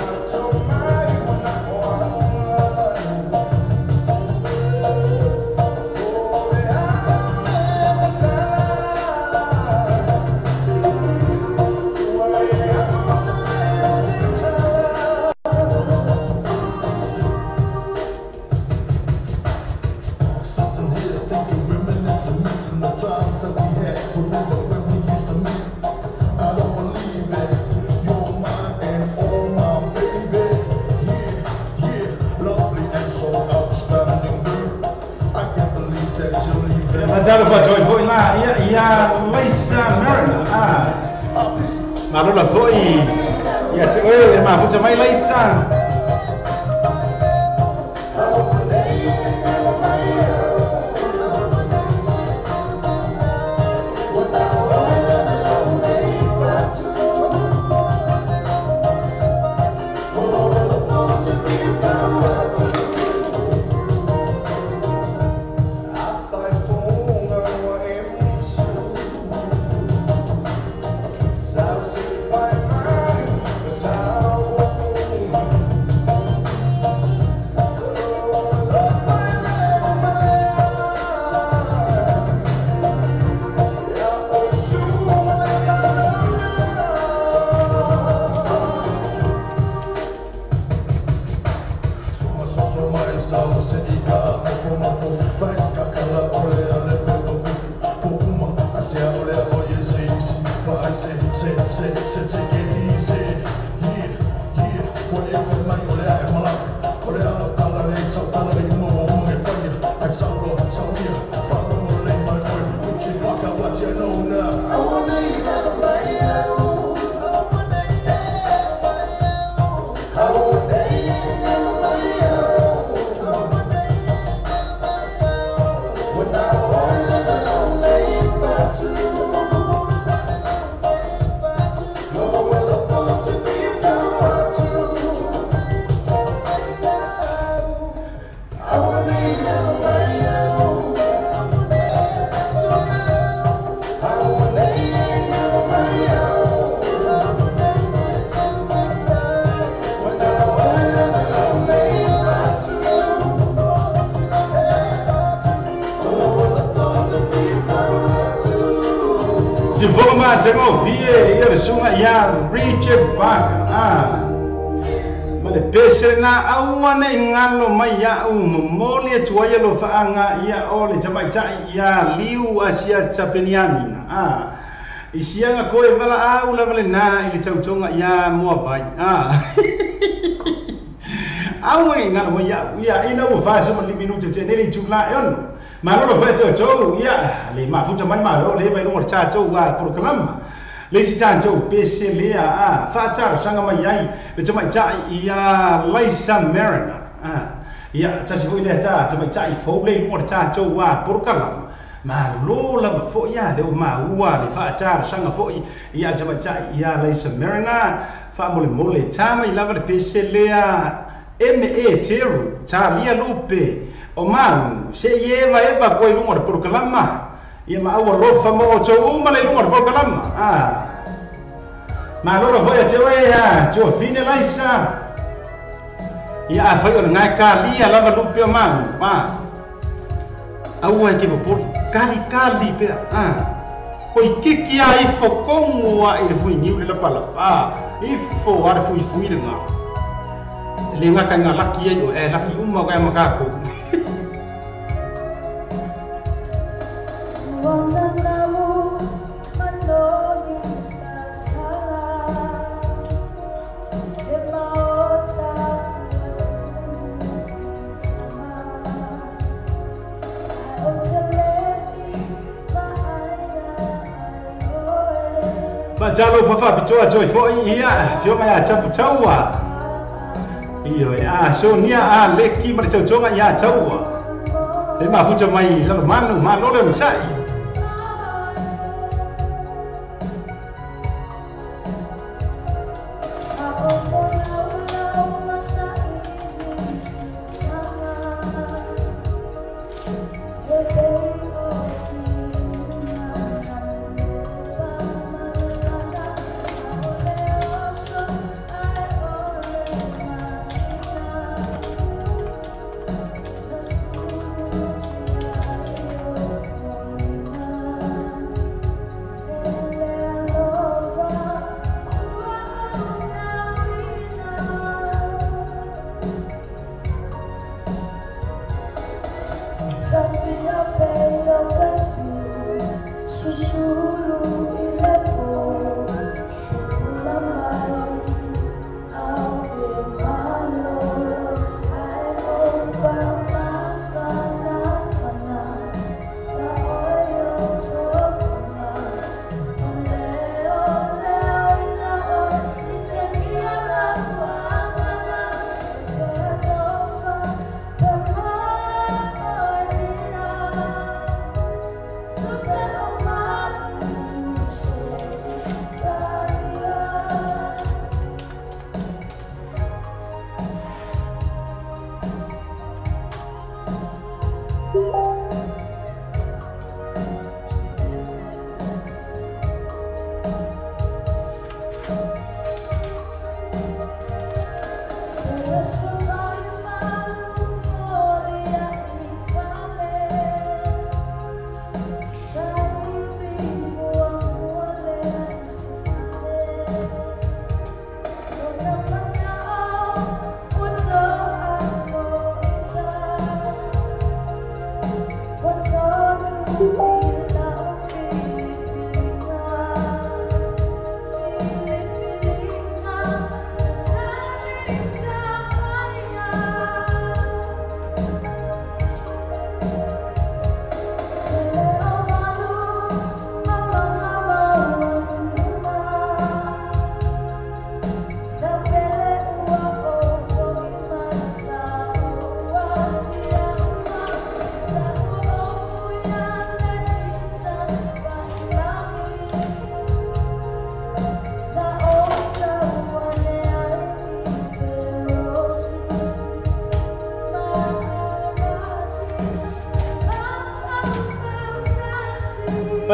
Malola foi ia te oe mafuta mai Laisa. Richard Parker, ma le pese na aua nei ngalo mai ia'u momoli atu ai alofaaga ia o le tamaita'i ia liu asia tapeniamina isiaga koe valaau lava lenā i le tautoga ia moavai aua nei ngalo mai ia'u ia ina ua 45 te nei le itulā e ono malolo foe toutou ia le mafuta mai malo le mai luga o le tatou a polokalama le isi tatou pese lea faatalosaga mai ai le tamaita'i ia Laisa Mariner ia tasi fo'i lea ta tamaita'i fou le i luga o le tatou polokalama malo lava fo'i ia le ua maua le faatalosaga fo'i ia le tamaita'i ia Laisa Mariner faamolemole tā mai lava le pese lea MA Teru talia lupe o mau se'i eva koe i luga o le polokalama ia ma aua lofa mo o tou uma le luga o le polokalama malolo foi a te oe tuafine Laisa ia afai o le gae kalia lava lupe o mau aua e ke popoli kalikali pea poi kiki a ifo kogo a i le fuiniu le lapalapa ifo a le fuifui lega le gakaiga laki ai oe laki uma o kae makakou. Jalo fafa pitoa toi foi ia fioga ia tapu taua io ia sonia a leki ma le tautoga ia taua le mafuta mai lalomanu malo le masai.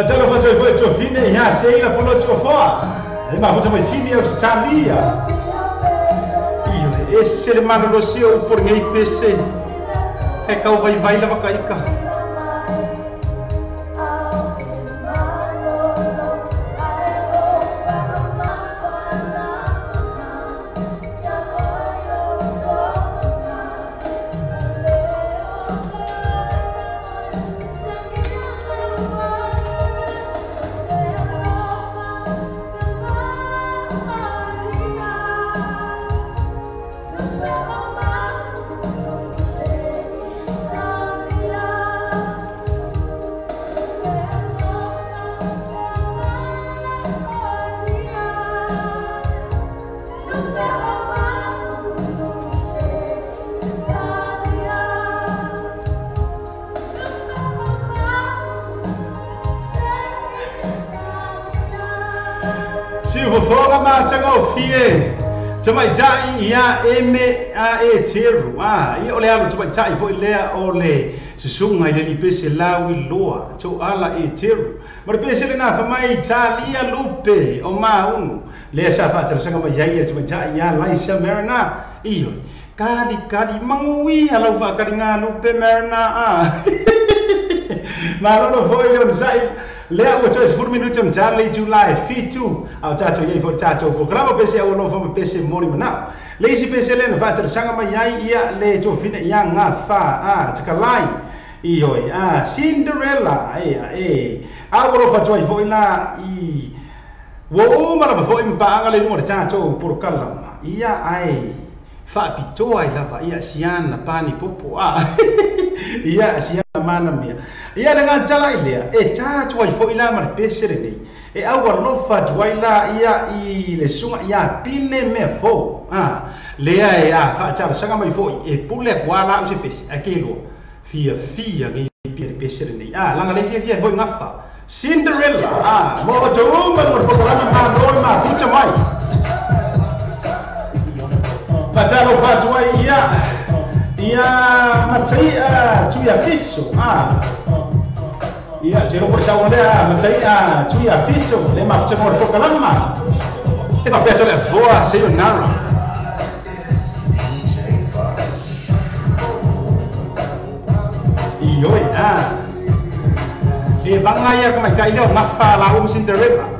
Fatalo fatoi foi tofine ia seila polo tofoa. E mafuta mai sini Australia. Io ese le mano lo sio por ngai pese. E kau vai vai lava kaika. Tamai tai ia M A E teru a ia ole alu tamai tai foi lea o le susunga i le lipese lau i loa to ala e teru ma le pese le na famai Italia lupe o maunu lea sa faatalosaga mai ai ia tamai tai ia Laisa Marina io kali kali mangui alau faakaliga lupe Marina a malolo foi le sai lea ua toe 10 minuti mtale July 7 au tatou iai foi tatou programa pese au alofa ma pese moli manao le isi pese lea na faatalosaga mai ai ia le tofina ia gafa a takalai ioi a Cinderella ia e au alofa atu ai foi la i ua uma lava foi ma paaga le luga o le tatou polokalama ia ae faapitoa ai lava ia siana pani popo a ia siana mana mea ia le gatala i lea e tatu ai foi la ma le pese lenei e au alofa atu ai la ia i le suga ia pine mea fou a lea e a faatalosaga mai foi e pule aku a la au se pese ae ke lua fiafia gei pia le pese lenei a laga le fiafia foi gafa Cinderella a mo o tou uma mo le pokolama malo le mafuta mai faatalofa atu ai ia ia matai tuia fiso a ia te ropo sa olea matai tuia fiso le mafuta mo le pokalama e papea tole foa sayonara ioi a e vanga ia ka mai kai leo mafa la Cinderella.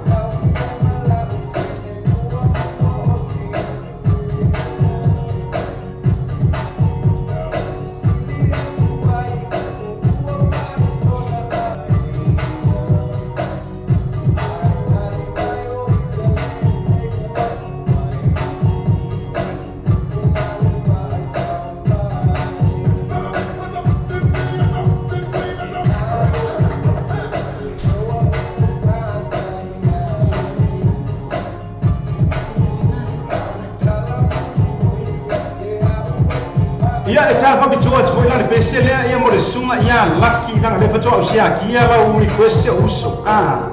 Ia e tā whapitua atu foi la le pese lea ia mo le suga ia laki langa le fatoa au siakia lau request o uso a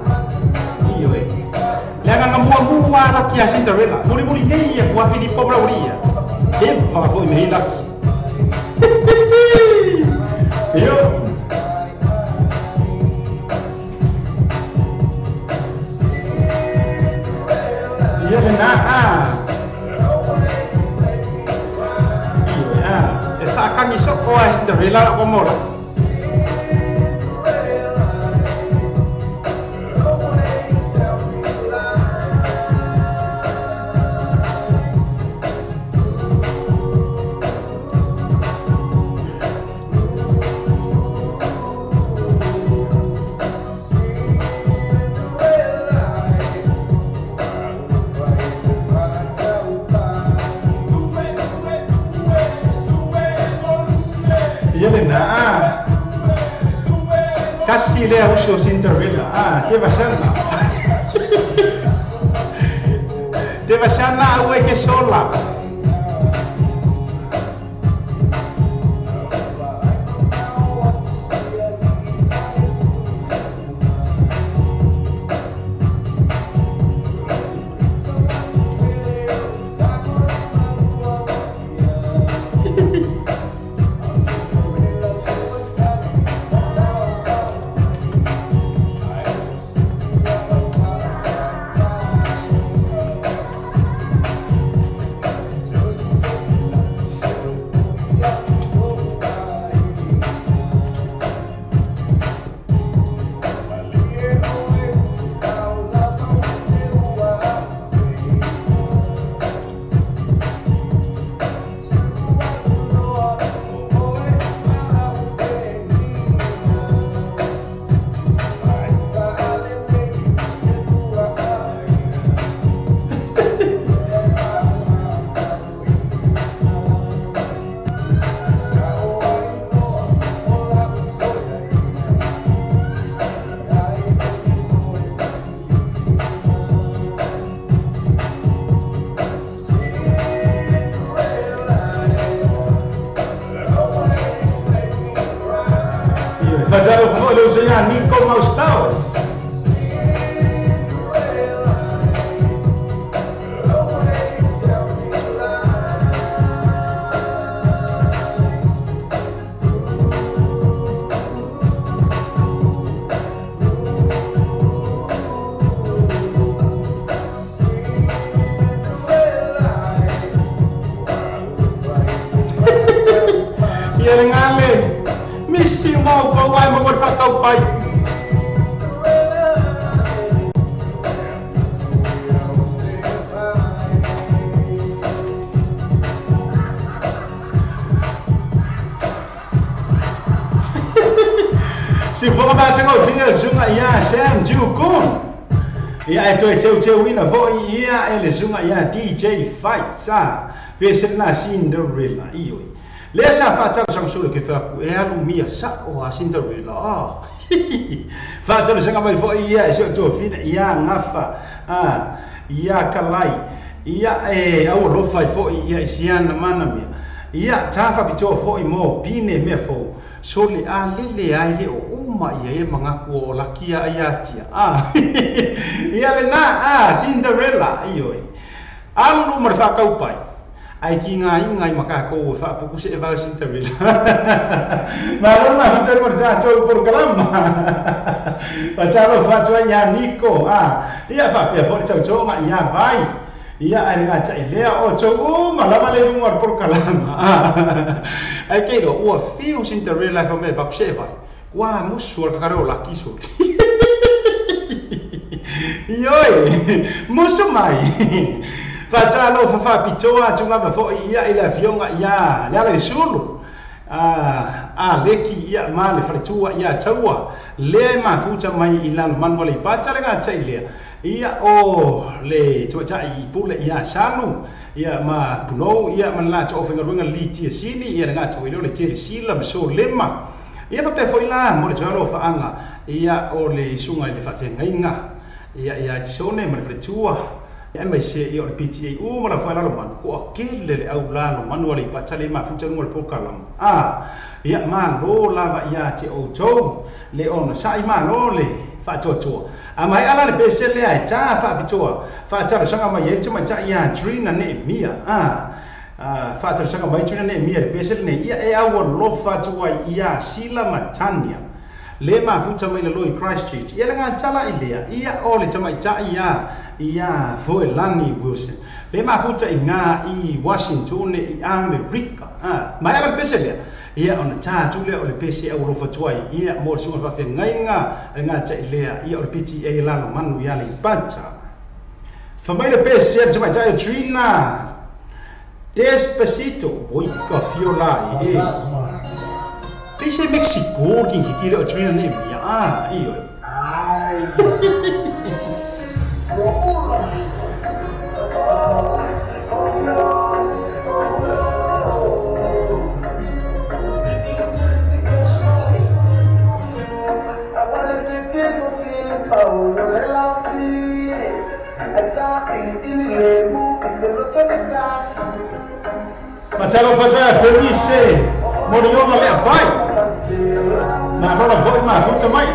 io e le agaga muamua laki a Cinderella mulimuli nei ia kua Filipo ma laulia e vava foi mei laki io ia le na a faakagi soo a Cinderella o mola. Ia Kasi lea uso Cinderella. Ah, te vasana. Te vasana au e ke sola. ia Nico Maustao. Misi mau kau ai mau berfakau pai. Si for ba tengok finger sunga ya Sam Jukun. Ya itu teu teu ina fo ia ele sunga ya DJ Fight sa. Pesen na Cinderella iyo. Lea sa whaatalo sanga sole ke whaaku e alu mia sa o a Cinderella. Oh. Whaatalo sanga mai fo ia e seo tō whina ia ngafa ia kalai ia e au lofa i fo ia i siana mana mea ia tāwha pitoa fo i mō pine mea fo sole a lele ai le o uma ia e mangaku o lakia ai atia. Ia le nā Cinderella iyo e alu mara whakaupai ai ki ngā inga i makako o whaapuku se e vau Cinderella. Mā rona whatari mara tātou porokalama. Whataro whatua ia Nico. Ia whapea fori tautonga ia vai. Ia ai ngā tai lea o tau uma lava le runga o porokalama. Ai keiro ua whiu Cinderella e whamea paku se e vai. Kua musu al kakare o laki soli. Ioi, musu mai. Whatalo whawhapitoa tunga mawhoi ia i le fionga ia le ala i sulu a leki ia ma le whaletua ia taua le mafuta mai i lalo manu le pata le ngā tai lea ia o le tuatai i pule ia salu ia ma punou ia ma la tō whengaruenga li tia sini ia le ngā tau ileo le tia sila ma so lema ia whapea fo i la mo le tualo whaanga ia o le isunga i le whawhengainga ia ia tisone ma le whaletua ia mai se ia o le PTA u ma la whae lalo manu ko a kele le au lalo manu ale i patale mafuta nunga le pōkalama. Ia malo lava ia te outou le ona sa'i malo le whaatoatoa. A mai ala le pese lea e tā whaapitoa whaataro sanga mai e te mai tā ia Trina ne mia. Whaataro sanga mai Trina ne mia le pese le ia e aua lofa tua ia Sila Matania. Le mafuta mai le loi Christchurch. Ia le ngā tala i lea. Ia o le tamai tā ia ia Foelani Wilson. Le mafuta i ngā i Washington i Amerika. Mai ala le pese lea. Ia ona tā tū lea o le pese au lofa tuai. Ia mō le sunga whawhia ngainga le ngā tai lea. Ia o le PTA lalo manu ia le pata. Whamai le pese le tamai tā ia Trina. Despacito. Oi ka fiola e. Pese Mexico kinki kile o Trina ne mia. Iyo. Ai. Matalo whatua Felice Moriola lea pai. Nā rora foi mā futa mai.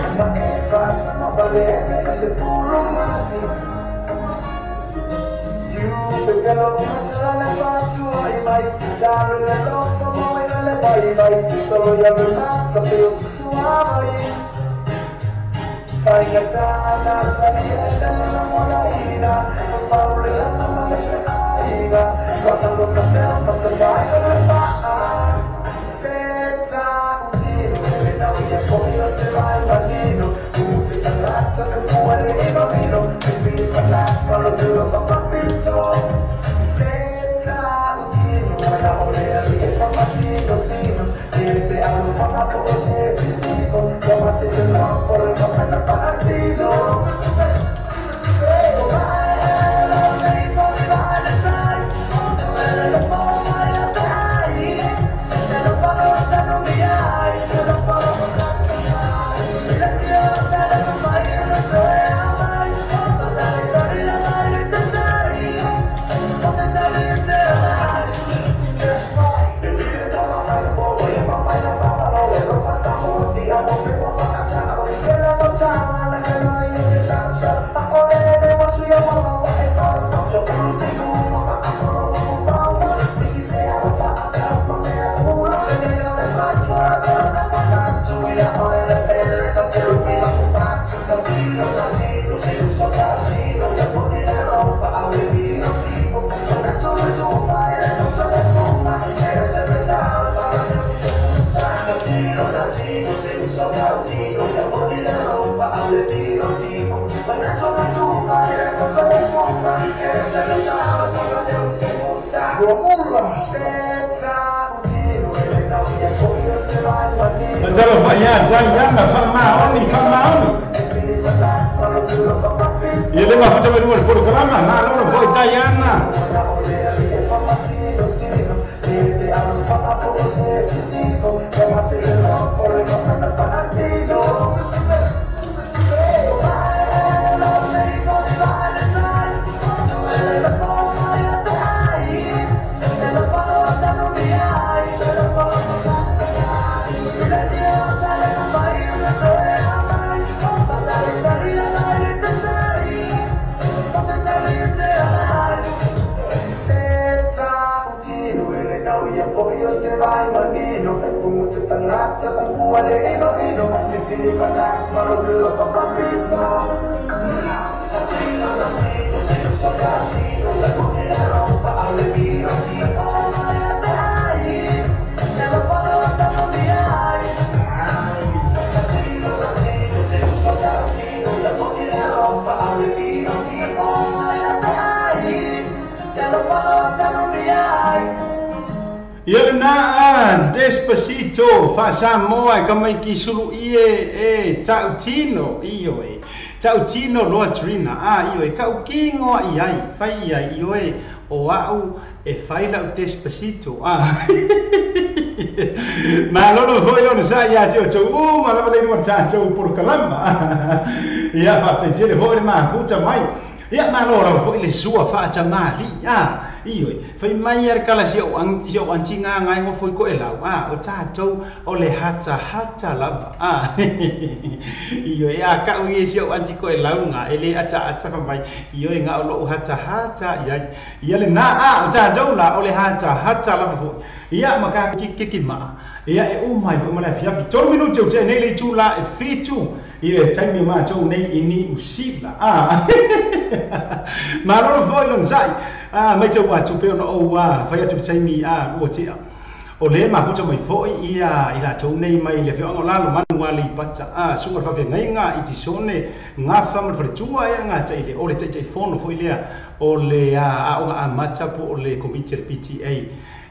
Ia Despacito faasamoa e kamaiki sulu ie e tautino io e tautino loa trina a io e kaukingo i ai fai ia io e o au e fai lau Despacito a ma lolo foi ona sa ia te o tau ma lava le mo ta tau por kalama ia fa te tele foi ma futa mai ia ma lolo foi le sua fa ta mali a io fai mai ar kala si o ang si o antinga ngai ngo foi ko e lau a o tatou o le hata hata lava a io e a ka o si o anti ko e lau nga ele ata ata fa mai io e nga o lo hata hata ia ia le na a o tatou la o le hata hata lava fo ia ma ka ki ki ma ia e o mai fo ma la fia fi tolu minuti o te nei le tu la e fitu i le taimi ma tou nei ini usila a ma lolo foi lon sai a mai tau atu pe ona ou a fai atu taimi a ua tea o le mafuta mai foi ia i latou nei mai le afioaga o Lalomanu Aleipata a suga le faafeagaiga i Tisone gafa ma le faletua ia gata i le o le taitaifono foi lea o le aoga amata po o le komiti a le PTA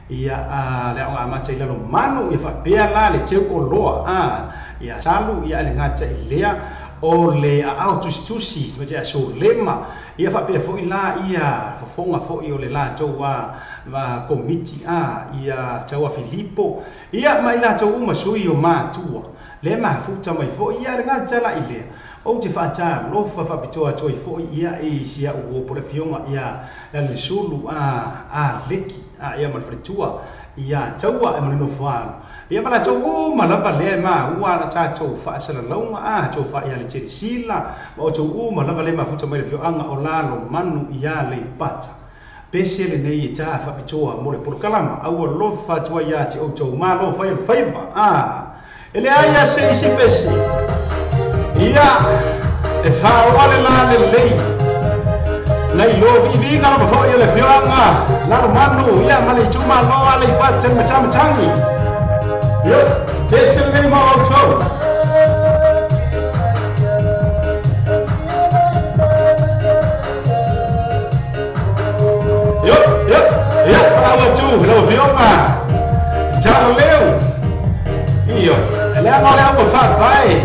ia a le aoga amata i Lalomanu ia faapea la le teu o loa a ia salu ia le gata i lea o le aao tusitusi ma te aso lema ia faapea foi la ia fofoga foi o le latou a va komiti a ia taua Filipo ia mai latou uma sui o matua le mafuta mai foi ia le gata la i lea ou te faatalofa faapitoa atu ai foi ia e sia uo po le fioga ia la le sulu a leki a ia ma le faletua ia taua e ma le nofoalo ia ma latou uma lava lea ma ua na tatou faasalalauga a tou faaia le telisila ma outou uma lava lea mafuta mai le afioaga o Lalomanu ia Aleipata pese lenei e tā faapitoa mo le polokalama aua lofa atu ai ia te outou malo fai o le faiva a e leai a se isi pese ia e faaoa le la lelei nei lo viviga lava foi o le afioaga Lalomanu ia ma le itumalo Aleipata le matamatangi ia pese lenei ma outou. Yo, yo, yo, falaua tu, lau afioga Jaloleu io, lea ma o le aupa faafae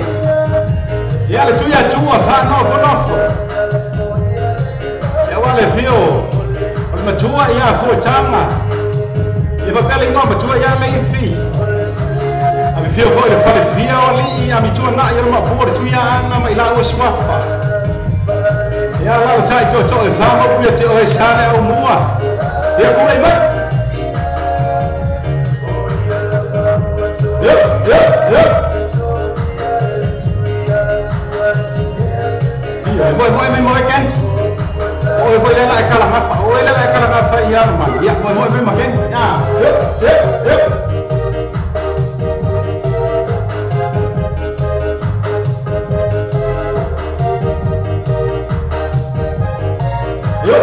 ia le tui atua faanofonofo ia ua le fio o le matua ia fuataga ia faapea le igoa matua ia leifi a fifio foi le falefia o alii a mituana'i ia le maapua le tuia aga ma i laua suafa ia lau tai tootoo e faamau ia te oe sa le aumua ia kulai mai. Yo, yo, yo. Ia, moi moi mai moi ken. Oi foi le la kala hafa. Oi le la kala hafa ia ma. Ia, moi moi mai ken. Ya. Yo, yo, yo. Yo,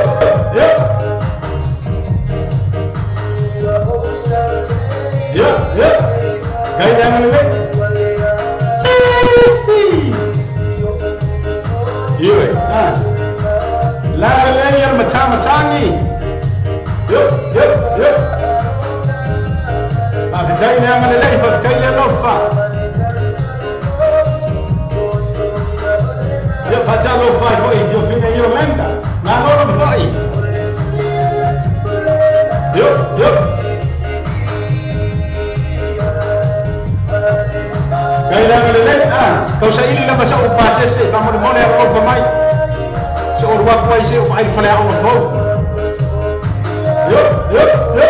yo. Yo, yo. Gaya mo le. Iwe, ah. La le Yo, yo, yo. Faafetai le agalelei, faafetai le alofa. Ia faatalofa ai foʻi i tiofiga i Orlando. Malolo foʻi. Yo, yo. Kailangan ah, kau sa ili lava sa upasese, pamolemole a alofa mai. So o ruaku ai se o ai fale a ona fou. Yo, yo, yo.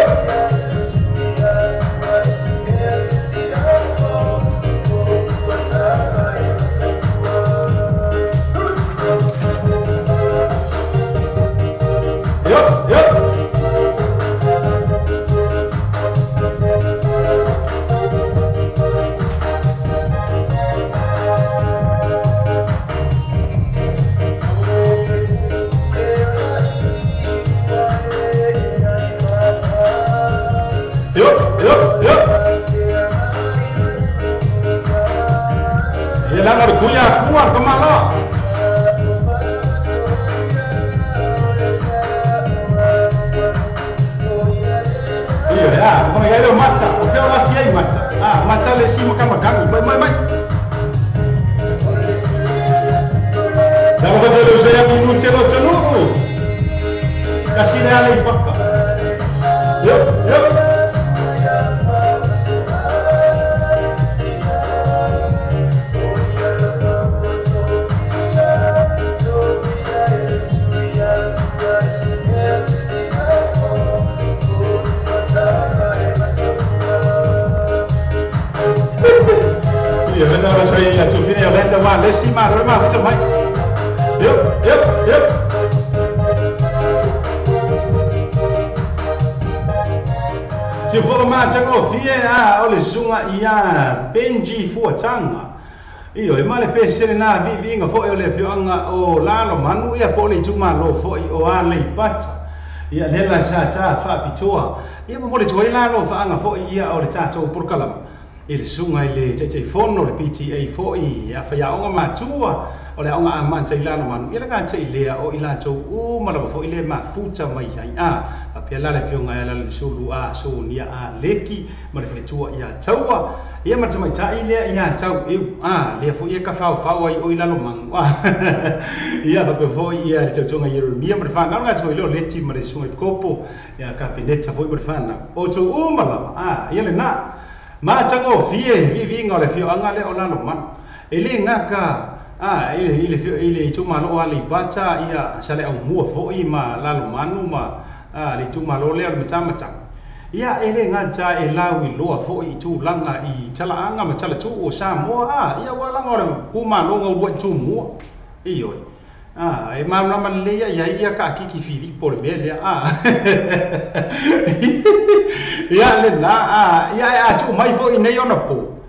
Yo, yo. Yo, yo, yo. Ia laga le kuia akua le kamalo. Ia, ia, kona ia leo mata, o fea o lafi ai mata. Ah, mata le si makamakagi, mai, mai, mai. Talo ka tele usai a minu telo tonu. Kasi le ale i paka. Yo, yo. Ia, vena o soi ia tufine o lenda wa le si ma ro ma futa mai. Yo, yo, yo. Si fo ma tango fie a o le sunga ia Benji Fuatanga. Io e male pese na vi vi nga fo e le fioanga o lalo manu ia po le tuma lo fo i o ale pata. Ia le la sa ta fa pitoa. Ia mo le toi lalo fa anga fo ia o le tato porkalama. I le suga i le taitaifono le PTA foʻi a faiaoga matua o le aoga amata i lalo manu ia le gata i lea o i latou uma lava foʻi le mafuta mai ai a faapea la le afioga ai ala le sulu a sonia a leki ma le faletua ia taua ia ma le tamaitaʻi lea ia tau eu a lea foʻi e kafaofao ai o i lalo manu a ia faapea foʻi ia le tautoga Ieremia ma le fanau le gata i leo leti ma le suga i kopo ia kapeneta foʻi ma le fanau o tou uma lava a ia lenā ma tango fie vi vi ngole fio anga le ola lo man ele ngaka a ele ile fio ile tuma lo ale bata ia sale au mua foi ma la lo manu ma a le tuma lo le mata mata ia ele ngata e lawi loa foi tu langa i tala anga ma tala tu o Samoa a ia wala ngore kuma lo ngau tu mua iyo a e ma ma le ia ia ia ka kiki Filipo le mele a ia le la a ia a tu mai foi nei ona po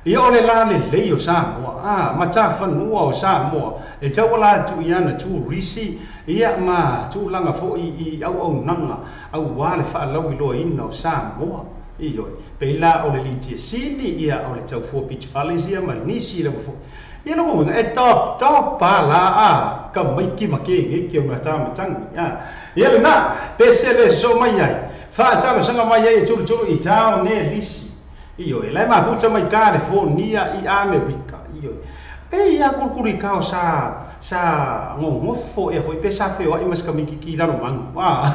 ia o le la le lei o Samoa a mata fanua o Samoa e tau la tu ia na tu risi ia ma tu langa foi i au au nanga au wa le fa lau i loa ina o Samoa iyo pe la o le litia sini ia o le tau fo pitch valleys ia ma nisi le fo ia lo mo e top top pa la a ka mai ki ma ke nge ke ma ta ma tang ia ia le na pese le so mai ai fa talo sanga mai ai tulu tulu i tau ne lisi iyo e lai ma futa mai ka le fonia i Amerika iyo e ia kurkuri ka o sa sa ngongofo ia foi pesa feo ai mas kami kiki lalo mangu a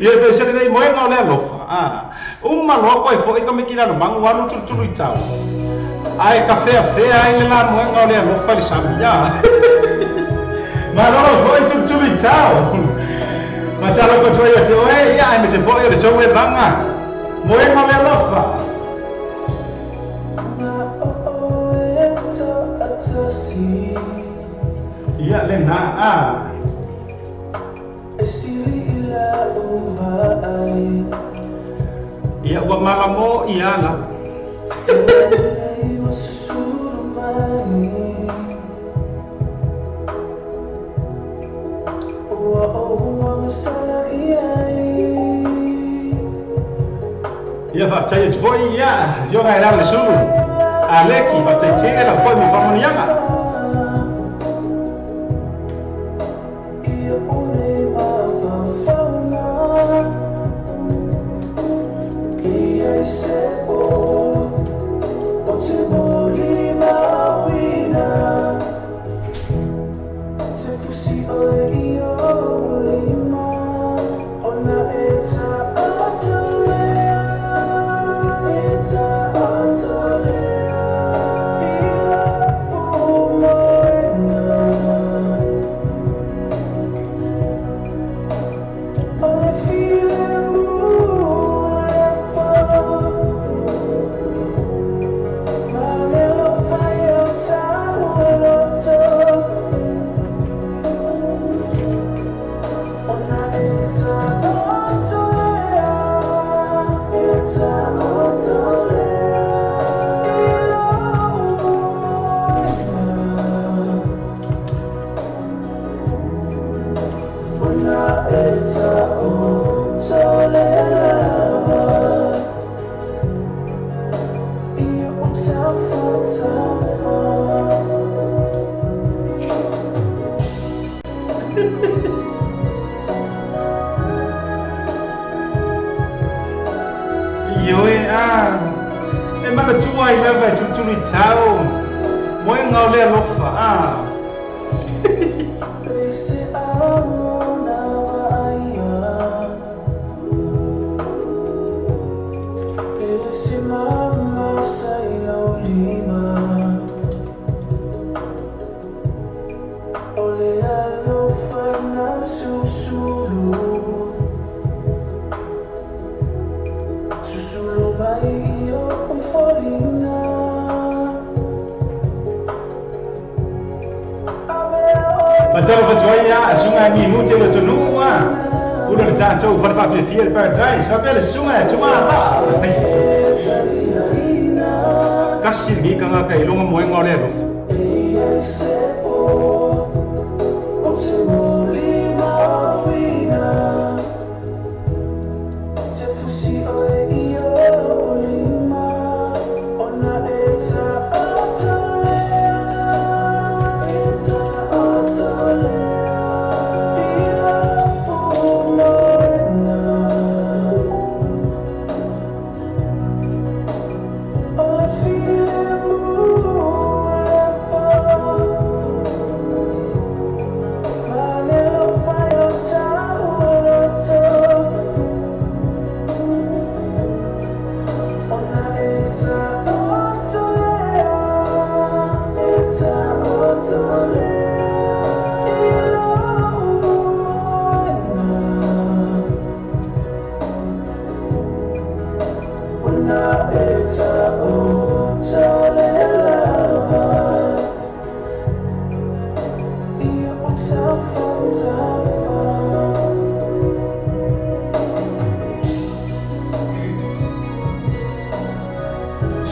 ia pese le mo e le alofa a uma loko e foi kami kiki lalo mangu alu tulu tulu i tau ai ka fea fea ai le la moenga o le alofa le sami ia malolo foi tulu tulu i tau Matalo ko toi te oe ia ai me se foi o le tau e vanga moenga o le alofa. Ia le na a ia ua malamo ia la. Ia faafetai atu foʻi ia afioga e la le sulu aleki faafetai tele lau foʻi mo faamanuiaga.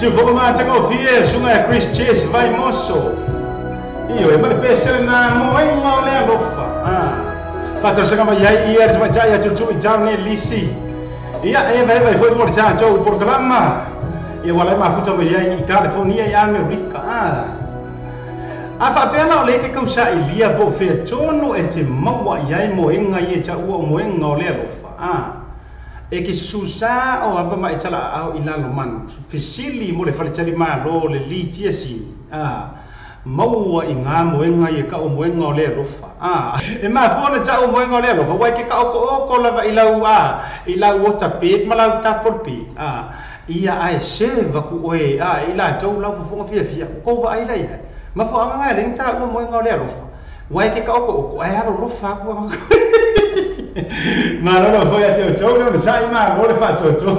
Se vou matar com o sunga Chris Chase vai moço. Io e male pese na mo e mo le lofa. Ah. Fa tsa nga ya ia tsa tsa ya tsu tsu ne lisi. Ia e vai vai foi mo tsa tsa o programa. E wala ma futa mo ya i California ya America. Ah. A fa pena o le ke kausa ilia bo fe tono e te maua ia mo enga ia tsa ua mo enga o le lofa. Ah. E ke susa o apa mai tala au ilalo man fisili mo le fale ma lo le li si ah maua i ngā moenga i ka o moenga o le alofa ah e ma fona tsa o moenga o le alofa wai ke ka o ko lava i lau a i lau o tapet ma lau tapol pet ah ia ai se va ku oe ah i la tau lau fofonga fia fia ko va ai lai ma fo anga le tsa o moenga o le alofa wai ke ka o ko ai alo lofa ku ma no foi a teu teu no sai ma lo le fa teu teu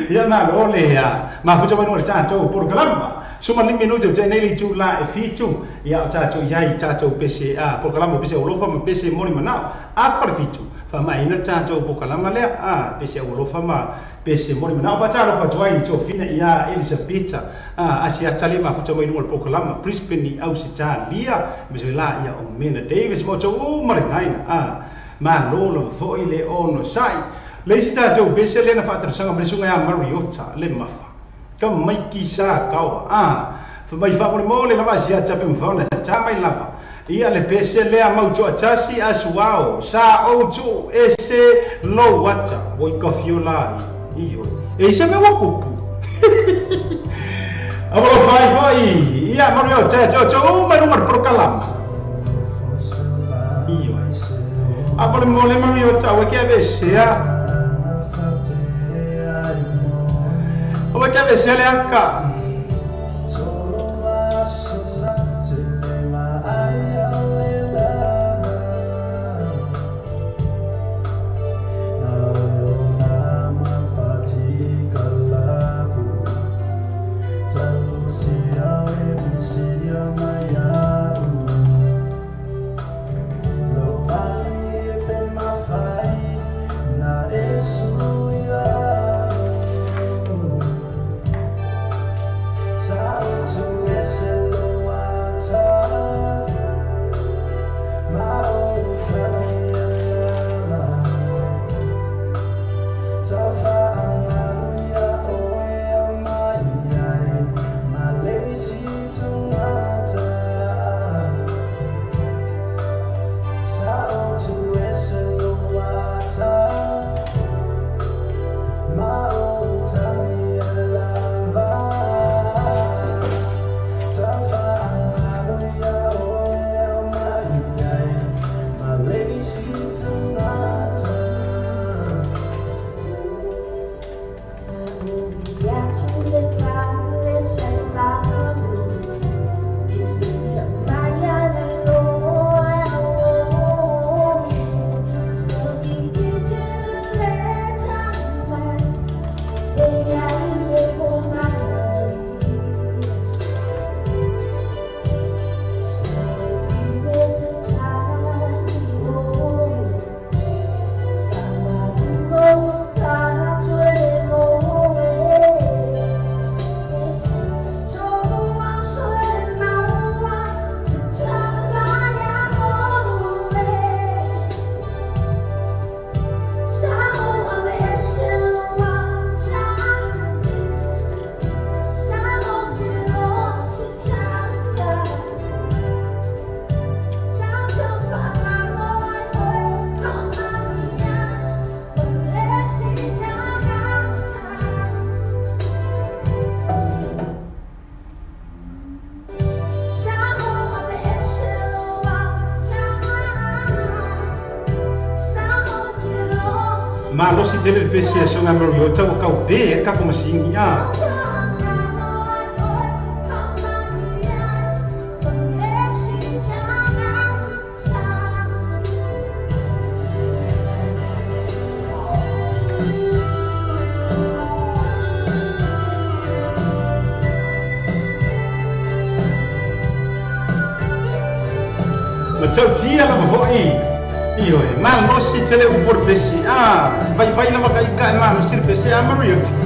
ia ma lo le ya ma fu teu no cha teu por kalama suma lim minuto te nei tu la e fitu ia cha teu ia i cha teu pc a por kalama pc o lo fa ma pc moni manao a fa fitu fa ma ina cha teu por kalama le a pc o lo fa ma pc moni manao fa cha lo fa joai teu fina ia Elisabetta a asia tale ma fu teu no por kalama Brisbane Australia me la ia o Mena Davis mo teu marinaina a ma lolo foi le ono sai le sita teu bese le na fa trasanga me sunga ya Mariota le mafa ka mai ki sa ka a fa mai fa mo le lava sia cha pe mfa na cha mai lava ia le bese le a mau cho chasi asuao sa o tu ese lo wata wo ka fiola io e se me wo kupu Abolo fai foi ia Mariota cho cho ma no prokalama. Ioe. A pole mo le Mariota o ke avesea. O ke avesea le aka. Malo si tele pesi so nga Mariota o kau be ka como singi a. Matau tia la voi. Ioe, malo si tele u por pesi a. Vai vai la vaca i ka malo si pesi a Mariota.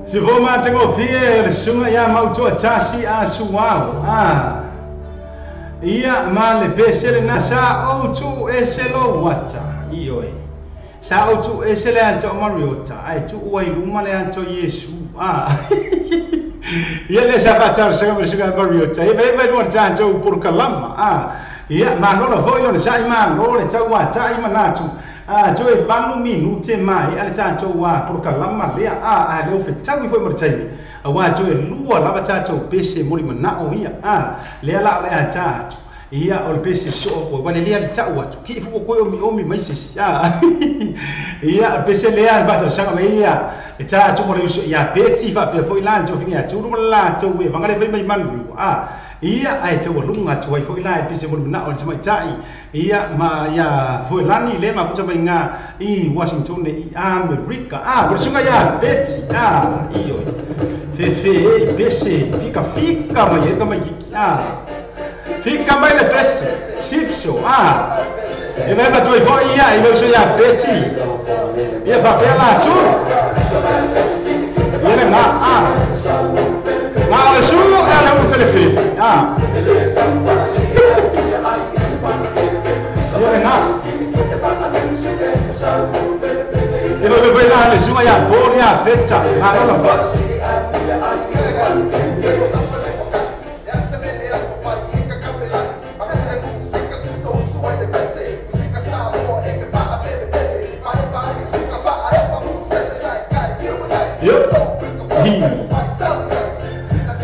Se vou mate ngofie le sunga ya mautua tasi a suau a ia ma le pese le nasa o tu ese lo wata ioi sa o tu ese le anto Mariota ai tu ua iluma le anto Yesu a ia le sa fata sa ma suga Mariota e vai vai no tanto por kalama a ia ma no lo voi lo sa ma no le tau wa tai manatu a tu e valu minute mai ale tato wa por kalama le a le o fetau foi mo taimi a wa tu e lua lava tato pese mo mana o ia a le ala le a tato ia o le pese so o wa le le tau atu ki fu ko o mi o mi mai se a ia o pese le a va ta sa me ia e tato mo le ia peti fa pe foi la to finga tu lo la to we vanga le foi mai manu a ia ai te lunga tu ai foi la pese mo na o mai tai ia ma ia foi lani le ma futa mai nga i Washington i America a por sunga ia peti a io fe pese fica fica mai e mai a fica mai le pese sipso a e vai pa tu ai foi ia e eu ia peti ia fa pela tu ia le na a ma le su e le un fele ah ia na e lo vai lá le su ia boria fetta ma non lo fa.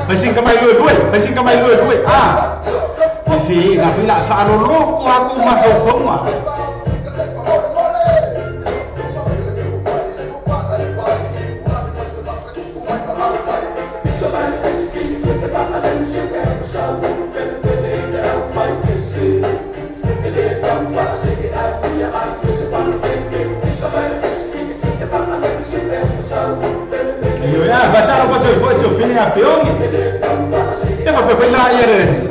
Fai mai lui lui, fai mai lui lui. Ah. E fi na fi la fa lo loco a ku ma fo ma. Io ya, facciamo faccio il faccio fine a pioni. E fa per quella ieri.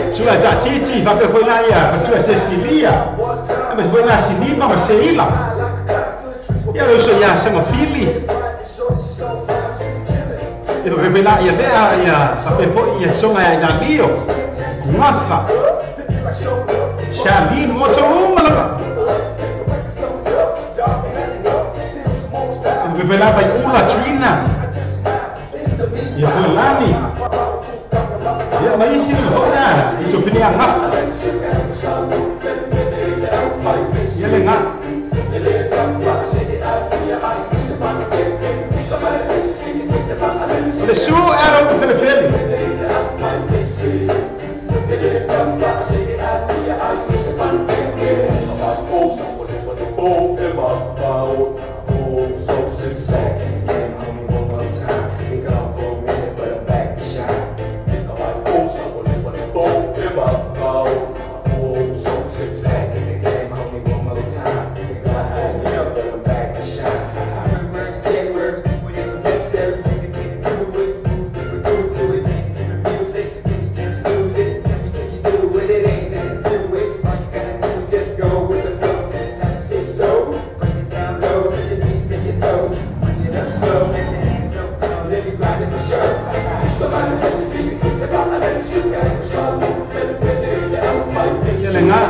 Sulla già cici, fa per quella ieri, sulla Sicilia. E ma poi la Sicilia, ma se ila. Io lo so ya, siamo figli. E fa per quella ieri, ya, fa per poi ya sono in Dio. Maffa. Xavi, molto uma lá. E per là vai una China. E foi lá ni. E ma io si non io fini a maffa. E le na. Le su era un telefone.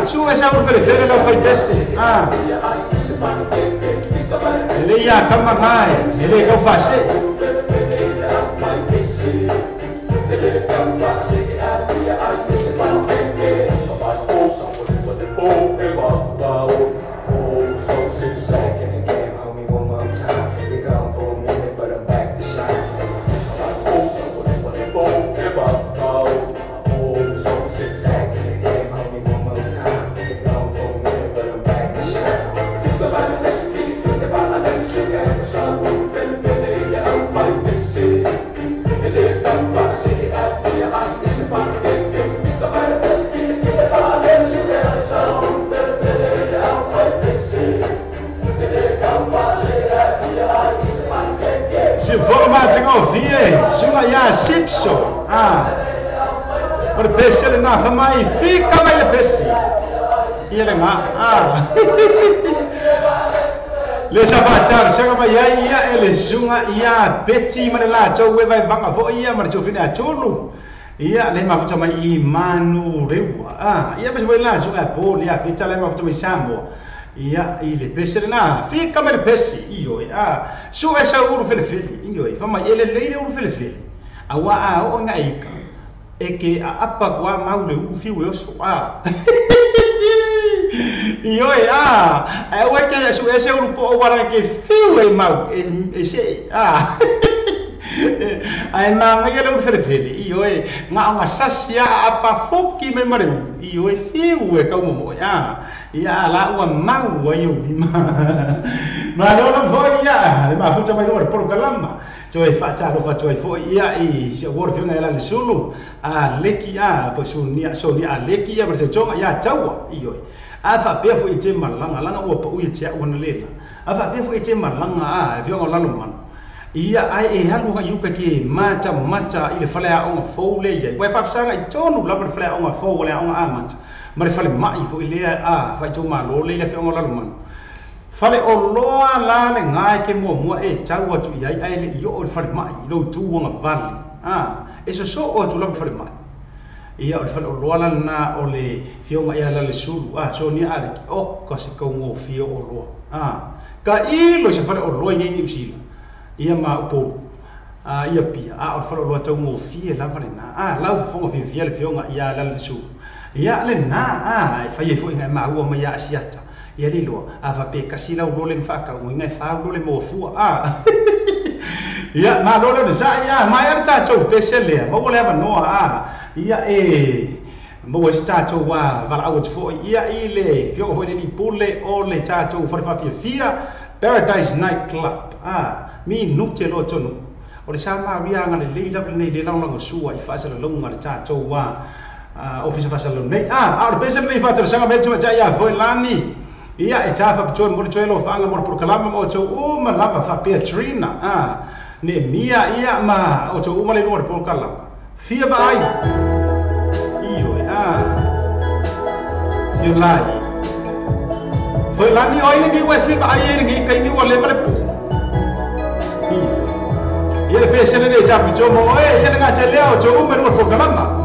Su esa por felicidad lo fai tesse. Ah. Ele ia kama mai, ele ko fase. Se for mate ngofie, suma ya sipso. Ah. Por pese le na mai fica mai le pese. Ia le ma. Ah. Le sa faatalo saga mai ai ia e le suga ia Peti ma le latou e vaivaga foʻi ia ma le tofine atolu ia le mafuta mai i manu reua a ia ma se la suga po le afita le mafuta mai Samoa ia i le pese lena fika mai le pesi ioe a su e sa ulu felefele ioe fa mai ele leile ulu felefele aua a o nga ika e ke a apa kwa mau le ulu fiu e oso a ioe a e ue ke su e se ulu po o wara ke fiu e mau e se a ai manga ia le ulu felefele ioe nga o nga sasi a apa foki mai mareu ioe fiu e kaumomo a ia la ua mau ai o lima ma lo foi ia le mafuta mai lo por kalama toi fa ta lo fa toi foi ia i se wor fi nga la le sulu a leki a po su ni so ni a leki ia ma tonga ia taua ioe a fa pe fo i te malanga langa ua pa u te ua na lela a fa pe fo i te malanga a fi nga la lo man ia ai e halu ha yuka ke mata mata i le fale a onga fou le ia wai fa sanga i tonu la le fale a onga fou le a onga a mata ma le fale mai fo i lea a fai tau malo le le fionga la lumanu fale o loa la le ngai ke mua mua e tau atu i ai ai le i o le fale mai i lou tuaga vale a e sosoo atu lava le fale mai ia o le fale o loa la lena o le fioga ia la le sulu a sonia a le o ka se kaugofie o loa a ka ilo se fale o loa i nei Niu Sila ia ma Upolu a ia pia a o le fale o loa taugofie lava lena a lau fofoga fiafia le fioga ia la le sulu ia le na a e fai ai foʻi gae maua mai ia asiata ia le iloa a faapea kasi lau lo le faakaugoiga e fau lo le mofua a ia malo le sa ia mai a le tatou pese lea maua le avanoa a ia e maua se tatou a valaau atu foʻi ia i le fioga foʻi lenei pule o le tatou fale faafiafia Paradise Night Club a minute loa tonu o le sa maria aga lelei lava lenei le lagolagosua i faasalalauga le tatou a ofisa faasalalau nei a o le pese lenei faatalosaga mai tamatai ia foi lani ia e ta faapitoa mo le toe lofaaga mo le polokalama ma outou uma lava faapea Trina a Nemia ia ma outou uma le lua le polokalama fia vaai ioe a iolai foi lani oi lenei ua e fia vaai ai lenei kaimi ua leva le puu ia le pese lenei e tafaapitoa mo oe ia le gatelea outou uma lua le polokalama.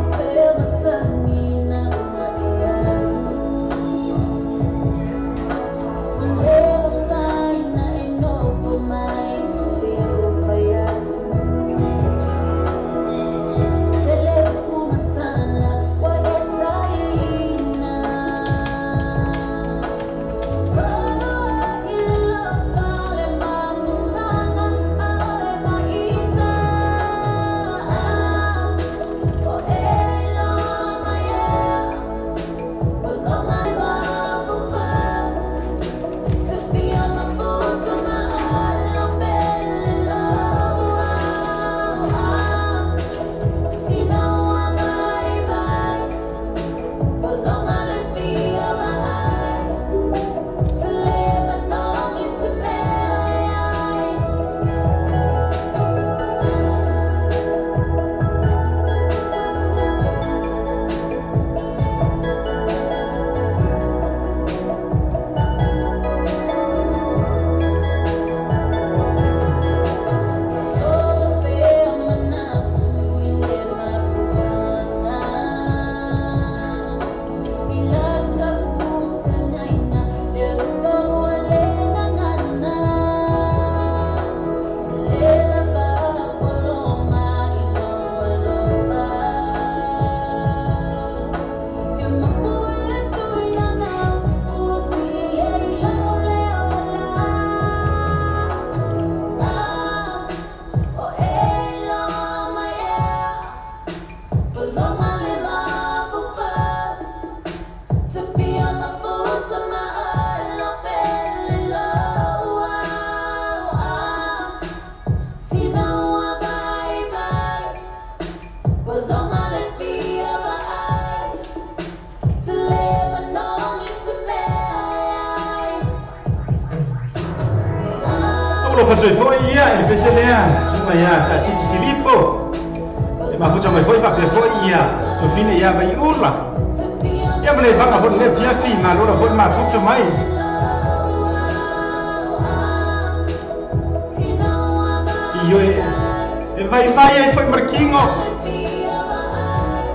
Io e vai vai ai foi marquinho.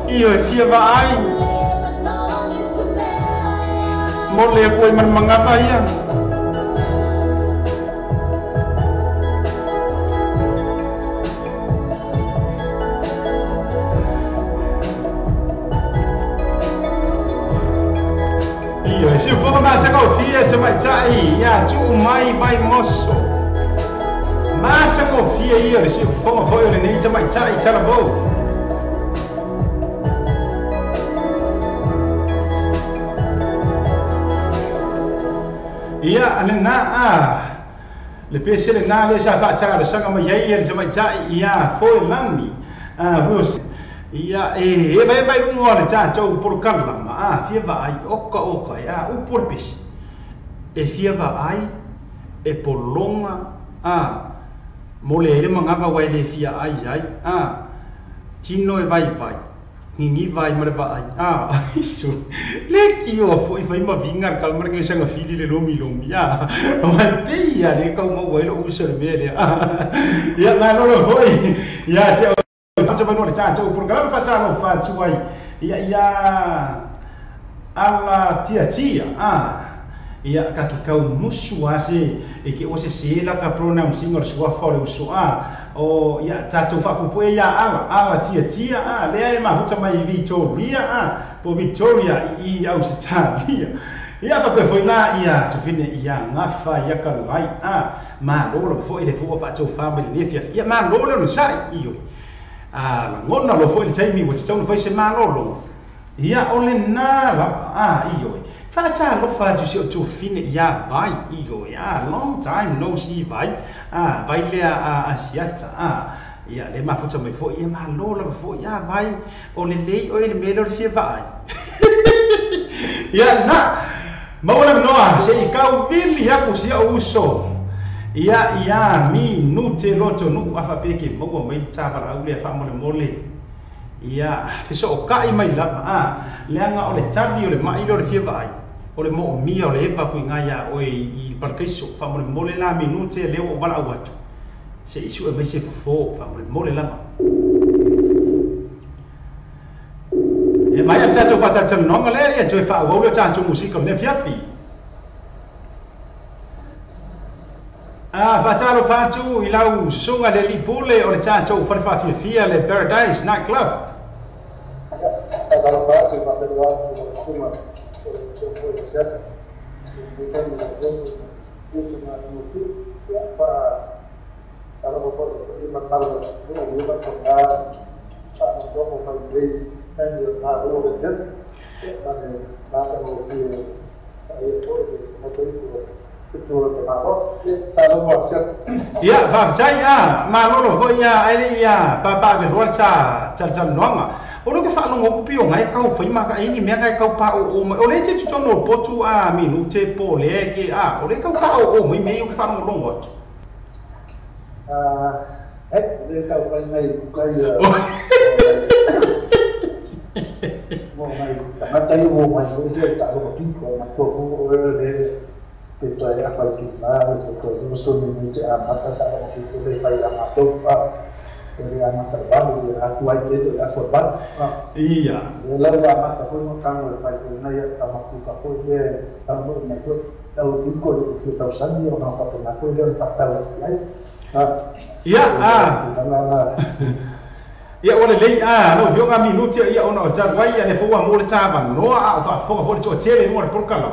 Io e fia vaai. Mo le ko man mangapa ia. Io se for ma ta ko fia te mai tai ia tu mai mai mosso. Ma ta ko fia ia se for foi le nei te mai tai ta bo. Ia ale na a le pese le na le sa fa ta le sanga mai ia le mai tai ia foi lani a vos ia e e vai vai lungo le ta tau por kala ma a fia va ai oka oka ia u por pese e fia va ai e polonga a mole le manga va le fia ai ai a tino e vai vai ngi vai mar va ai a isu le ki o foi vai ma vingar kal mar ngi sanga fili le lomi lomi a mai pe ia le kau mo wai lo uso le mele a ia na lo lo foi ia che o no le cha cho programa fa cha no fa chu ai ia ia ala tia tia a ia ka ki kau musu a se e ke o se se la ka pronouncing or sua fa le uso a o ia tatou faapupue ia ala ala tia tia a lea e mafuta mai Victoria a po Victoria i Ausitalia ia faapea foi la ia tofine ia gafa ia kalai a malo lo foi le fua faatofā mai lenei afiafi ia malo le onosai ioe a lagona lo foi le taimi ua tatau ona fai se malolo ia o lenā lava a ioe faatalofa atu si o tofine ia vai ioe a long time no see vai a vai lea a asiata a ia le mafuta mai foi ia malo lava foi ia vai o lelei oe le mea lea o le fia vaai ia na maua noa se i kauvili aku si au uso ia ia mi nute loto nu afa peke maua mai le tavalau lea faamolemole ia feso'oka'i mai lava a leaga o le tali o le ma'i lea o le fia vaai o le mo'omia o le eva kuiga iā oe i palakaiso faamolemole la minute lea ua ou valaau atu se i su'e mai se fofō faamolemole lava e mai a tatou faatatalanoga lea ia toe faaauau lea o tatou musika o lenei afiafi a faatalofa atu i lau susuga le alii pule o le tatou fale faafiafia le Paradise Night Club. Ia faafetai a malolo foi ia ai le ia papa veloa le talanoaga o lo ke faalogo aku pioga e kau fai makaʻai ni mea kae kau paʻoʻo mai o le te totonu o le potu a minute po lea ke a o le kau paʻoʻo mai mea ia o ke faalogologo atu le tau fai mai kai mo mai tagata ia ua mai foi le taaloga piko matua foi oe le pe toe afa i tuna pe toe 50 minute a mata taaloga piko le fai a matou a le amata le valu le atu ai te le aso valu ia le lau le amata foi mo tago le fai foi nai tamakuka foi le tago mai foi tau piko le fia tausani ona faapena foi le ona faatau ai ia a ia o le lei a lau afioga minute ia ona o talu ai ia le fou mo le tavanoa a o faafofoga foi le toatele mo le polokala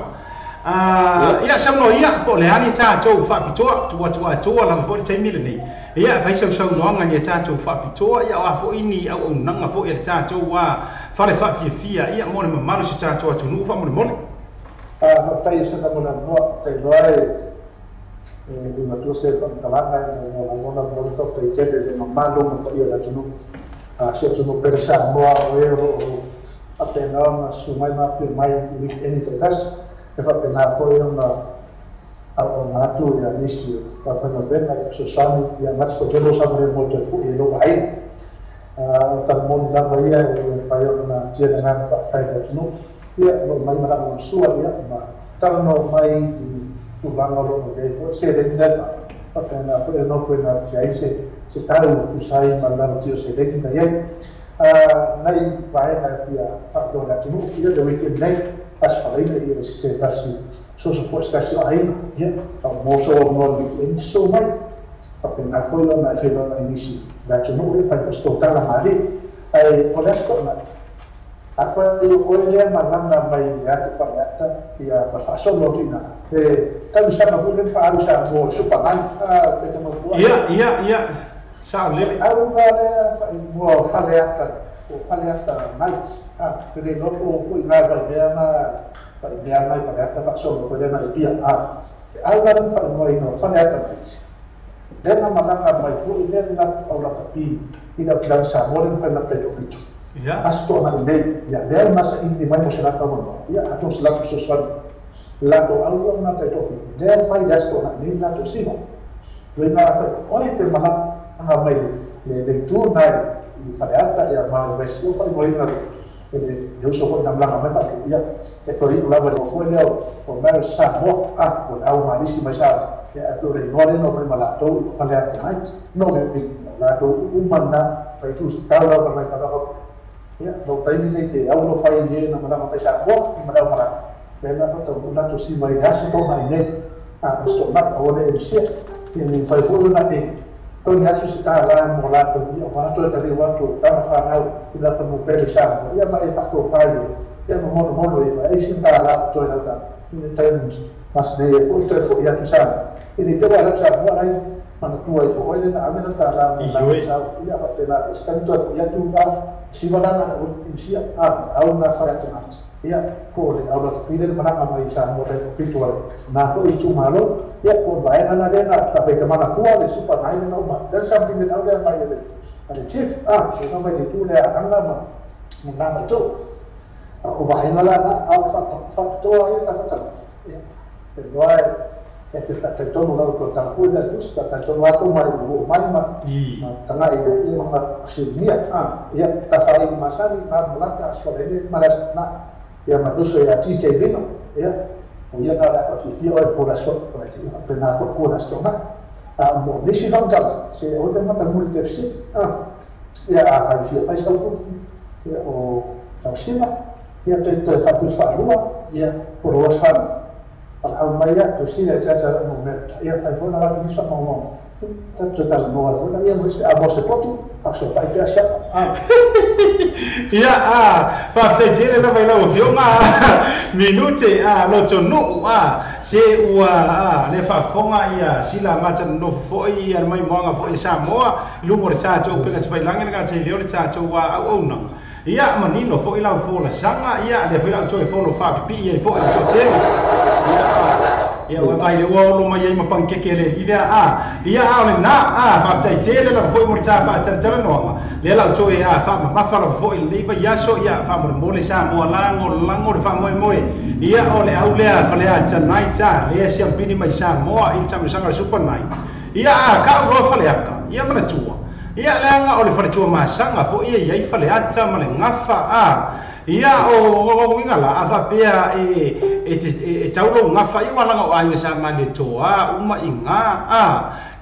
ia saunoa ia po o le a ni tatou faapitoa tuatuatoa lava foi le taimi lenei ia fai sausaunoaga ia tatou faapitoa ia o a foi ni auaunaga foi a le tatou a fale faafiafia ia mo le mamalu se tatou atunuu faamolemole faafetai sana mo le avanoa tailoa e i matua se faamatalaga e lagona mo le faafetai tele le mamalu ma paia o le atunuu se atunuu pele Samoa o e o loo faapena ona susu mai ma afio mai i weekend taitasi e faapena foi ona auauna atu ia nisi o faafaigaluega ia fesoasoani ia gata faitele o saogalemu toe fo'i e lou aiga o talamoni lava ia e mafai ona tia le agaga faafetai i le atunuu ia o loo mai ma lagolagosua ia ma talanoa mai i tulaga o loo i ai foi seleni lea faapena foi e nofo ina atiai se se tau usai ma la tio se le na ye nai vai na pia fa do la tu ia le weekend nei as faleina ia se tasi so so po sta so ai ia o mo so no weekend so mai pa na ko la na se na inisi la tu no e fa sto tala mali ai o lesto na apa o le malanga mai ia ku fa ya ia ma fa so lo tina e talu sa ma bu fa aru sa mo superman a pe mo ia ia ia sa le aru ga le fa mo fa le ata o fa le ata night a pe le no o ku ina va be na va be na fa le ata fa so lo le na pia a aru ga fa mo ino fa le ata night le na malanga mai ku ile na o la pi ina plan sa mo le fa na te oficio. Ja. Asto na nei, ja, lea masa indi mai mo se lata mo. Ja, ato se lata so so. Lato algo na te tofi. Lea fai asto na nei na to simo. Le na fa oi te mala na mai le le tu na i faleata ia ma vesio fai mo ina le eu so ko na mala mai pa ia e tori la va fo le o mai sa mo a o au ma lisi mai sa ia to re no le no fai mala to faleata night no le la to umana fai tu tau la mai pa ia no taimi le te au no fai ni na mala mai sa mo i mala mala le na to na to si mai aso to mai ne a sto na o le si te ni fai fo na te to ni aso si ta la mo la to ni o va to ta le wa to ta fa na i la fa mo pele sa ia ma e fa to fai ia mo mo mo le e si ta la to na ta ni ta mas ne fo to fo ia tu sa e ni te wa la sa mo ai mana tu ai fo ile na amena ta la mo la sa ia pa te la sta to fo ia tu ba si valana na insia a au na fa tu na ia ko le au la pide mana mai sa mo le fitu na ko itu malo ia ko vai ana le na ta pe mana ku le super nai na uma dan something that au le mai le ale chief a no mai tu le ana ma na ma tu o vai na la na au fa fa to ai ta ta ia pero ai e te ta tono la ko ta ku la tu ta ta tono atu mai o mai ma tanga e ma si mia a ia ta fa i masani ma mulaka so le ma na ia ma tu so ia ti te vino ia o ia na la ko ti o por so por ti pe na ko ko na sto na a mo ni si fa ta se o te ma ta mu te si a ia a fa si fa so ku ia o ta si ma ia te te fa tu fa rua ia por o fa al maya to si la chacha no me ia fa fo na la ni sa mo ta to ta mo la ia mo a mo se potu a so pa ia sa a ia a fa te tele la vai la o fionga minute a lo to no a se ua a le fa fonga ia sila ma ta no fo ia mai mo nga fo sa mo lu mo cha cho pe ka fai langa ka te le cha cho wa au na ia manino fo ila fo la sanga ia le fo ila to fo lo fa pi ia fo ila te ia wa mai le wa lo mai ma pang ke ke le ile a ia a le na a fa tai tele la fo mo ta fa ta ta no ma le la to ia fa ma fa la fo ile ba ia so ia fa mo mo le sa mo la ngo la ngo fa mo mo ia o le au le fa le a ta nai ta le sia pini mai sa mo il ta sanga super nai ia a ka ro fa le ka ia ma tua ia le anga o le fa tua ma sanga fo ia ia fa le ata ma le ngafa a ia o winga la afa pea e e taulo ngafa i wala o ai sa mali toa uma inga a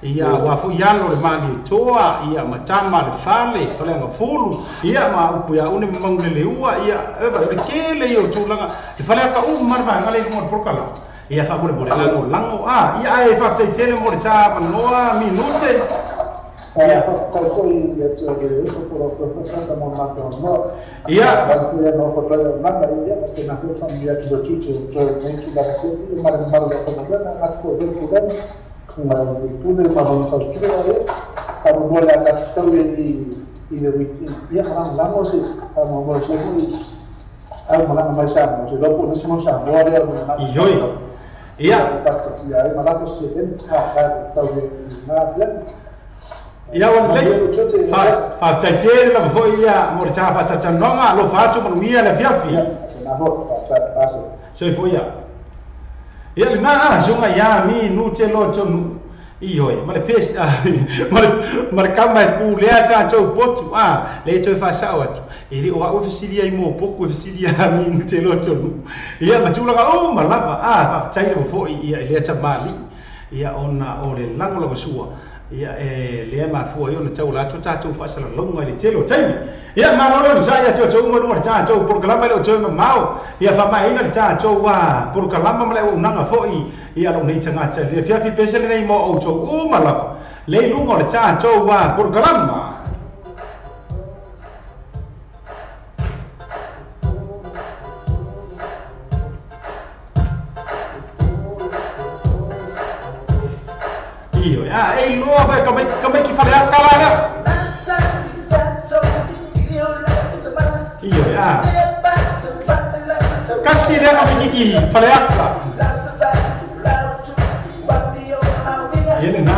ia wa fu ia lo mali toa ia matama le fale fale nga fulu ia ma upu ia une mangu le ua ia e ba le kele yo tulanga e fale ka u marva ngale mo prokala ia fa mo le lango lango a ia ai fa te tele mo ta noa minute ia fa foi ia te le so por por santa mo ma no ia fa foi no fa na ia te na foi família do tu tu tu nem que da se ma ma ma ko na a ko do ko ma tu le ma no fa tu le pa mo la ta tau i le weekend ia ma la mo se pa mo mo se mo a ma la ma sa mo se do po se mo sa mo le mo i ia ta ta ia ma la to se ben ta ta tau na ia ia o le fa fa te la fo ia mo ta fa ta nonga lo fa tu mo ia le fia fia na ho ta ta so fo ia ia le na so ia mi nu te lo to nu i hoi ma le pes ma le kama pu le ata to potu a le to fa sa o tu e le o a ofisilia i mo poku ofisilia mi nu te lo to nu ia ma tu la o ma lava a fa tai le fo ia le ta mali ia ona o le lango la sua Ia e lea mafua ai ona tau la atu tatou faasalalauga i le tele o taimi. Ia malolo ni sa ia tatou uma luga le tatou polokalama le o toe mamao. Ia faamaeaina le tatou polokalama ma le auaunaga fo'i ia lou nei tagata le afiafi pese lenei mo outou uma lava le i luga o le tatou polokalama. Io, e loa vai come chi fa le acca là. Io, Kasi le come chi fa le acca. Ia na.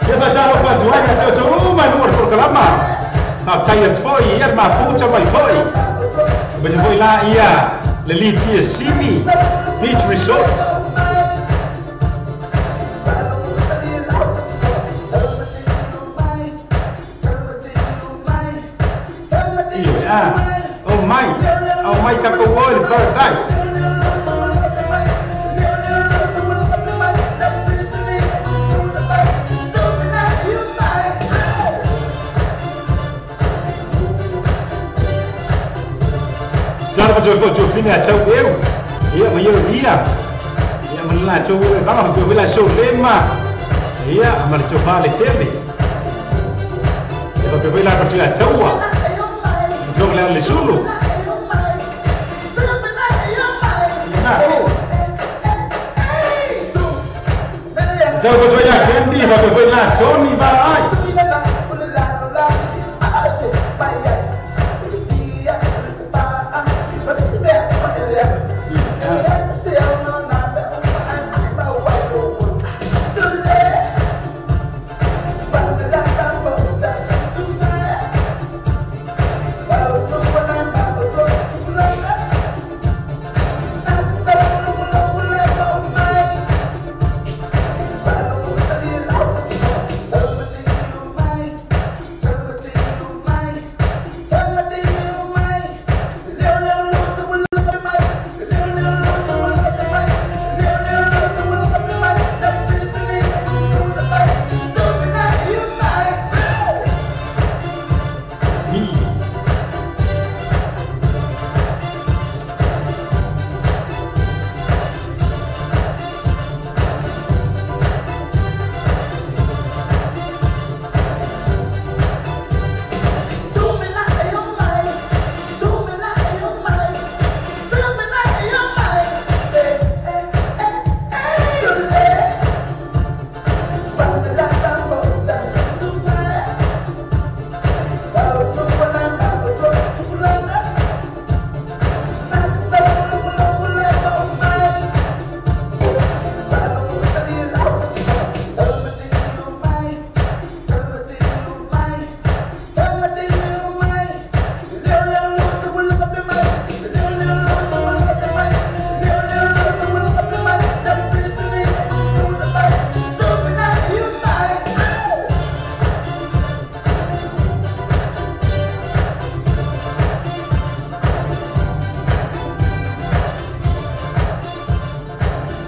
Ia fa sa fa tuai ka to uma no programa. Fa tai foi ia ma futa mai foi. Mas foi lá ia Lelitia Simi Beach Resort. Yeah. Oh my, Kakawali Paradise. Fina tau eu ia ma ia ia ia ma la tau eu ba ma la show lema ia ma le tau le tele ia ba la ka tau wa tau le le sulu na tau ko ya kendi ba ba la Tony ba ai.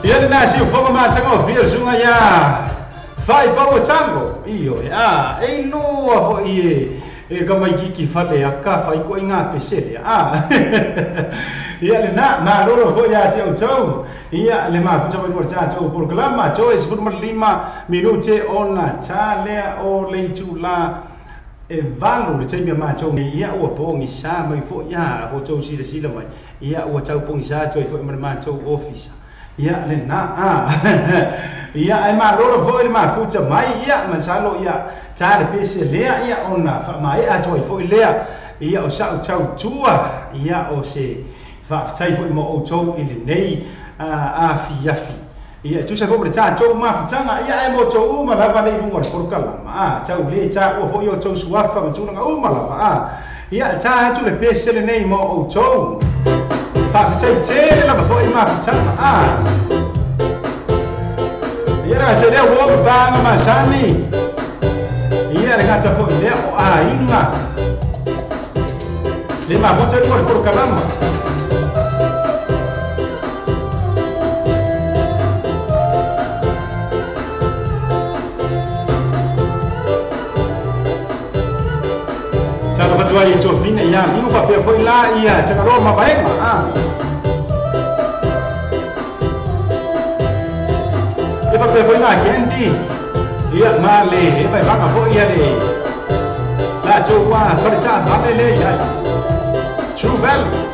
Ia na si o ma tanga via sunga ya fai pa o tango io ya e loa fo i e ka mai ki fale aka fai ko inga pesele a ia le na ma loro fo ya te o tau ia le ma futa mai ta tau programa to es fut lima minute ona ta le o le tu la e valu le taimi ma tau ia ua pongi sa mai fo ia fo tau si le sila mai ia ua tau pongi sa toi fo ma tau office ia le na a ia ai ma loro fo ma futa mai ia ma salo ia ta le pese lea ia ona fa mai a toi fo lea ia o sa tau tua ia o se fa tai fo mo o tau i le nei a fi afi ia tu sa fo ta tau ma futanga ia ai mo tau ma lava le lunga le porokala ma tau le ta o fo ia tau suafa ma tulaga uma lava a ia ta tu le pese le nei mo o tau fa tai tele lava fo ma futanga a ia ra se le o ba ma sani ia le gata fo le o a inga le ma fo tau ko porokala. Fatua i tofina ia mingo papea foi la ia tangaloa mavaega e papea foi la kendi ia ma le e vai vanga foi ia le la tou fale taavale le ia True Valley.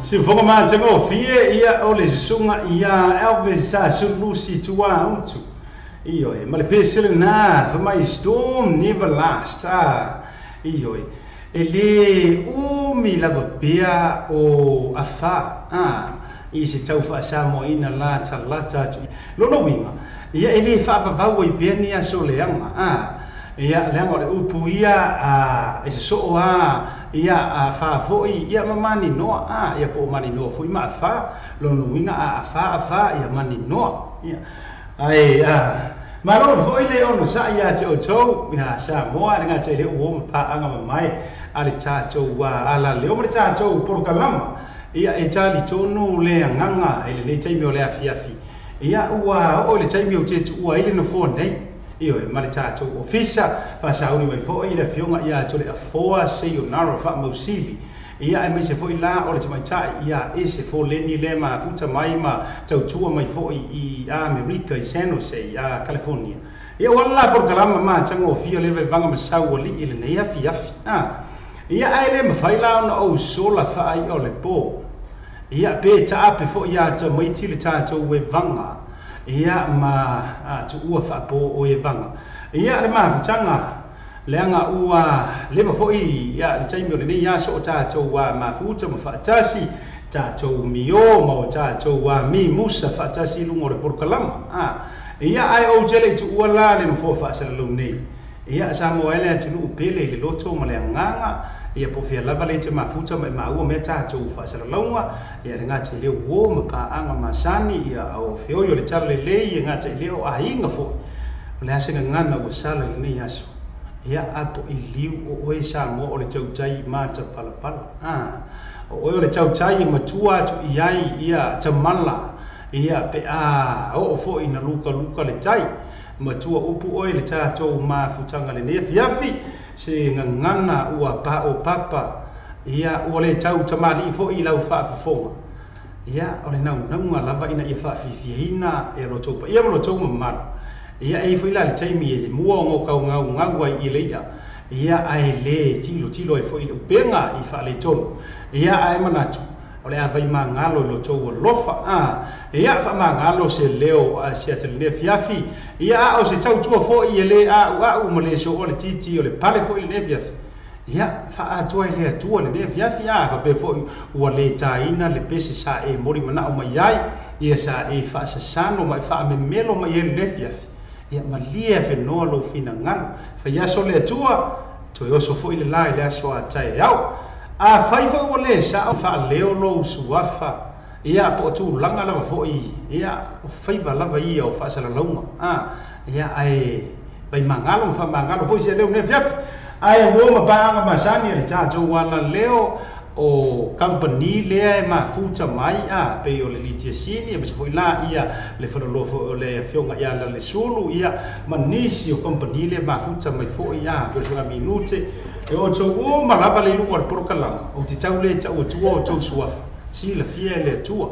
Sifoga matagofie ia o le susuga ia Elvis Sulusi Tuautu. Ioe, ma le pese lena, for my storm never last. Ioe, e le umi lava pea o afa, i se tau faasamoaina la talata atu. Lona uiga, ia e le faavavau ai pea ni aso leaga, ia leaga o le upu ia e sosoo ia faafo'i ia ma maninoa, ia po o maninoa fo'i ma afā. Lona uiga a afā afā ia maninoa. Ia ai malo fo'i le ono sa ia te outou ia Samoa le gata i le ua ma paaga mamae a le tatou ala leo ma le tatou polokalama. Ia e talitonu le agaga i lenei taimi o le afiafi. Ia ua oo i le taimi o te tuua ai le nofoa nei. Ioe, ma le tatou ofisa faasauni mai fo'i le afioga ia tole afoa Sayonara faamausili. Ia ai mai se foi la o le tamaitai ia e se foleni le mafuta mai ma tautua mai foi i Amerika i San Jose i California. Ia ua la polokalama ma tagofia le vaevaga ma sauali'i lenei afiafi ia ae lē mafai la ona ou sola faai'a o le pō ia pe taape fo'i ia tamaiti le tatou evaga ia ma tu'ua fa'apō o evaga ia le mafutaga leaga ua leva fo'i ia le taimi o lenei aso o tatou mafuta ma fa'atasi tatou mio ma o tatou mimusa fa'atasi i luga o le polokalama ia ae ou tele i tu'ua la le nofoa fa'asalalau nei ia sa mo ai le atunu'u pele i le loto ma le agaga ia po fia lava le te mafuta ma e maua mea tatou fa'asalalauga ia le gata i lea uō ma pa'aga masani ia o feoi o le tala lelei e gata i lea o aiga fo'i o le ase gagana ua sala i lenei aso ia apo i liu o oe sa mo o le tautai matapalapala o oe o le tautai e matua atu i ai ia tamala ia pe a oo fo'i na lukaluka le tai matua upu oe le tatou mafutaga lenei afiafi se gagana ua pa'o papa ia ua le tau tamali'i fo'i lau fa'afofoga ia o le naunauga lava ina ia fa'afiafiaina e lo tou paia ma lo tou mamalu ia e foi la le taimi e mua o kaugaugau ai i le i'a ia ae lē tilotilo ai fo'i i le upega i fa'aletonu ia ae manatu o le avai magalo i lo tou alofa ia fa'amagalo se leo se ata lenei afiafi ia a o se tautua fo'i e lē a'ua'u ma lē so'oa le titi o le pale fo'i lenei afiafi ia fa'atoa i le Atua lenei afiafi fa'apea fo'i ua lē tāina le pese sa e moli mana'o mai ai ia sa e fa'asasano ma e fa'amemelo mai ai lenei afiafi ia malie afenoa lou finagalo faiaso le Atua toe oso fo'i le la i le aso a taeao afai fo'i ua lē sa'o fa'aleo lou suafa ia po o tulaga lava fo'i ia o faiva lava ia o fa'asalalauga ia ae vaimagalo ma fa'amagalo fo'i se leo nei afiafi ae uō ma pa'aga masani a le tatou alaleo o company lea e mafuta mai pei o le litiasini e mase fo'i la ia le falaloa fo'i o le afioga ia la le sulu ia ma nisi o company lea mafuta mai fo'i pei o le suaga minute e outou uma lava le iluga o le polokalama ou te tau lē ta'u atua outou suafa silafia e le Atua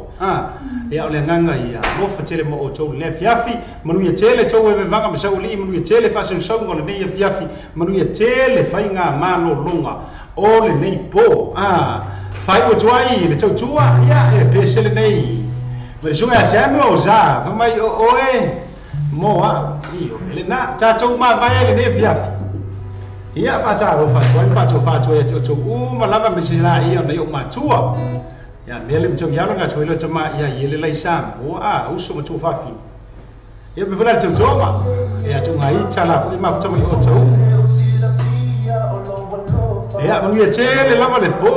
ia o le agaga ia alofa tele ma outou lenei afiafi manuia tele tou e vevaga ma sauali'i manuia tele fa'asausauga o lenei afiafi manuia tele faiga malōlōga o lenei pō fai'u atu ai le tautua ia e pese lenei ma le suga Samuel sa famai o oe mo a'u io lenā tatou mavae lenei afiafi ia fa'atalofa atu ai fa'atofā atu ai ate outou uma lava me se la ia ona i o'u matua ia mea le matau ialo ga tau tama ia ia le lai sa mo uso matua fa'afina ia pe fela le tautoga ia tuga ita la fo'i mafuta mai o tau ia manuia tele lava le pō.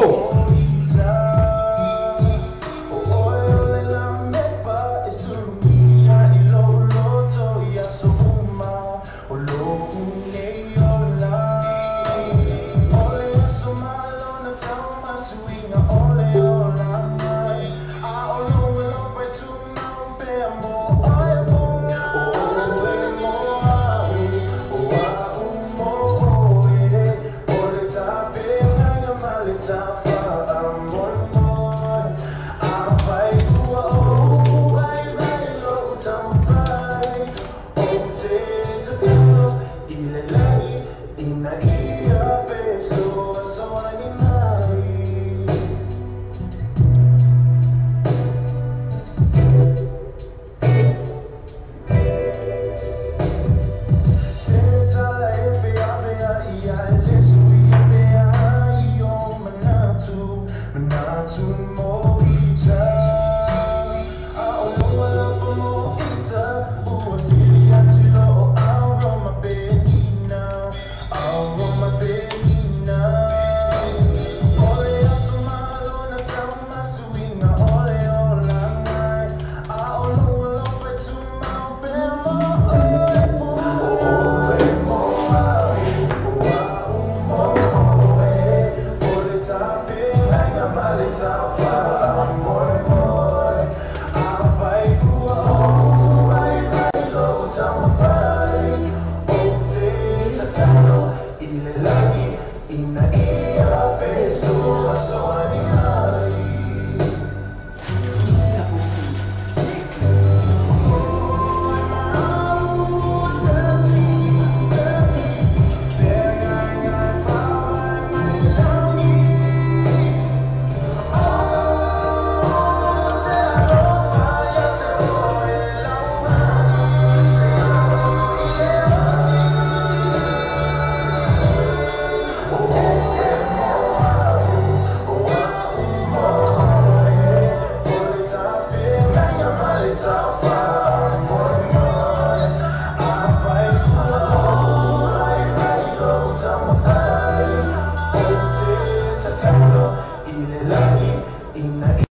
Ina ia feso. Ina.